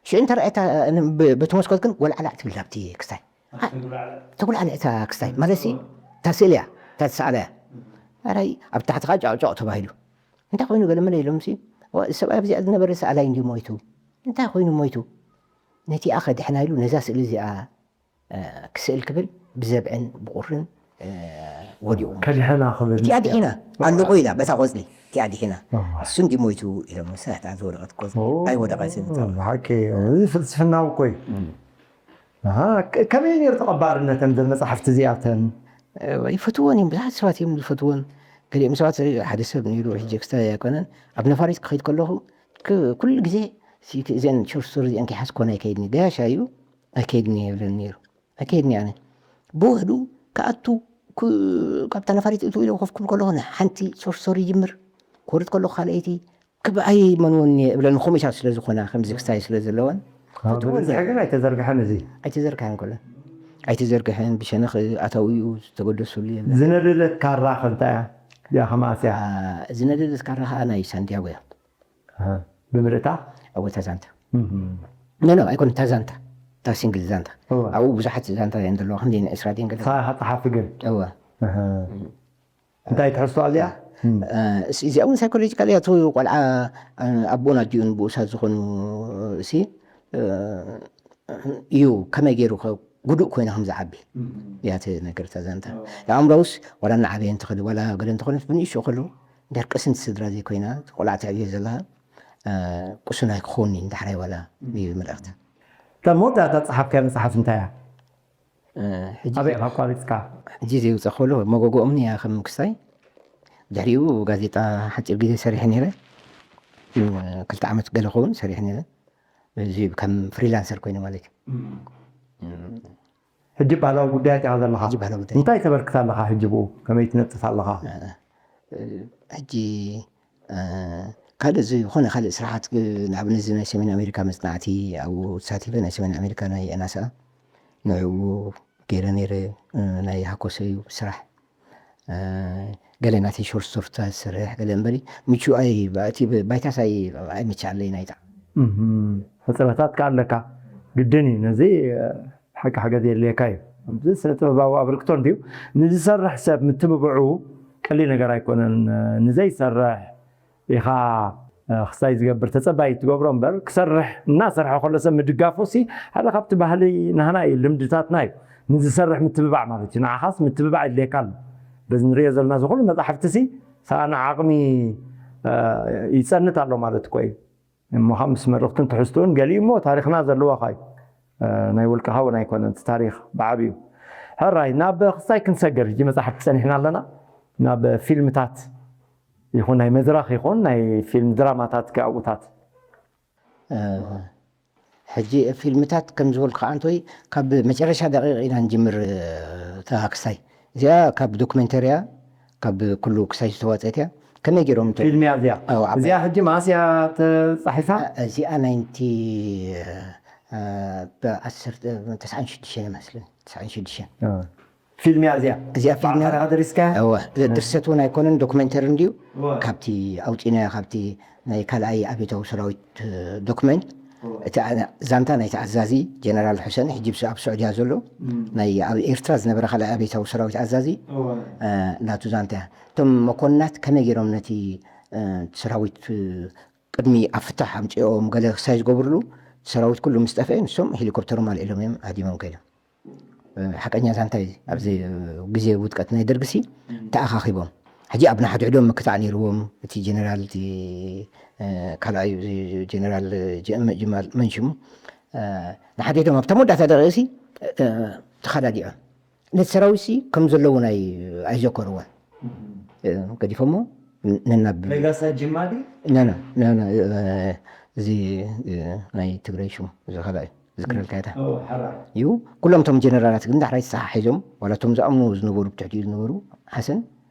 ሽዑ እንተ ረኣየታ፣ ን-፣ ብ-፣ በቲ መስኮት ግን ወልዓላዕ ትብል ኣብቲ ክስታይ። ተጉላዕለ እታ ክስታይ ማለት ሲ፣ እታ ስእሊ እያ፣ እታ ተሰኣላ እያ። ኣራይ ኣብ ታሕቲ ከዓ ጫቕጫቕ ተባሂሉ። እንታይ ኮይኑ ገለ መለ ኢሎም ሲ፣ "ዋ፣ እዚ ሰብኣይ ኣብዚኣ ዝነበረ ሰኣላይ እንድዩ ሞይቱ? እንታይ ኮይኑ ሞይቱ? ነቲኣ ከድሕና" ኢሉ ነዛ ስእሊ እዚኣ፣ እ፣ ክስእል ክብል ብዘብዕን ብቑርን፣ እ፣ ወዲቑ። ከድሕና ክብል እቲኣ ድሒና፣ ኣለኹ ኢላ በታ ቆጽሊ፣ እቲኣ ድሒና። እዋ። እሱ እንዲ ሞይቱ ኢሎም፣ ንሳ እታ ዝወደቐት ቆጽሊ ኦ፣ ኣይወደቐትን። ብሓቂ፣ እዚ ፍልስፍናዊ እኮ እዩ። እም። ኣሃ፣ ከ-፣ ከመይ ነይሩ ተቐባልነተን እዘን መጻሕፍቲ እዚኣተን? እ፣ ይፈትወን እዮም፣ ብዙሓት ሰባት እዮም ዝፈትወን። ገሊኦም ሰባት፣ ሓደ ሰብ ነይሩ፣ ሕጂ ክስታይ ኣይኮነን፣ ኣብ ነፋሪት ክኸይድ ከለኹ፣ ክ-፣ ኩሉ ግዜ፣ "እቲ፣ እዚአን ሾርት ስቶሪ እዚአን ከይሓዝኮን ኣይከይድን፣ ገያሻ እዩ፣ ኣይከይድን እየ" ይብለኒ ነይሩ። ኣይከይድን እየ ኣነ። ብውሕዱ ክኣቱ፣ ክ-፣ ካብታ ነፋሪት እትው ኢለ ኮፍ ክብል ከለኹ፣ ሓንቲ ሾርት ስቶሪ ይጅምር፣ ክወርድ ከለኹ ካልኣይቲ፣ ክብ ኣይመንወን እየ እብለን፣ ኮሚታት ስለ ዝኾና፣ ከምዚ ክስታይ ስለ ዘለወን። ኣዎ፣ ክትወን ብብዝሒ ግን ኣይተዘርግሐን እዚ። ኣይተዘርግሐን ከሎ። ኣይተዘርግሐን፣ ብሸነኽ ኣታዊኡ ዝተገደሱሉ የለን። ዝነደደት ካራ ከ እንታይ እያ? እዚኣ ከማስ እያ? አ፣ ዝነደደት ካራ ኸኣ ናይ ሳንቲያጎ እያ። ኣሃ። ብምልእታ? ኣዎ፣ እታ ዛንታ። እም። ኖ፣ ኖ፣ ኣይኮነን፣ እታ ዛንታ። እታ ሲንግል ዛንታ። እዋ። ኣብኡ ብዙሓት ዛንታ እየን ዘለዋ፣ ክንደይ ን ዕስራ ድየን ገለ። እታ ጸሓፊ ግን? እዋ። ኣሃ። እንታይ ትሕዝቶ ኣልያ? እም። እ፣ እስ-፣ እዚኣ እውን ሳይኮሎጂካል እያ። እቲ ቆልዓ፣ እ፣ ኣቦን ኣዲኡን ብኡሳት ዝኾኑ፣ እሲ፣ እ፣ እዩ ከመይ ገይሩ ከ ጉዱእ ኮይና ከም ዝዓቢ እም። እያ ትነግር እታ ዛንታ። እዋ። ኣእምሮውስ ዋላ እናዓበየ እንተኸደ፣ ዋላ ገለ እንተኾነ ብንእሽቶ ከሎ፣ እንድሕር ቅስንቲ ስድራ ዘይኮይና፣ ቆልዓ ተዕብዮ ዘለኻ፣ እ፣ ቅሱን ኣይክኸውን እዩ፣ ንዳሕራይ ዋላ እም። እዩ መልእኽታ። እታ መወዳእታ ጸሓፍካያ መጽሓፍ እንታይ እያ? እ፣ ሕጂ ኣበይ ኢኻ ኣቋሪጽካ? ሕጂ ዘይውጻእ ከሎ መጎጎኦም እያ ከም ክስታይ። ድሕሪኡ ጋዜጣ ሓጺር ግዜ ሰሪሐ ነይረ። እ፣ ክልተ ዓመት ገለ ክኸውን ሰሪሐ ነይረ። እዚ ከም ፍሪላንሰር ኮይነ ማለት እዩ። እም። እም። ሕጂ ባህላዊ ጉዳያት ኢኻ ዘለኻ። ሕጂ ባህላዊ ጉዳያት። እንታይ ተበርክት ኣለኻ ሕጂ ብኡ? ከመይ ትነጥፍ ኣለኻ? እ፣ እ፣ ሕጂ፣ እ፣ ካልእ ዝኾነ ካልእ ስራሓት፣ እ፣ ንኣብነት እዚ ናይ ሰሜን ኣሜሪካ መጽናዕቲ ኣብኡ ተሳቲፈ፣ ናይ ሰሜን ኣሜሪካ ናይ ኣናሳ ንዕኡ ገይረ ነይረ፣ እ፣ ናይ ሃኮሰዩ ስራሕ። እ፣ ገለ ናተይ ሾርት ስቶሪታት ዝሰርሕ፣ ገለ እምበሪ ምቹእ ኣይ-፣ እቲ ባይታስ ኣይ-፣ ኣይምችኣለይን ኣይጣዕምን። እም፣ ሕጽረታት ከኣ ኣለካ። ግድን እዩ። ነዚ፣ እ፣ ሓቂ ሓገዝ የድልየካ እዩ። እዚ ስነ ጥበባዊ ኣበርክቶ እንድዩ። ንዝሰርሕ ሰብ ምትብብዑ ቀሊል ነገር ኣይኮነን። እ፣ ንዘይሰርሕ ኢኻ፣ እ፣ ክስታይ ዝገብር ተጸባይ ትገብሮ እምበር፣ ክሰርሕ እናሰርሐ ከሎ ሰብ ምድጋፉ ሲ ሓደ ካብቲ ባህሊ ናህና እዩ፣ ልምድታትና እዩ። ንዝሰርሕ ምትብባዕ ማለት እዩ። ንዓኻስ ምትብባዕ የድልየካ ኣሎ። በዚ ንሪኦ ዘለና እዚ ኩሉ መጻሕፍቲ ሲ ሰኣን ዓቕሚ፣ እ፣ ይጸንት ኣሎ ማለት እኮ እዩ። እሞ ካብ ምስ መልእኽቱን ትሕዝቱን ገሊኡ እሞ ታሪኽና ዘለዎ ኸ እዩ። እ፣ ናይ ውልቅኻ እውን ኣይኮነን እቲ ታሪኽ ብዓቢኡ። ሕራይ፣ ናብ ክስታይ ክንሰገር ሕጂ መጻሕፍቲ ጸኒሕና ኣለና። ናብ ፊልምታት ይኹን ናይ መድረኽ ይኹን ናይ ፊልም ድራማታት ከ ኣብኡታት? እ፣ ሕጂ ፊልምታት ከም ዝበልኩ ከዓ እንተወይ ካብ መጨረሻ ደቂቕ ኢና ንጅምር፣ እ፣ እታ ክስታይ። እዚኣ ካብ ዶክመንተሪ እያ፣ ካብ ኩሉ ክስታይ ዝተዋፀት እያ። ከመይ ገይሮም እንተ-፣ ፊልም እያ እዚኣ? ኣዎ፣ ዓባይ። እዚኣ ሕጂ መዓስ እያ ተፃሒፋ? እዚኣ ናይንቲ፣ እ፣ ብዓሰርተ፣ ተስዓን ሽዱሽተን ይመስለኒ፣ ተስዓን ሽዱሽተን። እ። ፊልም እያ እዚኣ? እዚኣ ፊልም እያ። ባዕልኻ ዲኻ ደሪስካያ? እወ፣ እ። ድርሰት እውን ኣይኮነን፣ ዶክመንተሪ እንድዩ። እወ። ካብቲ ኣውፂናዮ፣ ካብቲ ናይ ካልኣይ ኣብዮታዊ ሰራዊት፣ እ፣ ዶክመንት፣ እወ። እቲ ኣ-፣ ዛንታ ናይቲ ኣዛዚ ጀነራል ሑሰን፣ ሕጂ ብስ-፣ ኣብ ስዑድያ ዘሎ፣ እም። ናይ ኣብ ኤርትራ ዝነበረ ካልኣይ ኣብዮታዊ ሰራዊት ኣዛዚ፣ እወ። እ፣ ናቱ ዛንታ እያ። እቶም መኮንናት ከመይ ገይሮም ነቲ፣ እ፣ ሰራዊት፣ እ፣ ቅድሚ ኣብ ፍታሕ ኣምፂኦም ገለ ክሳይ ዝገብርሉ፣ ሰራዊት ኩሉ ምስ ጠፍአ፣ ንሶም ሄሊኮፕተሮም ኣልዒሎም እዮም ሃዲሞም ከይዶም። ሓቀኛ ዛንታ እዩ። ኣብዚ ግዜ ውድቀት ናይ ደርግሲ እም። ተኣኻኺቦም። ሕጂ ኣብ ንሓድሕዶም ምክታዕ ነይርዎም። እቲ ጀነራል፣ እቲ፣ እ፣ ካልኣይ ጀነራል ጀ-፣ ጀማል መን ሽሙ? እ፣ ንሓድሕዶም ኣብታ መወዳእታ ደቂቕሲ፣ እ፣ ተኸዳዲዖም። ነቲ ሰራዊትሲ ከም ዘለዉ ናይ ኣይዘከርዎን። እም። እ፣ ገዲፎሞ ን-፣ ነናብ ሬጋሳ ጅማ ድዩ? ነ-፣ ነ-፣ ነ-፣ ነ-፣ እ፣ እዚ፣ እ፣ ናይ ትግራይ ሽሙ፣ እዚ ካልኣይ። ዝክረልካ እታ። ኦ፣ ሓራ። እዩ። ኩሎም እቶም ጀነራላት ግን ዳሕራይ ተተሓሒዞም፣ ዋላ እቶም ዝኣምኑ ዝነበሩ፣ ብትሕቲኡ ዝነበሩ፣ ሓሰን፣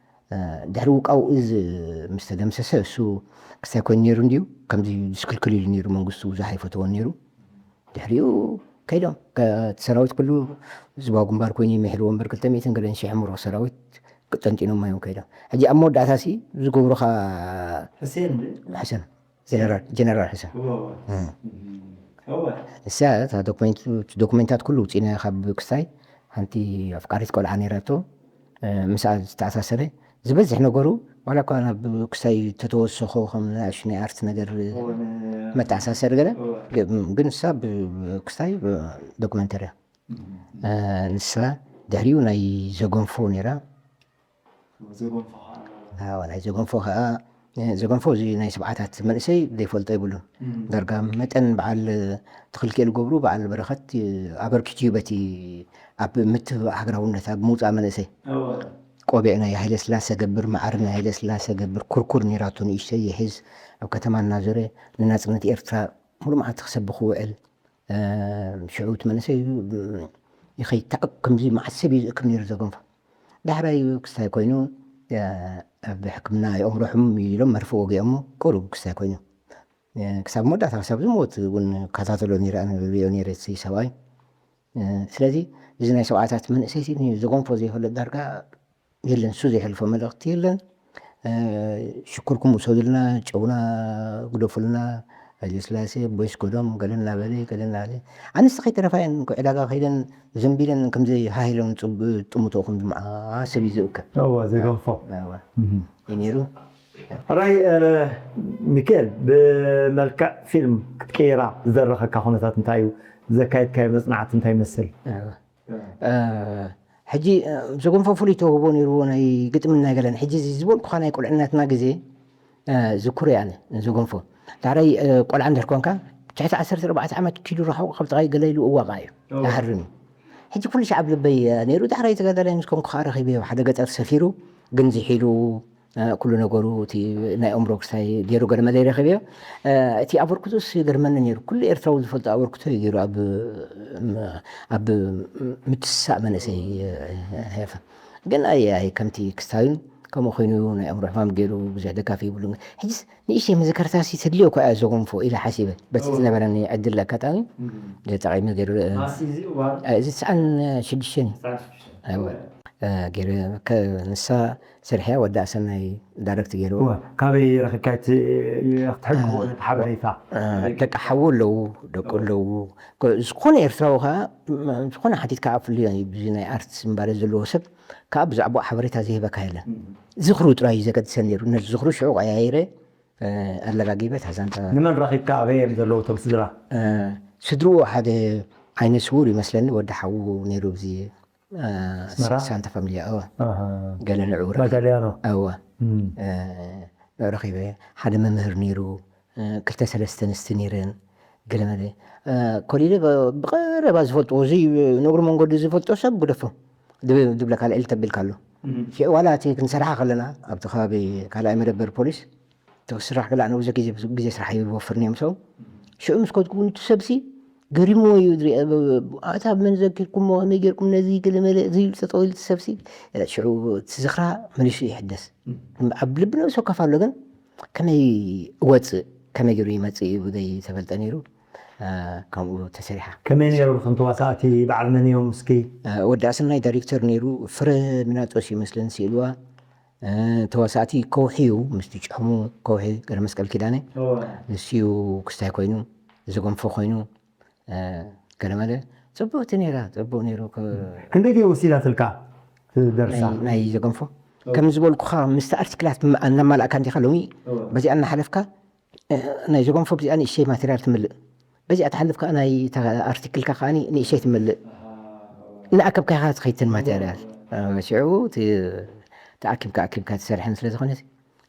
እ፣ ድሕሪ ውቃው እዝ ምስ ተደምሰሰ፣ እሱ ክስታይ ኮይኑ ነይሩ እንድዩ፣ ከምዚ ድስክልክል ኢሉ ነይሩ፣ መንግስቱ ብዙሕ ኣይፈትዎን ነይሩ። ድሕሪኡ ከይዶም፣ ከ-፣ እቲ ሰራዊት ኩሉ ዝባው ግንባር ኮይኑ ይምሕርዎ እምበር፣ ክልተ ሚእትን ገለን ሺሕ ምሩኽ ሰራዊት ጠንጢኖም እዮም ከይዶም። ሕጂ ኣብ መወዳእታሲ ዝገብሩኻ ሕሴን ድ? ሕሰን። ጀነራል፣ ጀነራል ሕሰን። እወ፣ እወ። እም። እወ። ንሳ እታ ዶክመንት-፣ ዶክመንታት ኩሉ ውፂእና ካብ ክስታይ፣ ሓንቲ ኣፍቃሪት ቆልዓ ነይራቶ፣ ምስኣ ዝተኣሳሰረ ዝበዝሕ ነገሩ፣ ዋላ እኳ ናብ ክስታይ ተተወሰኾ ከም ንኣሽ ናይ ኣርት ነገር መተኣሳሰሪ ገለ፣ ግን ንሳ ብክስታይ ዶክመንተሪ እያ። ንሳ ድሕሪኡ ናይ ዘገንፎ ነይራ። ናይ ዘገንፎ ከዓ፣ ዘገንፎ እዚ ናይ ሰብዓታት መንእሰይ ዘይፈልጦ የብሉን። ዳርጋ መጠን በዓል ትኽልኪኤል ገብሩ፣ በዓል በረኸት ኣበርኪቱ እዩ በቲ ኣብ ምትብባዕ ሃገራውነት ኣብ ምውፃእ መንእሰይ። ቆቢዕ ናይ ሃይለስላሰ ገብር፣ መዓር ናይ ሃይለስላሰ ገብር፣ ኩርኩር ነይራቱ ንእሽተይ ይሕዝ፣ ኣብ ከተማ እናዞረ ንናፅነት ኤርትራ ሙሉእ መዓልቲ ክሰብኽ ውዕል። ሽዑ እቲ መንእሰይ ይኸይድ፣ ታዕቕ ከምዚ መዓት ሰብ እዩ ዝእክብ ነይሩ ዘገንፎ። ዳሕራይ ክስታይ ኮይኑ፣ ኣብ ሕክምና የእምሮ ሕሙም እዩ ኢሎም መርፍእ ወጊኦሞ፣ ቁሩብ ክስታይ ኮይኑ። ክሳብ መወዳእታ፣ ክሳብ ዝሞት እውን እከታተሎ ነይረ፣ ኣነ ሪኦ ነይረ እቲ ሰብኣይ። ስለዚ እዚ ናይ ሰብዓታት መንእሰይ ዘገንፎ ዘይፈልጥ ዳርጋ የለን፣ እሱ ዘይሕልፎ መልእኽቲ የለን። ሽኩርኩም ውሰዱልና፣ ጨውና ግደፉልና፣ ሃይለስላሴ፣ ቦይስ ጎዶም፣ ገለ እናበለ፣ ገለ እናበለ። ኣንስቲ ከይተረፋ እየን፣ ዕዳጋ ከይደን ዘንቢለን ከምዚ ሃሂለን ጥምቶ ከም ዝመዓ ሰብ እዩ ዝእከብ። እወ፣ ዘገንፎ። እወ። እህ። እዩ ነይሩ። ሕራይ፣ እ፣ ሚካኤል፣ ብመልክዕ ፊልም ክትቅይራ ዝደረኸካ ኩነታት እንታይ እዩ? ዘካየድካዮ መጽናዕቲ እንታይ ይመስል? እወ። እ፣ ሕጂ፣ እ፣ ዘጎንፎ ፍሉይ ተውህቦ ነይርዎ ናይ ግጥምን ናይ ገለን። ሕጂ እዚ ዝበልኩኻ ናይ ቁልዕነትና ግዜ፣ እ፣ ዝክሮ እየ ኣነ ዘጎንፎ። ዳሕራይ፣ እ፣ ቆልዓ እንድሕር ኮንካ፣ ትሕቲ ዓሰርተ ኣርባዕተ ዓመት ኪዱ ርሑቕ ካብ ጥቓይ ገለ ኢሉ እዋቓ እዩ። እወ። ይሃርም እዩ። ሕጂ ኩሉ ሻዕ ኣብ ልበይ፣ እ፣ ነይሩ። ዳሕራይ ተጋዳላይ ምስ ኮንኩ ኸዓ ረኺበዮ። ሓደ ገጠር ሰፊሩ፣ ግን ዝሒሉ፣ እ፣ ኩሉ ነገሩ፣ እቲ ናይ ኣእምሮ ክስታይ ገይሩ ገለ መለ ረኺበዮ። እ፣ እቲ ኣበርክቶስ ይገርመኒ ነይሩ። ኩሉ ኤርትራዊ ዝፈልጦ ኣበርክቶ እዩ ገይሩ ኣብ፣ ም-፣ ኣብ ምትሳእ መንእሰይ፣ እ፣ ሄፈ። ግን ኣይ፣ ኣይ፣ ከምቲ ክስታዩን ከምኡ ኮይኑ ናይ ኣእምሮ ሕማም ገይሩ ብዙሕ ደጋፊ ይብሉን። ሕጂስ ንእሽተይ መዘከርታሲ ተድልዮ እኮ እያ ዘጎንፎ ኢለ ሓሲበ። በቲ እወ። ዝነበረኒ ዕድል ኣጋጣሚ እም። ተጠቒመ ገይሩ፣ እ፣ ማሲ እዚ እዋን? እ፣ እዚ ትስዓን ሽዱሽተን እዩ። ትስዓን ሽዱሽተን። እወ። እወ። እ፣ ገይረ ከ-፣ ንሳ ሰሪሐያ ወዲ ኣሰናይ ዳይረክት ገይርዎ። እወ፣ ካበይ ረኺብካ እቲ፣ እቲ ሕጊ እ፣ ነቲ ሓበሬታ? እ፣ ደቂ ሓዉ ኣለዉ፣ ደቂ እወ። ኣለዉ። ከ-፣ ዝኾነ ኤርትራዊ ከኣ፣ ም-፣ ዝኾነ ሓቲትካ ኣፍልዮ እዩ። ብዚ ናይ ኣርት ዝንባለ ዘለዎ ሰብ ከኣ ብዛዕባኡ ሓበሬታ ዘይህበካ የለን። እም። ዝኽሩ ጥራይ እዩ ዘገድሰኒ ነይሩ። ነዚ ዝኽሩ ሽዑ ቀያይረ፣ እ፣ ኣለጋጊበ እታ ዛንታ። ንመን ረኺብካ? ኣበይ እዮም ዘለዉ እቶም ስድራ? እ፣ ስድርኡ ሓደ ዓይነ ስዉር ይመስለኒ፣ ወዲ ሓዉ ነይሩ፣ እዚ፣ እ፣ ኣስመራ? ሳንታ ፋሚልያ፣ እወ። ኣሃ። ገለ ንዕኡ ረኺበ። ባጃልያኖ? እወ። እም። እ፣ ንዕኡ ረኺበ። ሓደ መምህር ነይሩ፣ እ፣ ክልተ ሰለስተ ኣንስቲ ነይረን፣ ገለ መለ። እ፣ ኮሊለ ብ-፣ ብቐረባ ዝፈልጥዎ፣ እዚ ንእግሪ መንገዱ ዝፈልጦ ሰብ ግደፎ ድብ-፣ ድብለካ ልዕል ተቢልካ ኣሎ። እም። ሽዑ ዋላ እቲ ክንሰርሓ ከለና፣ ኣብቲ ከባቢ ካልኣይ መደበር ፖሊስ፣ ተወስራሕ ገለ ኣነ ብዙሕ ግዜ፣ ብዙሕ ግዜ ስራሕ ይወፍር ነይሩ ሰው። ሽዑ ምስ ከድኩ እውን እቲ ሰብሲ ገሪምዎ እዩ ዝሪኦ። ኣታ መን ዘኪርኩሞ፣ ከመይ ጌርኩም ነዚ ገለ መለ እዚ ኢሉ ጠጠው ኢሉ እቲ ሰብሲ፣ ሽዑ እቲ ዝኽራ መሊሱ ይሕደስ። ኣብ ልቢ ነብሱ ከፍ ኣሎ ግን ከመይ እወፅእ፣ ከመይ ገይሩ ይመፅእ እዩ ዘይተፈልጠ ነይሩ። እ፣ ከምኡ ተሰሪሓ። ከመይ ነይሩ እቶም ተዋሳእቲ? በዓል መን እዮም እስኪ? እ፣ ወዲ ኣሰናይ ዳይሬክተር ነይሩ፣ ፍረ ሚናጦስ ይመስለኒ ስኢልዋ። እ፣ ተዋሳእቲ ከውሒ እዩ፣ ምስቲ ጭሕሙ ከውሒ ገብረመስቀል ኪዳነ። እወ። ንሱ እዩ ክስታይ ኮይኑ፣ ዘገንፎ ኮይኑ፣ እ፣ ገለመለ ጽብቕቲ ነይራ፣ ጽቡቕ ነይሩ። ከ-፣ ክንደይ ግዜ ወሲዳትልካ ትደርሳ? ናይ፣ ናይ ዘገንፎ? እወ። ከም ዝበልኩኻ፣ ምስቲ ኣርቲክላት ም-፣ እናማላእካ እንዲኻ ሎሚ፣ እወ። በዚኣ እናሓለፍካ፣ እ፣ ናይ ዘገንፎ ብዚኣ ንእሽተይ ማቴሪያል ትምልእ። በዚኣ ትሓልፍ ከኣ ናይ እታ ኣርቲክልካ ከኣ ንእሽተይ ትምልእ። ኣሃ፣ እወ። እናኣከብካ ኢኻ ትኸይድ እተን ማቴሪያል። እወ። እ፣ ሽዑ እቲ ተኣኪብካ ኣኪብካ ትሰርሐን ስለ ዝኾነ፣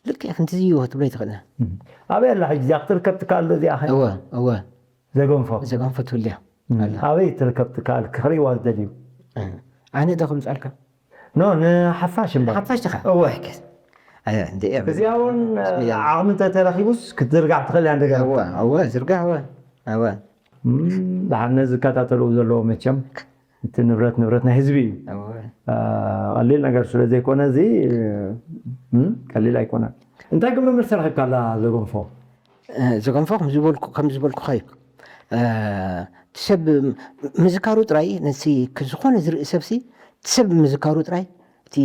ልክዕ ክንትዚ እዩ ክትብሎ ኣይትኽእልን። እም። ኣበይ ኣላ ሕጂ እዚኣ ክትርከብ ትከኣል ዶ እዚኣ ኸ? እወ፣ እወ። ዘገንፎ? ዘገንፎ ትብልያ እም። ኣላ። ኣበይ ትርከብ ትከኣል ክኽርእይዋ ዝደልዩ? እ፣ ኣነ ዶ ክምጻልካ? ኖ፣ ንሓፋሽ እምበር። ሓፋሽ ዲኻ? እወ። ሕከስ። ኣየ፣ እንደ እየ። እዚኣ እውን፣ እያ። ዓቕሚ እንተተረኺቡስ ክትዝርጋሕ ትኽእል እያ እንደገና። እወ፣ እወ፣ ዝርጋሕ፣ እወ፣ እወ። እም፣ ደሓን ነዚ ዝከታተልዎ ዘለዉ መቸም፣ እቲ ንብረት፣ ንብረት ናይ ህዝቢ እዩ። እወ። እ፣ ቀሊል ነገር ስለ ዘይኮነ እዚ፣ እም፣ ቀሊል ኣይኮነን። እንታይ ግን መመልሲ ረኺብካ ኣላ ዘገንፎ? እ፣ ዘገንፎ ከም ዝበልኩ-፣ ከም ዝበልኩኻ እዩ። እ፣ እቲ ሰብ ምዝካሩ ጥራይ፣ ነቲ ክ-፣ ዝኾነ ዝርኢ ሰብሲ፣ እቲ ሰብ ምዝካሩ ጥራይ፣ እቲ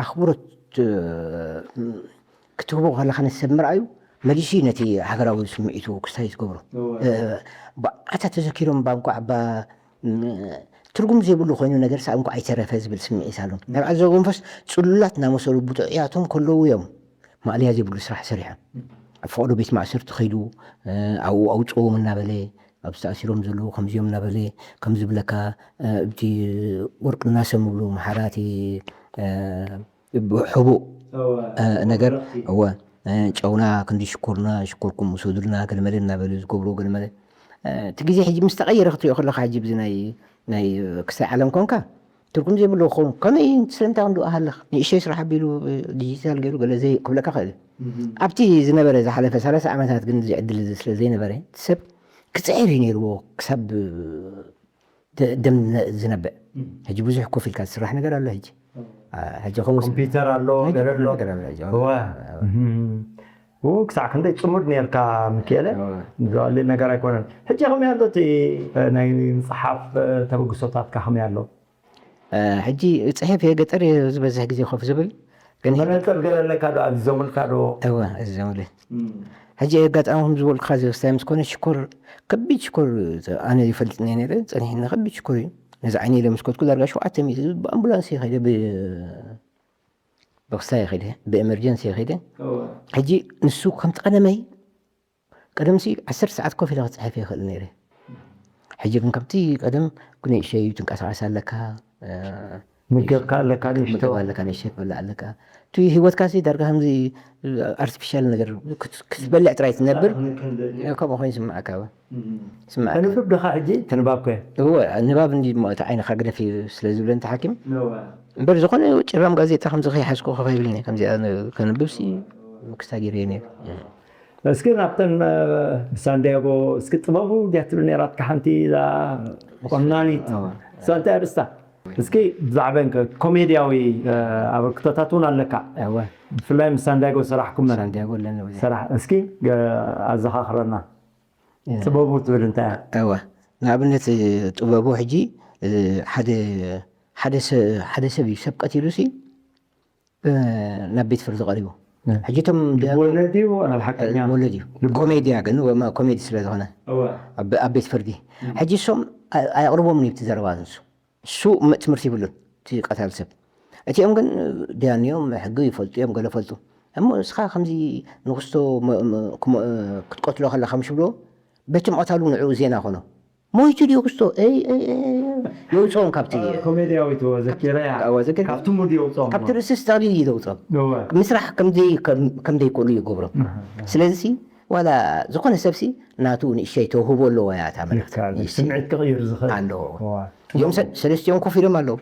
ኣኽብሮት፣ እ፣ ክትህቦ ከለኻ ነቲ ሰብ ምርኣዩ፣ መሊሱ እዩ ነቲ ሃገራዊ ስምዒቱ ክስታይ ዝገብሮ። እወ። እ፣ ባ-፣ ኣታ ተዘኪሮም ባ እንኳዕ ባ፣ ም፣ ትርጉም ዘይብሉ ኮይኑ ነገር ሳብ እንኳ ኣይተረፈ ዝብል ስምዒት ኣሎ። ናይ በዓል ዘርጎ መንፈስ ጽሉላት እናመሰሉ ብጥዑያቶም ከለዉ እዮም ማእለያ ዘይብሉ ስራሕ ሰሪሖም። ኣብ ፈቐዶ ቤት ማእሰርቲ ከይዱ፣ እ፣ ኣብኡ ኣውጽዎም እናበለ፣ ኣብዚ ተኣሲሮም ዘለዉ ከምዚኦም እናበለ፣ ከም ዝብለካ፣ እ፣ እቲ ወርቂ እናሰምብሉ መሓራቲ፣ እ፣ ብሕቡእ፣ እወ፣ እ፣ ነገር፣ መብራህቲ። እወ፣ እ፣ ጨውና ክንዲ ሽኮርና፣ ሽኮርኩም ውሰዱልና፣ ገለመለ እናበሉ ዝገብርዎ ገለመለ። እ፣ እቲ ግዜ ሕጂ ምስ ተቐየረ ክትሪኦ ከለኻ፣ ሕጂ ብዚ ናይ፣ ናይ ክስታይ ዓለም ኮንካ፣ ትርጉም ዘይብሉ ክኸውን። ከመይ፣ ስለምንታይ ክንድኡ ሃለኽ? ንእሽተይ ስራሕ ኣቢሉ፣ እ፣ ዲጂታል ገይሩ ገለ ዘይ ክብለካ ክእል እዩ። እም። ኣብቲ ዝነበረ ዝሓለፈ ሰላሳ ዓመታት ግን እዚ ዕድል እዚ ስለ ዘይነበረ፣ እቲ ሰብ ክጽዕር እዩ ነይርዎ ክሳብ ደ-፣ ደም ዝነ-፣ ዝነብዕ። እም። ሕጂ ብዙሕ ኮፍ ኢልካ ዝስራሕ ነገር ኣሎ ሕጂ። እም። አ፣ ሕጂ ከምኡ ስ-፣ ኮምፒውተር ኣሎ፣ ሕጂ ገለ ኣሎ። ነገር ኣሎ ሕጂ። እወ። እዋ። እም። ው፣ ክሳዕ ክንደይ ጽሙድ ነርካ፣ ሚኪኤለ? እዋ። ዝቐልል ነገር ኣይኮነን። ሕጂ ከመይ ኣሎ እቲ፣ እ፣ ናይ ምጽሓፍ፣ እ፣ ተበግሶታትካ ከመይ ኣሎ? እ፣ ሕጂ ጽሒፍ እየ፣ ገጠር እየ ዝበዝሕ ግዜ ኮፍ ዝብል። ግን መነጽር ገለ ኣለካ ዶ? ኣዚዞምልካ ዶ? እወ፣ ኣዚዞምለይ። እም። ሕጂ ኣጋጣሚ ከም ዝበልኩኻ፣ እዚ ክስታይ ምስ ኮነ ሽኮር፣ ከቢድ ሽኮር፣ ኣነ ይፈልጥኒ ነይረ፣ ጸኒሕኒ ከቢድ ሽኮር እዩ። ነዚ ዓይነይ ኢለ ምስ ከድኩ ዳርጋ ሸውዓተ ሚእቲ ብኣምቡላንስ እየ ከይደ፣ ብ-፣ ብክስታይ እየ ከይደ፣ ብኤመርጀንሲ እየ ከይደ። እወ። ሕጂ ንሱ ከምቲ ቀደመይ፣ ቀደምሲ ዓሰርተ ሰዓት ኮፍ ኢለ ክጽሕፍ እየ ክእል ነይረ። ሕጂ ግን ከምቲ ቀደም ንእሽተይ ትንቀሳቐስ ኣለካ፣ እ፣ ምግብካ ኣለካ፣ ንእሽቶ። ምግብ ኣለካ፣ ንእሽተይ ትበልዕ ኣለካ። እቲ ህይወትካ ሲ ዳርጋ ከምዚ ኣርቲፊሻል ነገር ክት-፣ ክትበልዕ ጥራይ ትነብር። ከምኡ ኮይኑ ይስምዓካ፣ እወ። እም። ይስምዓካ። ተንብብ ዲኻ ሕጂ? ተንባብከ? እወ፣ ንባብ እንዲ እሞ እቲ ዓይንኻ ግደፍ እዩ ስለ ዝብለኒ እቲ ሓኪም። እወ። እምበር ዝኾነ ጭራም ጋዜጣ ከምዚ ከይሓዝኩ ኮፍ ኣይብልን እየ። ከምዚኣ ን-፣ ከንብብ ሲ ምክስታ ገይረ እየ ነይረ። እስኪ ናብተን፣ እ፣ ሳንዲያጎ፣ እስኪ ጥበቡ ድያ ትብል ነይራትካ ሓንቲ እዛ ቆናኒት። እወ። እሳ እንታይ ኣርእስታ? እስኪ ብዛዕባን ከ ኮሜድያዊ፣ እ፣ ኣበርክቶታት እውን ኣለካ። እወ። ብፍላይ ምስ ሳንዲያጎ ሰራሕኩም መን? ሳንዲያጎ ኣለና ብዙሕ። ሰራሕ-፣ እስኪ፣ እ፣ ኣዘኻኽረና። እ። ጥበቡ ትብል እንታይ እያ? እወ። ንኣብነት፣ እ፣ ጥበቡ ሕጂ፣ እ፣ ሓደ፣ ሓደ ሰ-፣ ሓደ ሰብ እዩ ሰብ ቀቲሉ ሲ፣ እ፣ ናብ ቤት ፍርዲ ቀሪቡ። እ። ሕጂ እቶም ልብወለድ እዩ፣ ናብ ሓቀኛ? ልብወለድ እዩ። ልብ- ኮሜድያ ግን፣ ወማ-፣ ኮሜዲ ስለ ዝኾነ እወ። ኣብ፣ ኣብ ቤት ፍርዲ። እ። ሕጂ እሶም ኣይ-፣ ኣየቕርቦምን እዩ እቲ ዘረባ ንሱ። እሱ ም-፣ ትምህርቲ ይብሉን፣ እቲ ቀታሊ ሰብ። እቲኦም ግን ዳያኑ እዮም፣ ሕጊ ይፈልጡ እዮም፣ ገለ ፈልጡ። እሞ ንስኻ ከምዚ ንክስቶ መ-፣ መ-፣ ክሞ-፣ ክትቀትሎ ከለኻ ምሽ ብሎ፣ በቲ ምቕታሉ ንዕኡ ዜና ኮኖ። ሞይቱ ድዩ ክስቶ? እይ፣ እይ፣ እይ፣ እይ፣ የውፅኦም ካብቲ አ፣ ኮሜድያዊት እወ፣ ዘኪረያ። እወ፣ ዘኪረ። ካብቲ ሙድ የውፅኦም። ካብቲ ርእሲ ጠቕሊሉ እዩ ዘውፅኦም። እወ። ምስራሕ ከምዘይ-፣ ከም-፣ ከምዘይክእሉ ይገብሮም። እህ፣ እህ። ስለዚ ሲ፣ ዋላ ዝኾነ ሰብሲ ናቱ ንእሽተይ ተውህቦ ኣለዎ እያ እታ መልእኽቲ። ይከኣል። ንእሽተይ ስምዒት ክቕይር ዝኽእል። ኣለዎ። እዋ። እዮም ሰ-፣ ሰለስቲኦም ኮፍ ኢሎም ኣለዉ።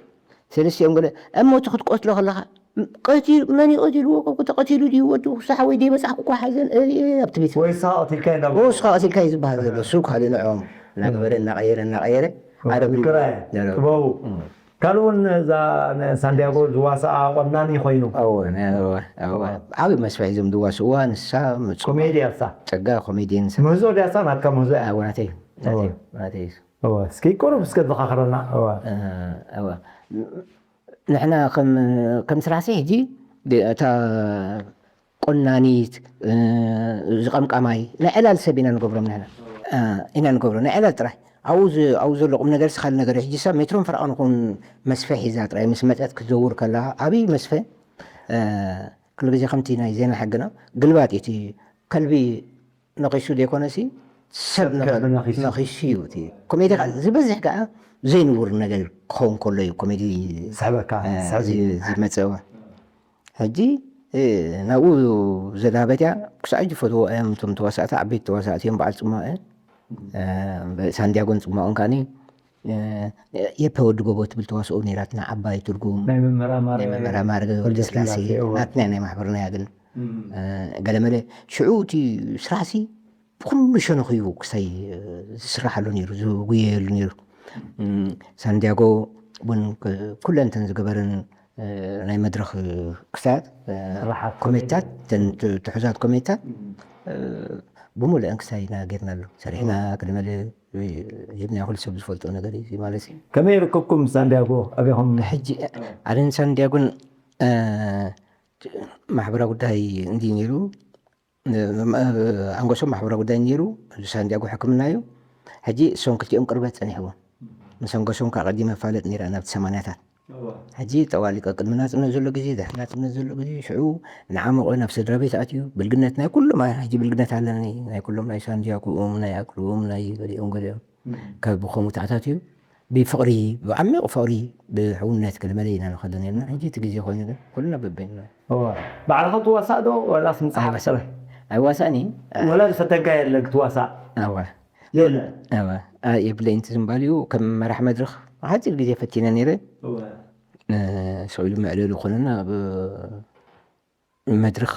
ሰለስቲኦም ገለ፣ እሞ እቲ ክትቀትሎ ከለኻ፣ ቀቲሉ፣ መን እዩ ቀቲልዎ? ተቐቲሉ ድዩ ወዲ? ክሳዕ ወይ ደይበጻሕኩ እኳ ሓዘን፣ እ፣ እ፣ ኣብቲ ቤት። ወይ ንስኻ ቀቲልካዮ እንዳበሉ። ወይ ንስኻ ቀቲልካዮ ዝበሃል ዘሎ። እሱ ካልእ ንዕኦም እናገበረ፣ እናቐየረ፣ እናቐየረ፣ ኣረብ ይቅራየ፣ ነይሩ። ጥበቡ። እም። ካልእ እውን እዛ ነ-፣ ሳንዲያጎ ዝዋስኣ ቆናኒ ኮይኑ። እወ፣ ነ-፣ እወ፣ እወ። ዓብዪ መስፍሒ እዞም ዝዋስእዋ፣ ንሳ፣ ምጽ-፣ ኮሜድያ እሳ። ጸጋ ኮሜድየን እሳ። ምህዞ ድያ እሳ? ናትካ ምህዞ እያ? እወ፣ ናተይ፣ ናተይ፣ እወ። ናተይ እዩ። እወ፣ እስኪ ቁሩብ እስከ ዘኻኽረና። እወ። እ፣ እወ። ንሕና ከም፣ ከም ስራሕሲ ሕጂ ድ-፣ እታ ቆናኒት፣ እ፣ ዝቐምቃማይ ናይ ዕላል ሰብ ኢና ንገብሮም ንሕና። እ፣ ኢና ንገብሮ ናይ ዕላል ጥራይ። ኣብኡ ዝ-፣ ኣብኡ ዘሎ ቁም ነገር ስኻል ነገር እዩ። ሕጂ ሰብ ሜትሮን ፈረቓን ኹን መስፈ ሒዛ ጥራይ ምስ መጸት ክትዘውር ከላ፣ ዓብዪ መስፈ፣ እ፣ ኩሉ ግዜ ከምቲ ናይ ዜና ሕግና ግልባጥ እዩ። እቲ ከልቢ ነኺሱ ዘይኮነሲ፣ ሰብ ሰብ ነኸ-፣ ከልቢ ነኺሱ። ነኺሱ እዩ። እቲ ኮሜዲ ከዓ ዝበዝሕ ከዓ ዘይንቡር ነገር ክኸውን ከሎ እዩ ኮሜዲ፣ ስሕበካ፣ እ፣ ስሕቢ። ዚ-፣ ዝመጽእ። ሕጂ፣ እ፣ ናብኡ ዘድሃበት እያ። ክሳዕ ሕጂ ፈትዎ እዮም እቶም ተዋሳእቲ፣ ዓበይቲ ተዋሳእቲ እዮም፣ በዓል ጽማቐ፣ እ፣ ሳንዲያጎን ጽማቐን ከዓኒ፣ እ፣ የፐ ወዲ ጎቦ ትብል ተዋስኦ ነይራትና፣ ዓባይ ትርጉም ናይ መመራማሪ ናይ መመራማሪ ወልደ ወልደ ስላሴ፣ ስላሴ፣ እወ። ናትና ናይ ማሕበርና እያ ግን፣ እም። እ፣ ገለመለ ሽዑ እቲ ስራሕሲ ብኩሉ ሸነኹ እዩ ክሳይ፣ እ፣ ዝስራሓሉ ነይሩ፣ ዝጉየየሉ ነይሩ። እም፣ ሳንዲያጎ እውን ክ-፣ ኩለን እተን ዝገበረን፣ እ፣ ናይ መድረኽ ክሳያት፣ እ፣ ስራሓት ኮሜድታት፣ እተን ት-፣ ትሑዛት ኮሜድታት፣ እም። እ፣ ብምሉአን ክሳይና ጌርናሉ። ሰሪሕና፣ እም። ክልመለ፣ እ፣ ሂብና፣ ኩሉ ሰብ ዝፈልጦ ነገር እዩ ማለት እዩ። ከመይ ርክብኩም ሳንዲያጎ? ኣበይኹም? ሕጂ፣ ኣነን ሳንዲያጎን፣ እ፣ ማሕበራዊ ጉዳይ እንዲ ነይሩ፣ እ፣ እ፣ ኣንገሶም ማሕበራዊ ጉዳይ ነይሩ፣ ሳንዲያጎ ሕክምና እዩ። ሕጂ እሶም ክልቲኦም ቅርበት ጸኒሕዎም። መሰንገሶም ከዓ ቀዲመ ፋለጥ ነይረ ናብቲ ሰማንያታት። ሕጂ ጠዋሊቀ ቅድሚ ናፅነት ዘሎ ግዜ፣ ድሕሪ ናፅነት ዘሎ ግዜ፣ ሽዑ ንዓመቆ ናብ ስድራ ቤት ኣትዩ። ብልግነት ናይ ኩሎም፣ ሕጂ ብልግነት ኣለኒ፣ ናይ ኩሎም፣ ናይ ሳንዲያጎኦም፣ ናይ ኣክሉም፣ ናይ ገሊኦም ገሊኦም፣ ካብ ብኸምኡ ተኣታትዩ ብፍቕሪ፣ ብዓሚቕ ፍቕሪ፣ ብሕውነት ገለመለ ኢና ንኸዶ ነርና። ሕጂ እቲ ግዜ ኮይኑ ግን ኩልና በበይንና። እዋ። ባዕልኻ ትዋሳእ ዶ ዋላስ ንጽሓፍ? ኣይዋሳእን። ወላ ዝፈተንካ የለ ክትዋሳእ? ኣዋ። የለ። ኣዋ። የብለይን፣ እቲ ዝምባልኡ ከም መራሕ መድረኽ ሓጺር ግዜ ፈቲነ ነይረ። እዋ። እ፣ ስቕ ኢሉ መዕለሊ ኮነና ኣብ መድረኽ፣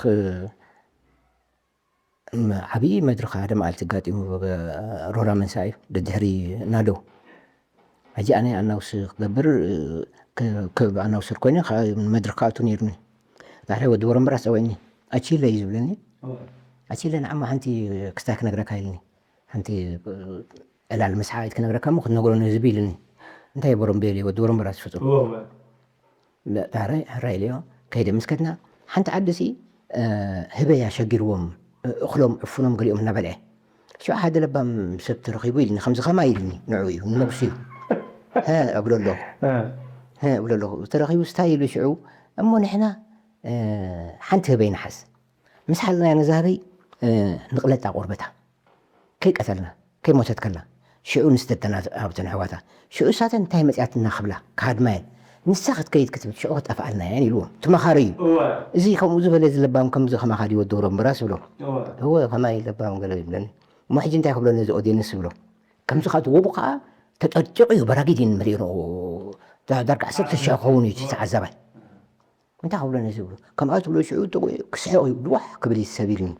እ፣ ዓብዪ መድረኽ ሓደ መዓልቲ ኣጋጢሙ፣ ሮራ መንሳይ ደድሕሪ ናደው። ሕጂ ኣነ ኣናውስ ክገብር፣ እ፣ ክ-፣ ክ-፣ ኣናውሰር ኮይነ ከ-፣ መድረኽ ክኣቱ ነይሩኒ። ዳሕራይ ወዲ ወረምበራስ ጸዊዕኒ። ኣቺለ እዩ ዝብለኒ። ኣቺለ፣ ንዓማ ሓንቲ ክስታይ ክነግረካ ኢልኒ። ሓንቲ፣ እ፣ ዕላል ምስ ሓወይት ክነግረካ እሞ ክትነግሮ ንህዝቢ ኢልኒ። እንታይ ወረምበ ኢለ፣ ወዲ ወረምበራስ ዝፈጥሩ። ዳሕራይ ሕራይ ኢለዮ፣ ከይደ ምስ ከድና፣ ሓንቲ ዓዲ ሲ፣ እ፣ ህበይ ኣሸጊርዎም፣ እ፣ እኽሎም፣ ዕፉኖም ገሊኦም እናበልዐ። ሽዑ ሓደ ለባም ሰብ ተረኺቡ ኢልኒ፣ ከምዚ ከማይ ኢልኒ፣ ንዑ እዩ፣ ንነብሱ እዩ። ሀ፣ እብሎ ኣለኹ። ሀ፣ እብሎ ኣለኹ። ተረኺቡ ስታይ ኢሉ ሽዑ፣ እሞ ንሕና፣ እ፣ ሓንቲ ህበይ ንሓዝ። ምስ ሓዝናያ ነዛ ህበይ፣ እ፣ ንቕለጣ ቆርበታ። ከይቀተልና፣ ከይሞተት ከላ፣ ሽዑ ንስደደና ኣብተን ኣሕዋታ። ሽዑ እሳተን እንታይ መጺኣትና ክብላ፣ ክሃድማ እየን። ንሳ ክትከይድ ክትብል፣ ሽዑ ክጠፍኣልና እየን ኢልዎም። እቲ መኻሪ እዩ። እወ። እዚ ከምኡ ዝበለ እዚ ለባም ከምዚ ከማኻ ድዩ ወዲ ወረምበራስ ብሎ። እወ። እወ፣ ከማይ ለባም ገለ ይብለኒ። እሞ ሕጂ እንታይ ክብሎ ነዚ ኦድየንስ ብሎ። ከምዚ ካብ ትወቡ ከኣ ተጨርጭቑ እዩ፣ በራጊድ እዩ ንመሪሮ። ዳ-፣ ዳርጋ ዓሰርተ ሽሕ ክኸውን እዩ እቲ ተዓዛባይ። እንታይ ክብሎ ነዚ ብሎ። ከምኣ ትብሎ ሽዑ ጥቑ ክስሕቕ እዩ፣ ድዋሕ ክብል እዩ ሰብ ኢሉኒ።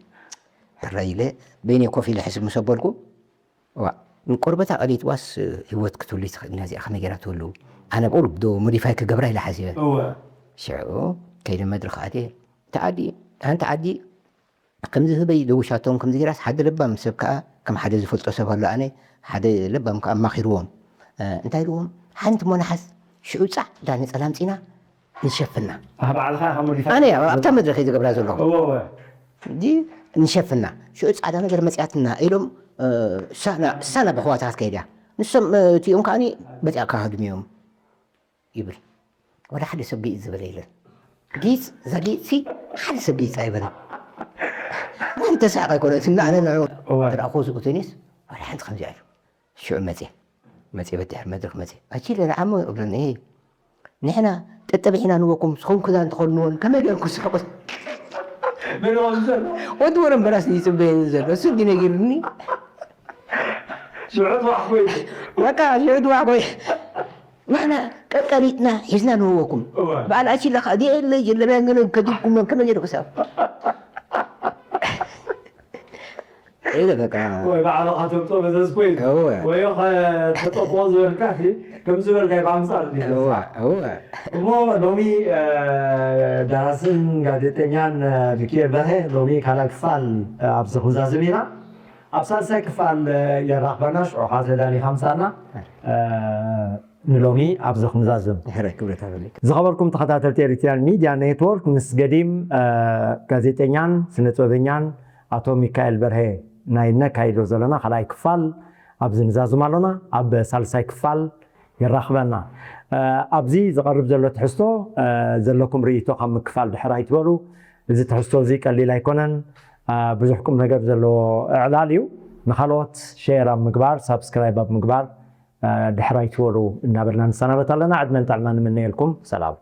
ሕራይ ኢለ በይነይ ኮፍ ኢለ ሕስብ ምስ ኣበልኩ፣ ዋ፣ ንቆርበታ ቀሊጥዋስ ህይወት ክትህሉ ትኽእል ኢና፣ እዚኣ ከመይ ገይራ ትህሉ? ኣነ ብቑሩብ ዶ ሞዲፋይ ክገብራ ኢለ ሓሲበ። እወ። ሽዑ ከይደ መድረኽ ኣትየ፣ እታ ዓዲ፣ ሓንቲ ዓዲ ከምዚ ህበይ ደውሻቶም ከምዚ ገይራስ፣ ሓደ ለባም ሰብ ከኣ፣ ከም ሓደ ዝፈልጦ ሰብ ኣሎ ኣነ፣ ሓደ ለባም ከኣ ኣማኺርዎም። እ፣ እንታይ ኢልዎም? ሓንቲ እሞ ንሓዝ፣ ሽዑ ጻዕ፣ እታ ነጸላ ኣምጺና ንሸፍና። ኣህ፣ ባዕልኻ ኢኻ ሞዲፋይ ኣነ ኣብ-፣ ኣብታ መድረኽ እየ ዝገብራ ዘለኹ። እወ፣ እወ። እንዲ ንሸፍና። ሽዑ ጻዕዳ ነገር መጺኣትና ኢሎም፣ እ፣ እሳ ና-፣ እሳ ናብ ኣሕዋታ ክትከይድ እያ። ንሶም፣ እ፣ እቲኦም ከኣኒ በዚኣ ክሃድሙ እዮም። ይብል። ወላ ሓደ ሰብ ግይጽ ዝበለ የለን። ግይጽ፣ እዛ ግይጽ ሲ ሓደ ሰብ ግይጽ ኣይበለን። እንተሳቀ ኣይኮነን፣ እና ኣነ ንዑ እወ። ተደኣ ኮዝኡ ተኒስ፣ ወላ ሓንቲ ከምዚኣ ኢሉ። ሽዑ መጽየ። መጽየ በድሕሪ መድረኽ መጽየ። ኣቺለ ንዓሞ እብለኒ፣ "ኤይ፣ ንሕና ጠጠቢሕና ንወኩም፣ ንስኹም ክዳን ትኸድንዎን ከመይ ጌርኩም ትስሕቁ?" መን ይኸውን ዘሎ? ወዲ ወረምበራስ እዩ ይጽበየኒ ዘሎ። እሱ እንዲ ነጊሩኒ። ሽዑ ጽባሕ ኮይኑ። በቃ፣ ሽዑ ጽባሕ ኮይኑ። ንሕና ቀቀሊጥና ሒዝና ንህወኩም። እወ። በዓል ኣቺለ ኸኣ፣ ዲኤ ለይ ጀለብያን ገለን ከዲንኩሞን ከመይ ገይሩ ክሳብ? ኢለ በቃ። ወይ ባዕልኻ ተምጾ መዘዝ ኮይኑ። እወ። ወይ ኸ-፣ ተጠቆ ዝበልካ፣ ከምዚ ዝበልካ እዩ ብኣንጻር እንዲ እወ፣ እወ። እሞ ሎሚ፣ እ፣ ደራስን ጋዜጠኛን፣ እ፣ ሚኪኤል በርሀ ሎሚ ካልኣይ ክፋል፣ እ፣ ኣብዚ ክንዛዝም ኢና። ኣብ ሳልሳይ ክፋል የራኽበና፣ ሽዑ ኻዓ ተዳሊኻ ምሳና፣ እ፣ ንሎሚ ኣብዚ ክንዛዝም። ሕራይ ክብረት ኣለኒ። ዝኸበርኩም ተኸታተልቲ ኤሪትሪያን ሚድያ ኔትወርክ፣ ምስ ገዲም፣ እ፣ ጋዜጠኛን ስነ ጥበበኛን ኣቶ ሚካኤል በርሄ ናይ ነካይዶ ዘለና ካልኣይ ክፋል ኣብዚ ንዛዝም ኣሎና። ኣብ ሳልሳይ ክፋል የራኽበና። እ፣ ኣብዚ ዝቐርብ ዘሎ ትሕዝቶ፣ እ፣ ዘለኩም ርእይቶ ካብ ምክፋል ድሕር ኣይትበሉ። እዚ ትሕዝቶ እዚ ቀሊል ኣይኮነን። እ፣ ብዙሕ ቁም ነገር ዘለዎ ዕላል እዩ። ንኻልኦት ሼር ኣብ ምግባር፣ ሳብስክራይብ ኣብ ምግባር፣ እ፣ ድሕር ኣይትበሉ እናበልና ንሰናበት ኣለና። ዕድመን ጥዕናን ንምነየልኩም። ሰላም።